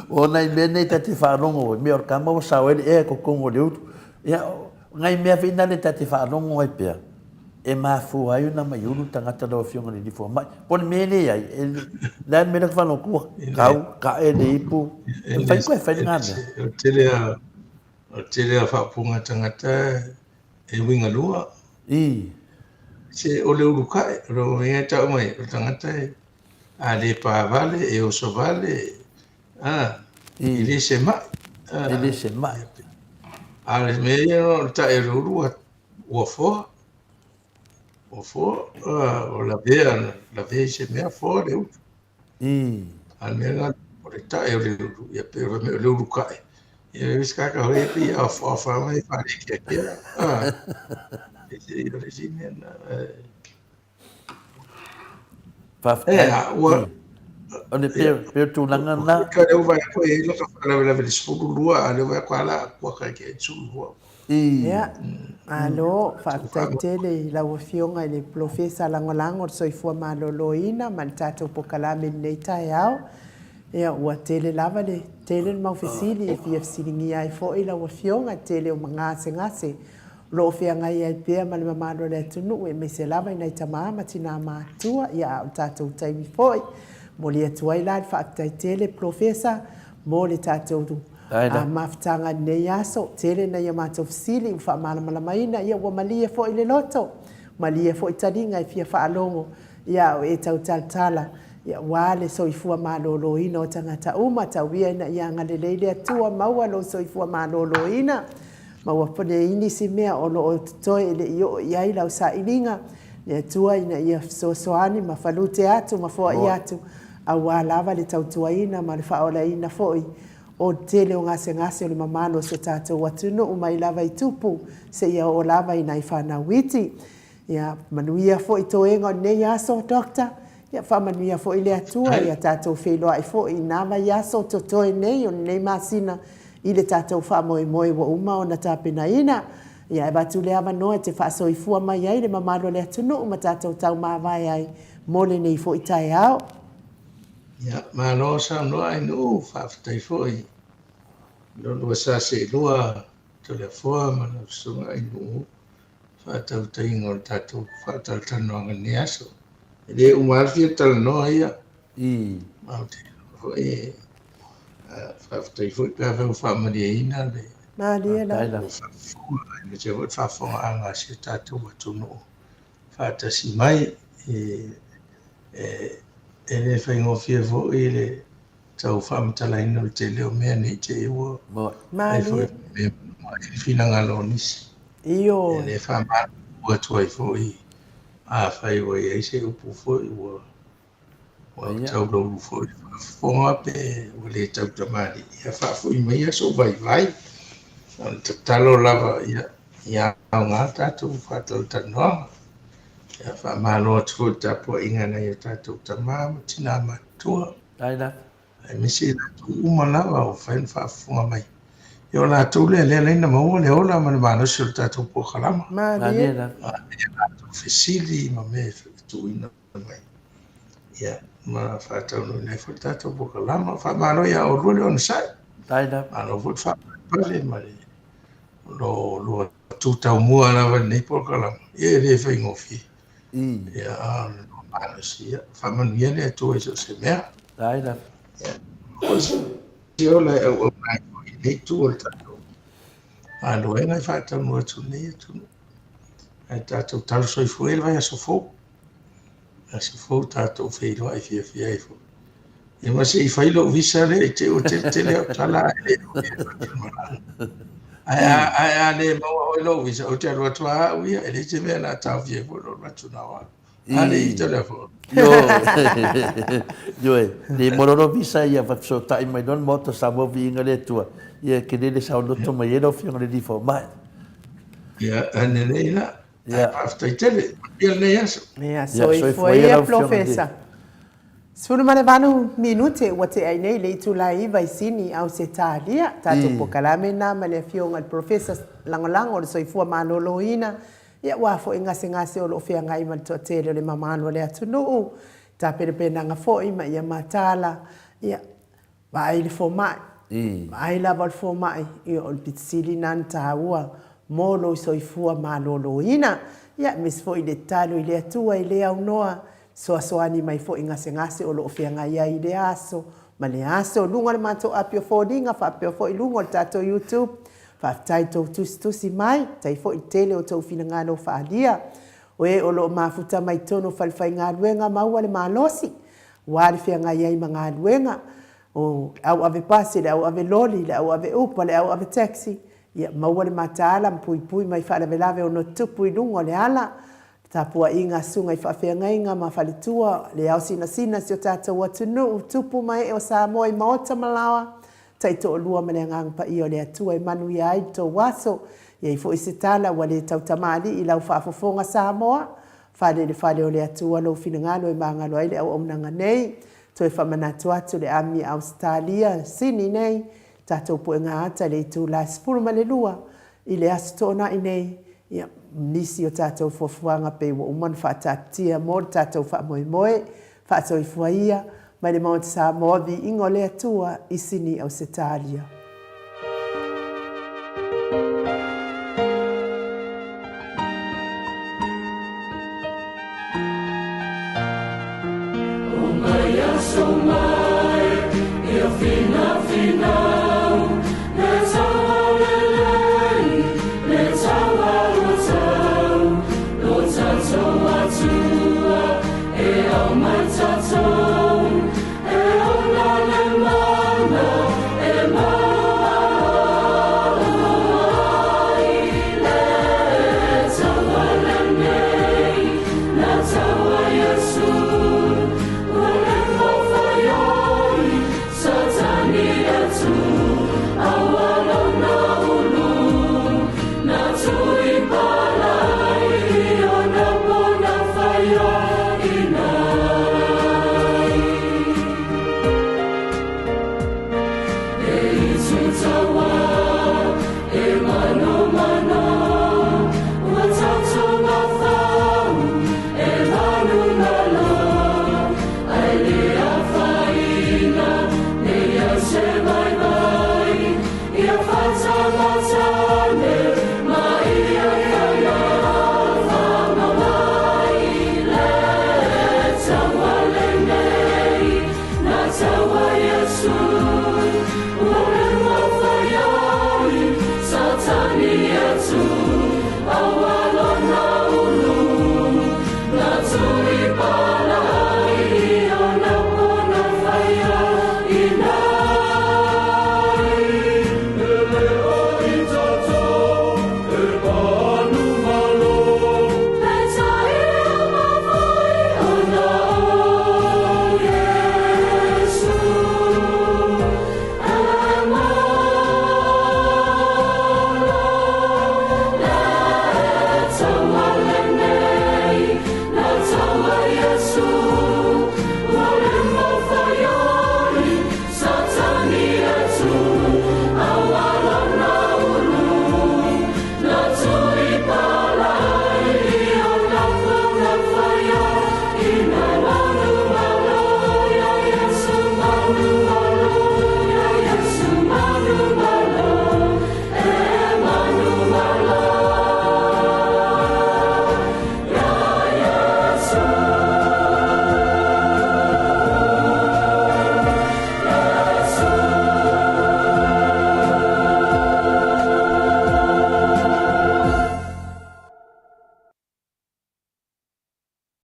Speaker 3: O nai mea nei ta te faalogo ai, mea o le tama ua sao ai le ea i totonu o le ulu. Ia, o nai mea foi na lea ta te faalogo ai pea, e mafua ai ona mai ulu le tagata lau Afioga i le alii fomai. Po o le mea e leai, e, le a le mea lea ou te faalogo atu ua kau, tae le ipu, e mafai ona toe fai lena mea.
Speaker 4: O le tele lava, o le tele lava o faaupuga a tagata e uiga lua.
Speaker 3: I.
Speaker 4: Se o le ulukai, o le uiga e tau mai, o le tagata e, a le pa vale, e oso vale, a,
Speaker 3: I.
Speaker 4: e le se mai.
Speaker 3: A, e le se mai.
Speaker 4: A o le mea ia o le tae o le ulu ua, ua foa. Ua foa, a, o lavea, lavea i se mea, foa le ulu. A o le mea lena, o le tae o le ulu, ia pei o le ulu kae. Ia e se kaka hoi e pei a wha wha mai wha le kia kia. Ah. E se o le isi mea na.
Speaker 3: Faafetai.
Speaker 4: E a ua
Speaker 3: O le pei pei o tulaga na.
Speaker 4: Ka leo vai ko e la ka whalavelave le 12 a leo vai ko ala kua ka ke 12.
Speaker 1: Ia, malo, faafetai tele i lau Afioga i le Polofesa Lagolago o le Soifua Maloloina ma le tatou polokalame i lenei taeao. Ia, ua tele lava le tele le mau fesili e fia fesiligia ai foi lau Afioga i le tele o magasegase o lo o feagai ai pea ma le mamalu o le atunuu aemaise lava i nai tama ma tinā matutua, ia a o le tatou taimi foi. Momoli atu ai la le faafetai tele Polofesa mo le tatou A mafutaga i lenei aso, tele nai a matou fesili ua faamalamalamaina, ia ua malie foi le loto, malie foi taliga e fia faalogo, ia a o e tau talatala, ia aua le soifua maloloina o tagata uma, tau ia ina ia agalelei le Atua, maua lou soifua maloloina, maua pone i nisi mea o lo o totoe e le i oo i ai lau sailiga, le Atua ina ia fesoasoani ma falute atu ma foai atu, aua lava le tautuaina ma le faaolaina foi O le tele o gasegase o le mamalu o si o tatou atunuu mai lava i tupu seia oo lava i nai fanau iti. Ia manuia foi toega o lenei aso Doctor. Ia faamanuia foi le Atua ia tatou feiloai foi i na vaiaso totoe nei o lenei masina i le tatou faamoemoe ua uma ona tapenaina. Ia e avatu le avanoa e te faasoifua mai ai le mamalu o le atunuu ma tatou taumavae ai mo lenei foi taeao.
Speaker 4: Ia, malo saunoa Ainuu, faafetai foi i lo lua sa seelua Toleafoa ma lau susuga Ainuu faatautaiga o le tatou faatalatalanoaga i lenei aso. E le uma lava le fia talanoa ia. Ma ou te iloa foi, faafetai foi pe afai ua faamalieina le
Speaker 1: Malie lava.
Speaker 4: faafofoga aemaise foi le faafofogaaga a si o tatou atunuu. faatasi mai. E le faigofie foi le tau faamatalaina o le tele o mea ne i te i ua ai foi mea i le finagalo o nisi.
Speaker 1: Ioe.
Speaker 4: E le faamalulu atu ai foi afai ua i ai se upu foi ua Ua taulaulu foi le faafofoga pe ua le tautamalii, ia faafoi maia sou vaivai. O le tatalo lava ia, ia aoga tatou faatalatalanoaga. Ia faamalo atu foi i le tapuaiga a nai o tatou tama ma tina matutua. Aemaise i latou uma lava ua mafai ona faafofoga mai. Ia o latou lea lea laina maua le ola ma le malosi o le tatou polokalama.
Speaker 1: Malie.
Speaker 4: A latou fesili ma mea e tuuina mai. Ia, ma faataunuuina ai foi le tatou polokalama. Faamalo ia oulua le onosai. Malo foi le faapalepale ma le lo lua tu taumua lava i lenei polokalama. Ia e le faigofie. Ia, a o le malosi, ia, faamanuia le Atua i so o se mea. Ia, o se ola e auauna ai foi i lenei itu o le tatou. galuega e faataunuu atu i lenei atunuu. Ae tatou talo soifua ia le vaiaso fou. Aso fou tatou feiloai fiafia ai foi. Ia ma se i fai lou visa lea i te i ua tele tele au tala ae le oo i le malaga. Ae a, ae a le maua foi lou visa, ou te alu atu lava au ia, e leai se mea o le a taofia ai foi lou alu atu na o au. A le ita lea foi.
Speaker 3: Ioe, le maua loa visa ia fesootai mai loa le Maota o Samoa viiga le Atua. Ia e tele le saoloto mai ai lau Afioga i le Alii Fomai.
Speaker 4: Ia, e lelei la. Ia. Faafetai tele. Manuia lenei aso.
Speaker 1: Ia, soifua ia Polofesa. 18 minute ua tea ai nei le itula e 9 i Sini, Ausetalia. Tatou polokalame lena ma le Afioga i le Polofesa Lagolago o le Soifua Maloloina. Ia, aua foi gasegase o lo o feagai ma le toatele o le mamalu o le atunuu, tapenapenaga foi ma ia mataala. Ia, Vaai i le fomai. Vaai lava o le fomai, ia o le pito sili lena ona taua mo lou soifua maloloina. Ia, aemaise foi le tatalo i le Atua e le aunoa, fesoasoani mai foi i gasegase o lo o feagai ai i lea aso ma lea aso. Luga o le matou api o foliga faapea foi luga o le tatou YouTube. Faafetai i tou tusitusi mai, faafetai foi i le tele o tou finagalo faaalia. O e o lo o mafuta mai totonu o falefaigaluega maua le malosi, Aua le feagai ai ma galuega, o le au ave pasi, le au ave loli, le au ave upa, le au ave taxi, ia maua le mataala ma puipui mai faalavelave ono tutupu i luga o le ala. Le tapuaiga a susuga i faafeagaiga ma faletua, le ao sinasina si o tatou atunuu, tupu ma ee o Samoa i maota ma laoa, taitoalua ma le Agaga Paia o le Atua e manuia ai le tou aso. E i ai foi se tala ua le tautamalii i lau faafofoga Samoa, Fale i le fale o le Atua lou finagalo e magalo ai le auaunaga nei. Toe faamanatu atu le ami a Ausetalia, Sini nei, tatou puega ata i le itula e 12 i le Aso Toonai nei, ia, nisi o tatou fuafuaga pei ua uma ona faataatitia mo le tatou faamoemoe. Faasoifua ia, mai le Maota Samoa, viiga o le Atua i Sini Ausetalia.